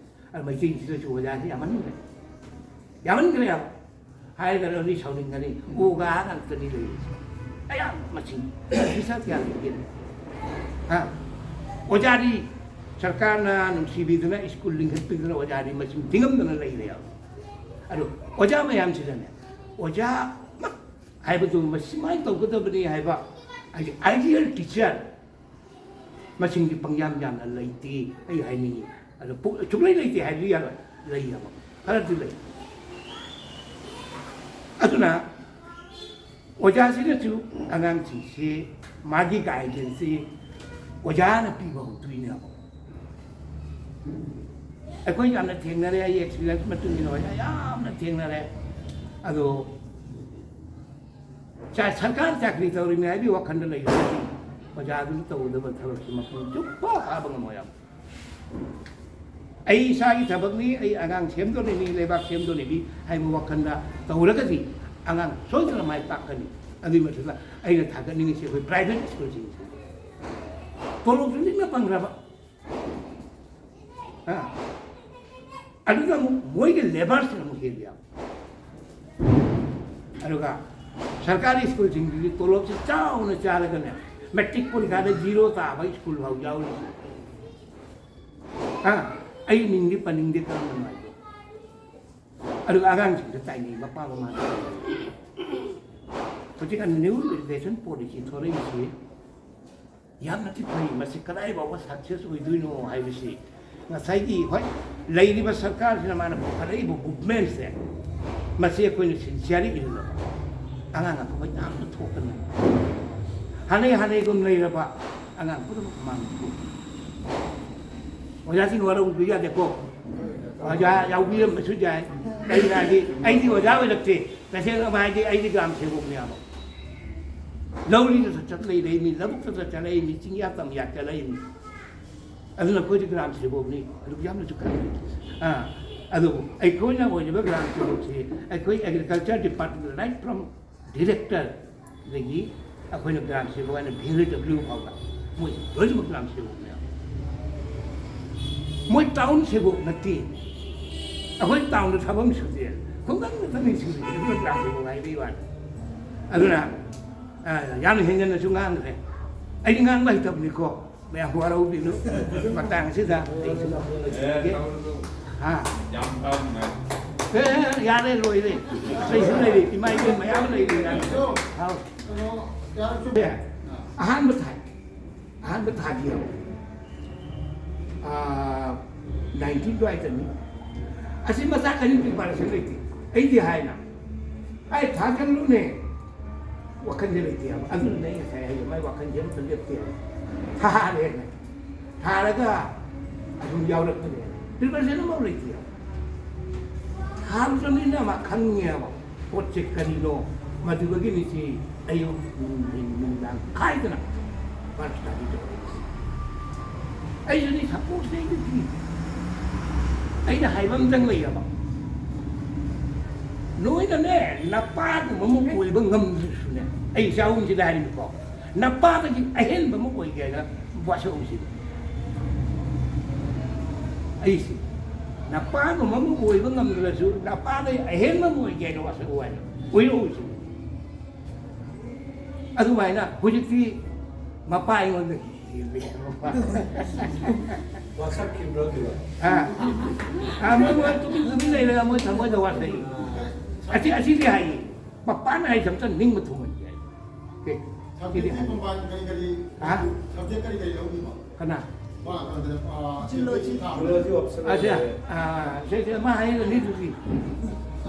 ꯑꯗꯨ ꯃꯩꯇꯩꯁꯤꯗꯁꯨ ꯑꯣꯖꯥꯁꯤ ꯌꯥꯝꯃꯟꯈ꯭ꯔꯦ꯫ ꯌꯥꯝꯃꯟꯈ꯭ꯔꯦ ꯌꯥꯝ꯫ ꯍꯥꯏꯔꯒꯅ ꯑꯗꯨꯗꯤ ꯁꯥꯎꯅꯤꯡꯒꯅꯤ꯫ ꯑꯣꯒꯥ ꯉꯥꯛꯇꯅꯤ ꯂꯩꯔꯤꯁꯦ꯫ ꯑꯌꯥꯝꯕ ꯃꯁꯤꯡ꯫ ꯄꯩꯁꯥ ꯀꯌꯥ ꯂꯩꯒꯦ? ꯍꯥ? ꯑꯣꯖꯥꯗꯤ ꯁꯔꯀꯥꯔꯅ ꯅꯨꯡꯁꯤꯕꯤꯗꯅ ꯁ꯭ꯀꯨꯜ ꯂꯤꯡꯈꯠꯄꯤꯗꯅ ꯑꯣꯖꯥꯗꯤ ꯃꯁꯤꯡ ꯊꯤꯉꯝꯗꯅ ꯂꯩꯔꯦꯕ꯫ ꯑꯗꯣ ꯑꯣꯖꯥ ꯃꯌꯥꯝꯁꯤꯗꯅꯦ, ꯑꯣꯖꯥꯃꯛ ꯍꯥꯏꯕꯗꯨ ꯃꯁꯤꯃꯥꯏꯅ ꯇꯧꯒꯗꯕꯅꯤ ꯍꯥꯏꯕ, ꯍꯥꯏꯗꯤ, ꯑꯥꯏꯗꯤꯌꯦꯜ ꯇꯤꯆꯔ ꯃꯁꯤꯡꯗꯤ ꯄꯪꯌꯥꯝ ꯌꯥꯝꯅ ꯂꯩꯇꯦ, ꯑꯩ ꯍꯥꯏꯅꯤꯡꯉꯤ꯫ ꯑꯗꯣ ꯄꯨ-, ꯁꯨꯡꯂꯩ ꯂꯩꯇꯦ ꯍꯥꯏꯕꯗꯤ ꯌꯥꯔꯣꯏ, ꯂꯩꯌꯦꯕ, ꯈꯔꯗꯤ ꯂꯩ꯫ ꯑꯗꯨꯅ ꯑꯣꯖꯥꯁꯤꯅꯁꯨ ꯑꯉꯥꯡꯁꯤꯡꯁꯤ ꯃꯥꯒꯤ ꯒꯥꯏꯗꯦꯟꯁꯁꯤ ꯑꯣꯖꯥꯅ ꯄꯤꯕ ꯍꯧꯗꯣꯏꯅꯦꯕ꯫ ꯑꯩꯈꯣꯏ ꯌꯥꯝꯅ ꯊꯦꯡꯅꯔꯦ, ꯑꯩ ꯑꯦꯛꯁꯄꯤꯔꯤꯌꯦꯟꯁ ꯃꯇꯨꯡ ꯏꯟꯅ ꯑꯣꯏ, ꯌꯥꯝꯅ ꯊꯦꯡꯅꯔꯦ꯫ ꯑꯗꯣ ꯆꯥ-, ꯁꯔꯀꯥꯔ ꯆꯥꯀ꯭ꯔꯤ ꯇꯧꯔꯤꯃꯤ ꯍꯥꯏꯕꯒꯤ ꯋꯥꯈꯜꯗ ꯂꯩꯔꯒꯗꯤ ꯑꯣꯖꯥꯗꯨꯅ ꯇꯧꯒꯗꯕ ꯊꯕꯛꯁꯤ ꯃꯄꯨꯡ ꯆꯨꯞꯄ ꯐꯥꯕ ꯉꯝꯃꯣꯏ ꯍꯥꯏꯕ꯫ ꯑꯩ ꯏꯁꯥꯒꯤ ꯊꯕꯛꯅꯤ, ꯑꯩ ꯑꯉꯥꯡ ꯁꯦꯝꯗꯣꯔꯤꯅꯤ, ꯂꯩꯕꯥꯛ ꯁꯦꯝꯗꯣꯔꯤꯅꯤ ꯍꯥꯏꯕ ꯋꯥꯈꯜꯗ ꯇꯧꯔꯒꯗꯤ ꯑꯉꯥꯡ ꯁꯣꯏꯗꯅ ꯃꯥꯏ ꯄꯥꯛꯀꯅꯤ꯫ ꯑꯗꯨꯒꯤ ꯃꯊꯛꯇ ꯑꯩꯅ ꯊꯥꯒꯠꯅꯤꯡꯉꯤꯁꯤ ꯑꯩꯈꯣꯏ ꯄ꯭ꯔꯥꯏꯚꯦꯠ ꯁ꯭ꯀꯨꯜꯁꯤꯡꯁꯤ꯫ ꯇꯣꯂꯣꯞꯁꯨ ꯂꯤꯛꯅ ꯐꯪꯈ꯭ꯔꯕ꯫ ꯑ꯫ ꯑꯗꯨꯒ ꯑꯃꯨꯛ ꯃꯣꯏꯒꯤ ꯂꯦꯕꯔꯁꯤꯅ ꯑꯃꯨꯛ ꯍꯦꯜꯂꯤ ꯌꯥꯝ꯫ ꯑꯗꯨꯒ ꯁꯔꯀꯥꯔꯤ ꯁ꯭ꯀꯨꯜꯁꯤꯡꯗꯨꯗꯤ ꯇꯣꯂꯣꯞꯁꯤ ꯆꯥꯎꯅ ꯆꯥꯔꯒꯅꯦ, ꯃꯦꯇ꯭ꯔꯤꯛ ꯄꯔꯤꯈꯥꯗ ꯖꯤꯔꯣ ꯇꯥꯕ ꯁ꯭ꯀꯨꯜ ꯐꯥꯎ ꯌꯥꯎꯔꯤꯁꯦ꯫ ꯑ, ꯑꯩ ꯃꯤꯡꯗꯤ ꯄꯟꯅꯤꯡꯗꯦ, ꯀꯔꯝꯕꯅꯣ ꯍꯥꯏꯗꯣ꯫ ꯑꯗꯨꯒ ꯑꯉꯥꯡꯁꯤꯡꯗ ꯇꯥꯏꯅꯩ, ꯃꯄꯥ ꯃꯃꯥꯅ꯫ ꯍꯧꯖꯤꯛ new education policy ꯊꯣꯔꯛꯏꯁꯤ ꯌꯥꯝꯅꯗꯤ ꯐꯩ꯫ ꯃꯁꯤ ꯀꯗꯥꯏ ꯐꯥꯎꯕ ꯁꯛꯁꯦꯁ ꯑꯣꯏꯗꯣꯏꯅꯣ ꯍꯥꯏꯕꯁꯤ ꯉꯁꯥꯏꯒꯤ, ꯍꯣꯏ, ꯂꯩꯔꯤꯕ ꯁꯔꯀꯥꯔꯁꯤꯅ ꯃꯥꯅ ꯄꯨꯈꯠꯂꯛꯏꯕ ꯃꯨꯚꯃꯦꯟꯁꯦ, ꯃꯁꯤ ꯑꯩꯈꯣꯏꯅ ꯁꯤꯟꯁꯤꯌꯔꯂꯤ ꯏꯜꯂꯕ ꯑꯉꯥꯡ ꯑꯐꯕ ꯌꯥꯝꯅ ꯊꯣꯛꯀꯅꯤ꯫ ꯍꯥꯟꯅꯩ ꯍꯥꯟꯅꯩꯒꯨꯝ ꯂꯩꯔꯕ ꯑꯉꯥꯡ ꯄꯨꯝꯅꯃꯛ ꯃꯥꯡ ꯊꯣꯛꯀꯅꯤ꯫ ꯑꯣꯖꯥꯁꯤꯡ ꯋꯥꯔꯧꯕꯤꯕ ꯌꯥꯗꯦꯀꯣ꯫ ꯑꯣꯖꯥ ꯌꯥꯎꯕꯤꯔꯝꯕꯁꯨ ꯌꯥꯏ꯫ ꯀꯩꯒꯤꯅꯣ ꯍꯥꯏꯗꯤ ꯑꯩꯗꯤ ꯑꯣꯖꯥ ꯑꯣꯏꯔꯛꯇꯦ꯫ ꯇꯁꯦꯡꯅ ꯍꯥꯏꯗꯤ ꯑꯩꯗꯤ ꯒ꯭ꯔꯥꯝ ꯁꯦꯕꯣꯛꯅꯦꯕ꯫ ꯂꯧꯔꯤꯗꯁꯨ ꯆꯠ ꯂꯩꯔꯛꯏꯃꯤ, ꯂꯧꯕꯨꯛꯇꯁꯨ ꯆꯠꯂꯛꯏꯃꯤ, ꯆꯤꯡꯌꯥ ꯇꯝꯌꯥ ꯆꯠꯂꯛꯏꯃꯤ꯫ ꯑꯗꯨꯅ ꯑꯩꯈꯣꯏꯗꯤ ꯒ꯭ꯔꯥꯝ ꯁꯦꯕꯣꯛꯅꯤ꯫ ꯑꯗꯨ ꯌꯥꯝꯅꯁꯨ ꯈꯜꯂꯤ꯫ ꯑꯥ, ꯑꯗꯨꯕꯨ ꯑꯩꯈꯣꯏꯅ ꯑꯣꯏꯔꯤꯕ ꯒ꯭ꯔꯥꯝ ꯁꯦꯕꯣꯛꯁꯤ ꯑꯩꯈꯣꯏ ꯑꯦꯒ꯭ꯔꯤꯀꯜꯆꯔ ꯗꯤꯄꯥꯔꯠꯃꯦꯟ, right from ꯗꯤꯔꯦꯛꯇꯔꯗꯒꯤ ꯑꯩꯈꯣꯏꯅ ꯒ꯭ꯔꯥꯝ ꯁꯦꯕꯣꯛ ꯍꯥꯏꯅ ꯚꯤ ꯑꯦꯜ ꯗꯕ꯭ꯂꯤꯎ ꯐꯥꯎꯕ ꯃꯣꯏ ꯂꯣꯏꯅꯃꯛ ꯒ꯭ꯔꯥꯝ ꯁꯦꯕꯣꯛꯅꯦꯕ꯫ ꯃꯣꯏ ꯇꯥꯎꯟ ꯁꯦꯕꯣꯛ ꯅꯠꯇꯦ꯫ ꯑꯩꯈꯣꯏ ꯇꯥꯎꯟꯗ ꯊꯕꯛ ꯁꯨꯗꯦ, ꯈꯨꯡꯒꯪꯗ ꯊꯕꯛ ꯁꯨꯗꯦ, ꯑꯗꯨꯅ ꯒ꯭ꯔꯥꯝ ꯁꯦꯕꯣꯛ ꯍꯥꯏꯕꯒꯤ ꯋꯥꯅꯤ꯫ ꯑꯗꯨꯅ, ꯑ, ꯌꯥꯝ ꯍꯦꯟꯖꯟꯅꯁꯨ ꯉꯥꯡꯈ꯭ꯔꯦ꯫ ꯑꯩꯗꯤ ꯉꯥꯡꯕ ꯍꯩꯇꯕꯅꯤꯀꯣ, ꯃꯌꯥꯝ ꯋꯥꯔꯧꯕꯤꯅꯨ꯫ ꯃꯇꯥꯡ ꯑꯁꯤꯗ ꯑꯩꯁꯨ ꯂꯣꯏꯁꯤꯟꯖꯒꯦ꯫ ꯍꯥ? ꯌꯥꯝ ꯇꯥꯡꯅ꯫ ꯑꯦ, ꯌꯥꯔꯦ, ꯂꯣꯏꯔꯦ꯫ ꯑꯩꯁꯨ ꯂꯩꯔꯤ, ꯏꯃꯥ ꯏꯕꯦꯟ ꯃꯌꯥꯝ ꯂꯩꯔꯤ꯫ ꯍꯥꯎ꯫ ꯑꯦ, ꯑꯍꯥꯟꯕ ꯊꯥꯏ꯫ ꯑꯍꯥꯟꯕ ꯊꯥꯒꯤ ꯌꯦꯡꯉꯣ꯫ ꯑꯥ, ꯅꯥꯏꯟꯇꯤꯟ ꯑꯗꯨꯋꯥꯏꯗꯅꯤ꯫ ꯑꯁꯤ ꯃꯆꯥ ꯀꯔꯤ ꯄ꯭ꯔꯤꯄꯥꯔꯦꯁꯟ ꯂꯩꯇꯦ꯫ ꯑꯩꯗꯤ ꯍꯥꯏꯅ, "ꯑꯩ ꯊꯥꯖꯤꯜꯂꯨꯅꯦ, ꯋꯥꯈꯜꯁꯦ ꯂꯩꯇꯦ" ꯍꯥꯏꯕ꯫ ꯑꯗꯨꯅꯅꯦ ꯑꯩ ꯉꯁꯥꯏ ꯍꯥꯏꯗꯣ, ꯃꯥꯏ ꯋꯥꯈꯜꯁꯦ ꯑꯃꯇ ꯂꯦꯞꯇꯦ ꯍꯥꯏꯕ꯫ ꯊꯥꯔꯦꯅꯦ꯫ ꯊꯥꯔꯒ ꯑꯗꯨꯝ ꯌꯥꯎꯔꯛꯄꯅꯦ꯫ ꯄ꯭ꯔꯤꯄꯦꯔꯦꯁꯟ ꯑꯃꯐꯥꯎ ꯂꯩꯇꯦ꯫ ꯊꯥꯔꯨꯗ꯭ꯔꯕꯅꯤꯅ ꯃꯥ ꯈꯪꯉꯦꯕ ꯄꯣꯠꯁꯦ ꯀꯔꯤꯅꯣ꯫ ꯃꯗꯨꯗꯒꯤꯅꯤ ꯁꯤ ꯑꯌꯨꯛ ꯅꯨꯡꯊꯤꯟ ꯅꯨꯃꯤꯗꯥꯡ ꯈꯥꯏꯗꯅ ꯃꯥꯅ ꯁ꯭ꯇꯗꯤ ꯇꯧꯔꯛꯏꯁꯦ꯫ ꯑꯩꯁꯨꯅꯤ ꯁꯄꯣꯔꯠꯁꯦ ꯑꯩꯅ ꯄꯤ꯫ ꯑꯩꯅ ꯍꯥꯏꯕ ꯑꯝꯇꯪ ꯂꯩꯔꯕ, ꯅꯣꯏꯅꯅꯦ ꯅꯄꯥꯒꯨꯝꯕ ꯑꯃ ꯑꯣꯏꯕ ꯉꯝꯗ꯭ꯔꯁꯨꯅꯦ, ꯑꯩ ꯏꯆꯥ ꯑꯍꯨꯝꯁꯤꯗ ꯍꯥꯏꯔꯤꯕꯀꯣ, ꯅꯄꯥꯗꯒꯤ ꯑꯍꯦꯟꯕ ꯑꯃ ꯑꯣꯏꯒꯦ ꯍꯥꯏꯅ ꯋꯥꯁꯛꯍꯧꯁꯤ꯫ ꯑꯩꯁꯦ ꯅꯄꯥꯒꯨꯝꯕ ꯑꯃ ꯑꯣꯏꯕ ꯉꯝꯗ꯭ꯔꯁꯨ ꯅꯄꯥꯗꯒꯤ ꯑꯍꯦꯟꯕ ꯑꯃ ꯑꯣꯏꯒꯦ ꯍꯥꯏꯅ ꯋꯥꯁꯛꯍꯧ ꯍꯥꯏꯅ ꯑꯣꯏꯔꯛꯎꯁꯤ꯫ ꯑꯗꯨꯃꯥꯏꯅ ꯍꯧꯖꯤꯛꯇꯤ ꯃꯄꯥ ꯑꯩꯉꯣꯟꯗ ꯍꯦꯜꯂꯦ꯫ ꯋꯥꯁꯛꯈꯤꯕ꯭ꯔꯣ ꯑꯗꯨꯒ? ꯑꯥ꯫ ꯑꯥ, ꯃꯣꯏ, ꯃꯣꯏ ꯇꯨꯃꯤꯟ ꯇꯨꯃꯤꯟ ꯂꯩꯔꯒ ꯃꯣꯏ ꯊꯃꯣꯏꯗ ꯋꯥꯁꯛꯏ꯫ ꯑꯁꯤ, ꯑꯁꯤꯗꯤ ꯍꯥꯏꯌꯦ꯫ ꯃꯄꯥꯅ ꯍꯥꯏꯁꯦ ꯑꯝꯇ ꯅꯤꯡꯕ ꯊꯨꯡꯍꯟꯒꯦ ꯍꯥꯏ꯫ ꯑꯦ, ꯁꯤꯗꯤ ꯁꯕꯖꯦꯛꯇꯤ ꯀꯝꯕꯥꯏꯟ ꯀꯔꯤ ꯀꯔꯤ? ꯍꯥ? ꯁꯕꯖꯦꯛ ꯀꯔꯤ ꯀꯔꯤ ꯂꯧꯔꯤꯕ? ꯀꯅꯥ? ꯃꯥ ꯀꯩꯅꯣꯗ, ꯑꯥ, ꯖꯨꯂꯣꯖꯤ꯫ ꯁꯕꯖꯦꯛ ꯊꯥꯕ꯫ ꯖꯨꯂꯣꯖꯤ ꯑꯣꯞꯁꯅꯦꯜ ꯑꯁꯦ, ꯂꯩꯔꯦ꯫ ꯑꯥ, ꯁꯦ, ꯁꯦ, ꯃꯥ ꯍꯥꯏꯔꯤꯗꯣ ꯅꯤꯡꯗꯨꯗꯤ꯫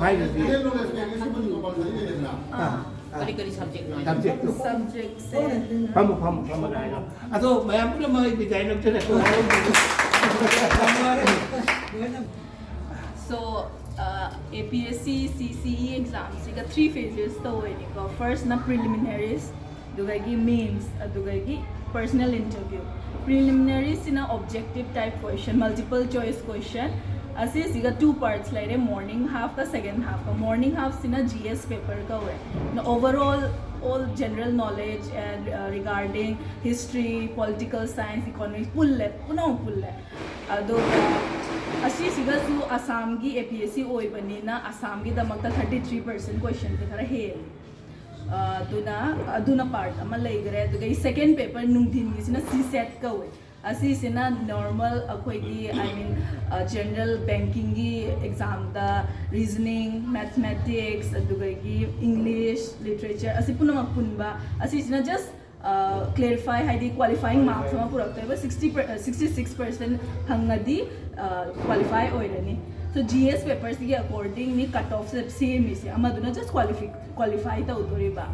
ꯃꯥꯏꯗꯨꯗꯤ꯫ ꯖꯦꯅꯔꯦꯜ ꯅꯣꯂꯦꯖ ꯀꯩꯀꯩꯁꯨ ꯑꯗꯨꯝ ꯀꯝꯄꯜꯁꯔꯤ ꯂꯩꯔꯦꯗꯅ? ꯑꯥ, ꯑꯥ꯫ ꯀꯔꯤ ꯀꯔꯤ ꯁꯕꯖꯦꯛꯅꯣ? ꯁꯕꯖꯦꯛꯇꯨ꯫ ꯁꯕꯖꯦꯛꯁꯦ ꯐꯝꯃꯣ, ꯐꯝꯃꯣ, ꯐꯝꯃꯣ, ꯍꯥꯏꯔꯣ꯫ ꯑꯗꯣ ꯃꯌꯥꯝ ꯄꯨꯝꯅꯃꯛ ꯑꯩ ꯕꯤꯗꯥꯏ ꯂꯧꯖꯔꯦ꯫ ꯂꯣꯏꯅ So, ꯑꯦ ꯄꯤ ꯑꯦꯁ ꯁꯤ ꯁꯤ ꯁꯤ ꯏ ꯑꯦꯛꯖꯥꯝꯁꯤꯒ ꯊ꯭ꯔꯤ ꯐꯦꯖꯦꯁ ꯇꯧꯋꯦꯅꯤꯀꯣ꯫ ꯐꯥꯔꯁꯅ ꯄ꯭ꯔꯤꯂꯤꯃꯤꯅꯔꯤꯁ, ꯑꯗꯨꯗꯒꯤ ꯃꯦꯟꯁ, ꯑꯗꯨꯗꯒꯤ ꯄꯔꯁꯅꯦꯜ ꯏꯟꯇꯔꯚ꯭ꯌꯨ꯫ ꯄ꯭ꯔꯤꯂꯤꯃꯤꯅꯔꯤꯁꯤꯅ objective type question, multiple choice question. ꯑꯁꯤꯁꯤꯒ ꯇꯨ ꯄꯥꯔꯠꯁ ꯂꯩꯔꯦ, ꯃꯣꯔꯅꯤꯡ ꯍꯥꯐꯀ ꯁꯦꯀꯦꯟ ꯍꯥꯐꯀ꯫ ꯃꯣꯔꯅꯤꯡ ꯍꯥꯐꯁꯤꯅ ꯖꯤ ꯑꯦꯁ ꯄꯦꯄꯔ ꯀꯧꯋꯦ꯫ Overall, all general knowledge and regarding history, political science, economics ꯄꯨꯜꯂꯦ, ꯄꯨꯝꯅꯃꯛ ꯄꯨꯜꯂꯦ꯫ ꯑꯗꯨꯒ ꯑꯁꯤꯁꯤꯒꯁꯨ ꯑꯁꯥꯝꯒꯤ ꯑꯦ ꯄꯤ ꯑꯦꯁ ꯁꯤ ꯑꯣꯏꯕꯅꯤꯅ ꯑꯁꯥꯝꯒꯤꯗꯃꯛꯇ ꯊꯥꯔꯇꯤ ꯊ꯭ꯔꯤ ꯄꯥꯔꯁꯦꯟ ꯀꯣꯏꯁꯟꯁꯦ ꯈꯔ ꯍꯦꯜꯂꯦ꯫ ꯑꯗꯨꯅ, ꯑꯗꯨꯅ ꯄꯥꯔꯠ ꯑꯃ ꯂꯩꯈ꯭ꯔꯦ꯫ ꯑꯗꯨꯒ ꯁꯦꯀꯦꯟ ꯄꯦꯄꯔ ꯅꯨꯡꯊꯤꯟꯒꯤꯁꯤꯅ ꯁꯤ ꯁꯦꯠ ꯀꯧꯋꯦ꯫ ꯑꯁꯤꯁꯤꯅ ꯅꯣꯔꯃꯦꯜ ꯑꯩꯈꯣꯏꯒꯤ, I mean, ꯖꯦꯅꯔꯦꯜ ꯕꯦꯡꯀꯤꯡꯒꯤ ꯑꯦꯛꯖꯥꯝꯗ ꯔꯤꯖꯅꯤꯡ, ꯃꯦꯊꯃꯦꯇꯤꯛꯁ, ꯑꯗꯨꯗꯒꯤ ꯏꯪꯂꯤꯁ, ꯂꯤꯇꯔꯦꯆꯔ, ꯑꯁꯤ ꯄꯨꯝꯅꯃꯛ ꯄꯨꯟꯕ꯫ ꯑꯁꯤꯁꯤꯅ ꯖꯁ ꯀ꯭ꯂꯦꯔꯤꯐꯥꯏ, ꯍꯥꯏꯗꯤ ꯀ꯭ꯋꯥꯂꯤꯐꯥꯏꯌꯤꯡ ꯃꯥꯔꯛꯁ ꯑꯃ ꯄꯨꯔꯛꯇꯣꯏꯕ꯫ ꯁꯤꯛꯁꯇꯤ, ꯁꯤꯛꯁꯇꯤ ꯁꯤꯛꯁ ꯄꯥꯔꯁꯦꯟ ꯐꯪꯉꯗꯤ ꯀ꯭ꯋꯥꯂꯤꯐꯥꯏ ꯑꯣꯏꯔꯅꯤ꯫ ꯁꯣ ꯖꯤ ꯑꯦꯁ ꯄꯦꯄꯔꯁꯤꯒꯤ ꯑꯦꯀꯣꯔꯗꯤꯡꯂꯤ ꯀꯠ ꯑꯣꯐꯁꯦ ꯁꯦꯝꯃꯤꯁꯦ꯫ ꯑꯃꯗꯨꯅ ꯖꯁ ꯀ꯭ꯋꯥꯂꯤꯐꯥꯏ ꯇꯧꯗꯣꯔꯤꯕ꯫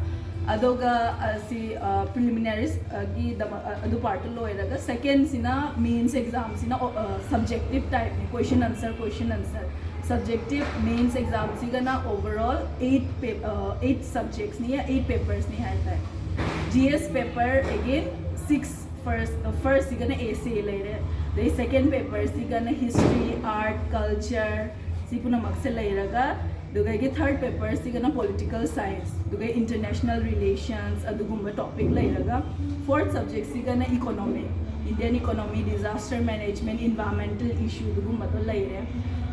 ꯑꯗꯨꯒ ꯑꯁꯤ ꯄ꯭ꯔꯤꯂꯤꯃꯤꯅꯔꯤꯁꯒꯤꯗꯃꯛ ꯑꯗꯨ ꯄꯥꯔꯠꯇꯨ ꯂꯣꯏꯔꯒ, ꯁꯦꯀꯦꯟꯁꯤꯅ ꯃꯦꯟꯁ ꯑꯦꯛꯖꯥꯝꯁꯤꯅ ꯁꯕꯖꯦꯛꯇꯤꯞ ꯇꯥꯏꯞꯅꯤ, question answer, question answer. Subjective mains ꯑꯦꯛꯖꯥꯝꯁꯤꯒꯅ ꯑꯣꯚꯔ ꯑꯣꯜ ꯑꯩꯠ ꯑꯩꯠ ꯁꯕꯖꯦꯛꯁꯅꯤ, ꯑꯩꯠ ꯄꯦꯄꯔꯁꯅꯤ ꯍꯥꯏ ꯇꯥꯔꯦ꯫ G S paper again six, first ꯐꯥꯔꯁꯁꯤꯒꯅ ꯑꯦꯁꯦ ꯂꯩꯔꯦ, ꯑꯗꯩ ꯁꯦꯀꯦꯟ ꯄꯦꯄꯔꯁꯤꯒꯅ ꯍꯤꯁꯇ꯭ꯔꯤ, ꯑꯥꯔꯠ, ꯀꯜꯆꯔ, ꯁꯤ ꯄꯨꯝꯅꯃꯛꯁꯦ ꯂꯩꯔꯒ, ꯑꯗꯨꯗꯒꯤ ꯊꯥꯔꯠ ꯄꯦꯄꯔꯁꯤꯒꯅ ꯄꯣꯂꯤꯇꯤꯀꯦꯜ ꯁꯥꯏꯟꯁ, ꯑꯗꯨꯒ ꯏꯟꯇꯔꯅꯦꯁꯅꯦꯜ ꯔꯤꯂꯦꯁꯟꯁ ꯑꯗꯨꯒꯨꯝꯕ ꯇꯣꯄꯤꯛ ꯂꯩꯔꯒ, ꯐꯣꯔꯠ ꯁꯕꯖꯦꯛꯁꯤꯒꯅ economy, Indian economy, disaster management, environmental issue ꯑꯗꯨꯒꯨꯝꯕꯗꯣ ꯂꯩꯔꯦ꯫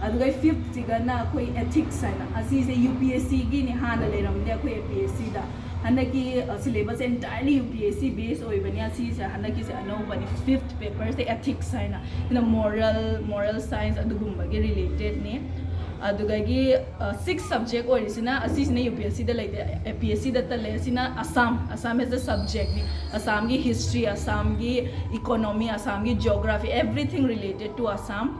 ꯑꯗꯨꯒ ꯐꯤꯐꯠꯁꯤꯒꯅ ꯑꯩꯈꯣꯏ ꯑꯦꯊꯤꯛꯁ ꯍꯥꯏꯅ, ꯑꯁꯤꯁꯦ ꯌꯨ ꯄꯤ ꯑꯦꯁ ꯁꯤꯒꯤꯅꯤ, ꯍꯥꯟꯅ ꯂꯩꯔꯝꯗꯦ ꯑꯩꯈꯣꯏ ꯑꯦ ꯄꯤ ꯑꯦꯁ ꯁꯤꯗ꯫ ꯍꯟꯗꯛꯀꯤ syllabus ꯑꯦꯟꯇꯥꯌꯔꯂꯤ U P S C ꯕꯦꯁ ꯑꯣꯏꯕꯅꯤ꯫ ꯑꯁꯤꯁꯦ ꯍꯟꯗꯛꯀꯤꯁꯦ ꯑꯅꯧꯕꯅꯤ꯫ ꯐꯤꯐꯠ ꯄꯦꯄꯔꯁꯦ ꯑꯦꯊꯤꯛꯁ ꯍꯥꯏꯅ, ꯁꯤꯅ ꯃꯣꯔꯦꯜ ꯃꯣꯔꯦꯜ ꯁꯥꯏꯟꯁ ꯑꯗꯨꯒꯨꯝꯕꯒꯤ ꯔꯤꯂꯦꯇꯦꯠꯅꯤ꯫ ꯑꯗꯨꯗꯒꯤ ꯁꯤꯛꯁ ꯁꯕꯖꯦꯛ ꯑꯣꯏꯔꯤꯁꯤꯅ, ꯑꯁꯤꯁꯤꯅ ꯌꯨ ꯄꯤ ꯑꯦꯁ ꯁꯤꯗ ꯂꯩꯇꯦ, ꯑꯦ ꯄꯤ ꯑꯦꯁ ꯁꯤꯗꯇ ꯂꯩ꯫ ꯑꯁꯤꯅ ꯑꯁꯥꯝ, ꯑꯁꯥꯝ ꯑꯦꯁ ꯑꯦ ꯁꯕꯖꯦꯛꯅꯤ꯫ ꯑꯁꯥꯝꯒꯤ ꯍꯤꯁꯇ꯭ꯔꯤ, ꯑꯁꯥꯝꯒꯤ ꯏꯀꯣꯅꯣꯃꯤ, ꯑꯁꯥꯝꯒꯤ geography, everything related to Assam꯫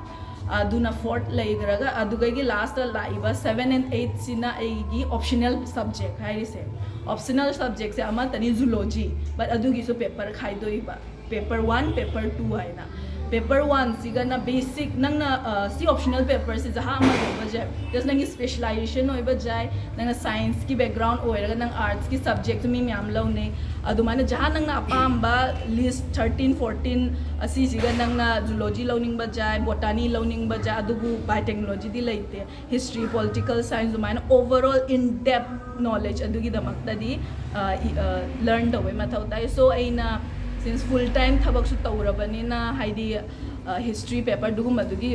ꯑꯗꯨꯅ ꯐꯣꯔꯠ ꯂꯩꯈ꯭ꯔꯒ, ꯑꯗꯨꯗꯒꯤ ꯂꯥꯁꯇ ꯂꯥꯛꯏꯕ ꯁꯕꯦꯟ ꯑꯦꯟ ꯑꯩꯠꯁꯤꯅ ꯑꯩꯒꯤ ꯑꯣꯞꯁꯅꯦꯜ ꯁꯕꯖꯦꯛ ꯍꯥꯏꯔꯤꯁꯦ꯫ ꯑꯣꯞꯁꯅꯦꯜ ꯁꯕꯖꯦꯛꯁꯦ ꯑꯃꯠꯇꯅꯤ, ꯖꯨꯂꯣꯖꯤ, ꯕꯠ ꯑꯗꯨꯒꯤꯁꯨ ꯄꯦꯄꯔ ꯈꯥꯏꯗꯣꯛꯏꯕ, ꯄꯦꯄꯔ ꯋꯥꯟ, ꯄꯦꯄꯔ ꯇꯨ ꯍꯥꯏꯅ꯫ ꯄꯦꯄꯔ ꯋꯥꯟꯁꯤꯒꯅ ꯕꯦꯁꯤꯛ, ꯅꯪꯅ ꯑ, ꯁꯤ ꯑꯣꯞꯁꯅꯦꯜ ꯄꯦꯄꯔꯁꯦ ꯖꯍꯥ ꯑꯃ ꯂꯧꯕ ꯌꯥꯏ, ꯖꯁ ꯅꯪꯒꯤ ꯁ꯭ꯄꯦꯁꯤꯂꯥꯏꯖꯦꯁꯟ ꯑꯣꯏꯕ ꯌꯥꯏ, ꯅꯪꯅ ꯁꯥꯏꯟꯁꯀꯤ ꯕꯦꯛꯒ꯭ꯔꯥꯎꯟ ꯑꯣꯏꯔꯒ ꯅꯪ ꯑꯥꯔꯠꯁꯀꯤ ꯁꯕꯖꯦꯛꯁꯨ ꯃꯤ ꯃꯌꯥꯝ ꯂꯧꯅꯩ꯫ ꯑꯗꯨꯃꯥꯏꯅ ꯖꯍꯥ ꯅꯪꯅ ꯑꯄꯥꯝꯕ ꯂꯤꯁ ꯊꯥꯔꯇꯤꯟ, ꯐꯣꯔꯇꯤꯟ ꯑꯁꯤꯁꯤꯒ ꯅꯪꯅ ꯖꯨꯂꯣꯖꯤ ꯂꯧꯅꯤꯡꯕ ꯌꯥꯏ, ꯕꯣꯇꯥꯅꯤ ꯂꯧꯅꯤꯡꯕ ꯌꯥꯏ, ꯑꯗꯨꯕꯨ ꯕꯥꯏꯑꯣꯇꯦꯛꯅꯣꯂꯣꯖꯤꯗꯤ ꯂꯩꯇꯦ꯫ ꯍꯤꯁꯇ꯭ꯔꯤ, ꯄꯣꯂꯤꯇꯤꯀꯦꯜ ꯁꯥꯏꯟꯁ, ꯑꯗꯨꯃꯥꯏꯅ overall in depth knowledge ꯑꯗꯨꯒꯤꯗꯃꯛꯇꯗꯤ ꯂꯔꯟ ꯇꯧꯕꯩ ꯃꯊꯧ ꯇꯥꯏ꯫ ꯁꯣ ꯑꯩꯅ ꯁꯤꯟꯁ ꯐꯨꯜ ꯇꯥꯏꯝ ꯊꯕꯛꯁꯨ ꯇꯧꯔꯕꯅꯤꯅ, ꯍꯥꯏꯗꯤ ꯍꯤꯁꯇ꯭ꯔꯤ ꯄꯦꯄꯔꯗꯨꯒꯨꯝꯕꯗꯨꯒꯤ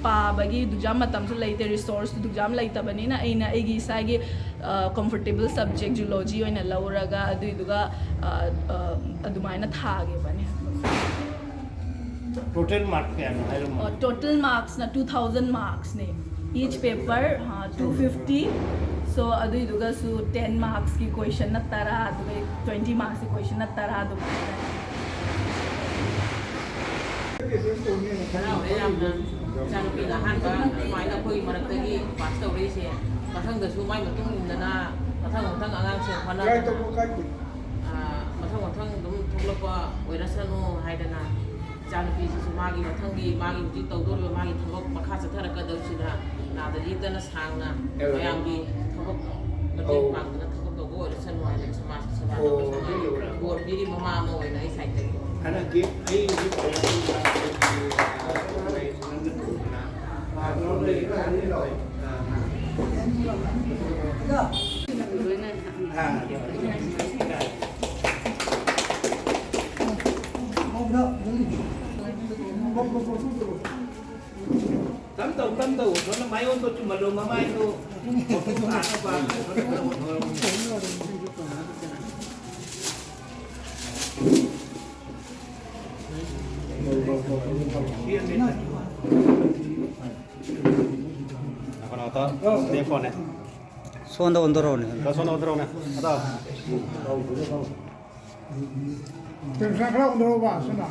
ꯄꯥꯕꯒꯤ ꯑꯗꯨꯛꯌꯥꯝ ꯃꯇꯝꯁꯨ ꯂꯩꯇꯦ, ꯔꯤꯁꯣꯔꯁꯇꯨ ꯑꯗꯨꯛꯌꯥꯝ ꯂꯩꯇꯕꯅꯤꯅ, ꯑꯩꯅ ꯑꯩꯒꯤ ꯏꯁꯥꯒꯤ ꯀꯝꯐꯣꯔꯇꯦꯕꯜ ꯁꯕꯖꯦꯛ ꯖꯨꯂꯣꯖꯤ ꯑꯣꯏꯅ ꯂꯧꯔꯒ ꯑꯗꯨꯏꯗꯨꯒ ꯑ, ꯑ, ꯑꯗꯨꯃꯥꯏꯅ ꯊꯥꯈꯤꯕꯅꯦ꯫ ꯇꯣꯇꯦꯜ ꯃꯥꯔꯛ ꯀꯌꯥꯅꯣ ꯍꯥꯏꯔꯝꯃꯣ? ꯇꯣꯇꯦꯜ ꯃꯥꯔꯛꯁꯅ ꯇꯨ ꯊꯥꯎꯖꯟ ꯃꯥꯔꯛꯁꯅꯦ꯫ Each paper two fifty. So ꯑꯗꯨꯏꯗꯨꯒꯁꯨ ꯇꯦꯟ ꯃꯥꯔꯛꯁꯀꯤ ꯀꯣꯏꯁꯟꯅ ꯇꯔꯥ, ꯑꯗꯨꯒ ꯇ꯭ꯋꯦꯟꯇꯤ ꯃꯥꯔꯛꯁꯀꯤ ꯀꯣꯏꯁꯟꯅ ꯇꯔꯥ ꯑꯗꯨꯃꯥꯏꯅ꯫ ꯍꯔꯥꯎꯔꯦ ꯌꯥꯝꯅ꯫ ꯏꯆꯥꯅꯨꯄꯤꯅ ꯑꯍꯥꯟꯕ ꯁꯨꯃꯥꯏꯅ ꯑꯩꯈꯣꯏ ꯃꯔꯛꯇꯒꯤ ꯄꯥꯁ ꯇꯧꯔꯛꯏꯁꯦ꯫ ꯃꯊꯪꯗꯁꯨ ꯃꯥꯏ ꯃꯇꯨꯡ ꯏꯟꯗꯅ ꯃꯊꯪ ꯃꯊꯪ ꯑꯉꯥꯡꯁꯤꯡ ꯍꯣꯠꯅꯗꯅ, ꯀꯥꯏ ꯇꯧꯕ ꯀꯥꯏꯗꯦ꯫ ꯑ, ꯃꯊꯪ ꯃꯊꯪ ꯑꯗꯨꯝ ꯊꯣꯛꯂꯛꯄ ꯑꯣꯏꯔꯁꯅꯨ ꯍꯥꯏꯗꯅ, ꯏꯆꯥꯅꯨꯄꯤꯁꯤꯁꯨ ꯃꯥꯒꯤ ꯃꯊꯪꯒꯤ, ꯃꯥꯒꯤ ꯍꯧꯖꯤꯛ ꯇꯧꯗꯧꯔꯤꯕ ꯃꯥꯒꯤ ꯊꯕꯛ ꯃꯈꯥ ꯆꯠꯊꯔꯛꯀꯗꯧꯁꯤꯗ ꯅꯥꯗ ꯌꯦꯛꯇꯅ ꯁꯥꯡꯅ ꯃꯌꯥꯝꯒꯤ ꯊꯕꯛ ꯃꯇꯦꯡ ꯄꯥꯡꯗꯅ ꯊꯕꯛ ꯇꯧꯕ ꯑꯣꯏꯔꯁꯅꯨ ꯍꯥꯏꯗꯅ ꯁꯃꯥꯖ ꯁꯦꯕꯥ ꯇꯧꯕꯁꯤꯅ ꯕꯣꯔ ꯄꯤꯔꯤ ꯃꯃꯥ ꯑꯃ ꯑꯣꯏꯅ ꯑꯩ ꯁꯥꯏꯠꯇꯒꯤ꯫ ꯍꯟꯗꯛꯀꯤ ꯑꯩ ꯍꯧꯖꯤꯛ ꯇꯝ ꯇꯧ, ꯇꯝ ꯇꯧ꯫ ꯁꯣꯝꯗ ꯃꯥꯏ ꯑꯣꯟꯕ ꯆꯨꯝꯍꯜꯂꯣ, ꯃꯃꯥꯏꯗꯣ ꯃꯈꯣꯡ ꯍꯥꯞꯄ꯫ ꯉꯥꯏꯈꯣ, ꯉꯥꯏꯈꯣ, ꯂꯦꯞꯄꯣꯅꯦ꯫ ꯁꯣꯝꯗ ꯑꯣꯟꯊꯣꯔꯛꯑꯣꯅꯦ꯫ ꯁꯣꯝꯗ ꯑꯣꯟꯊꯣꯔꯛꯑꯣꯅꯦ꯫ ꯑꯗꯣ꯫ ꯈꯔ ꯑꯣꯟꯊꯣꯔꯛꯑꯣꯕ, ꯁꯣꯝꯗ꯫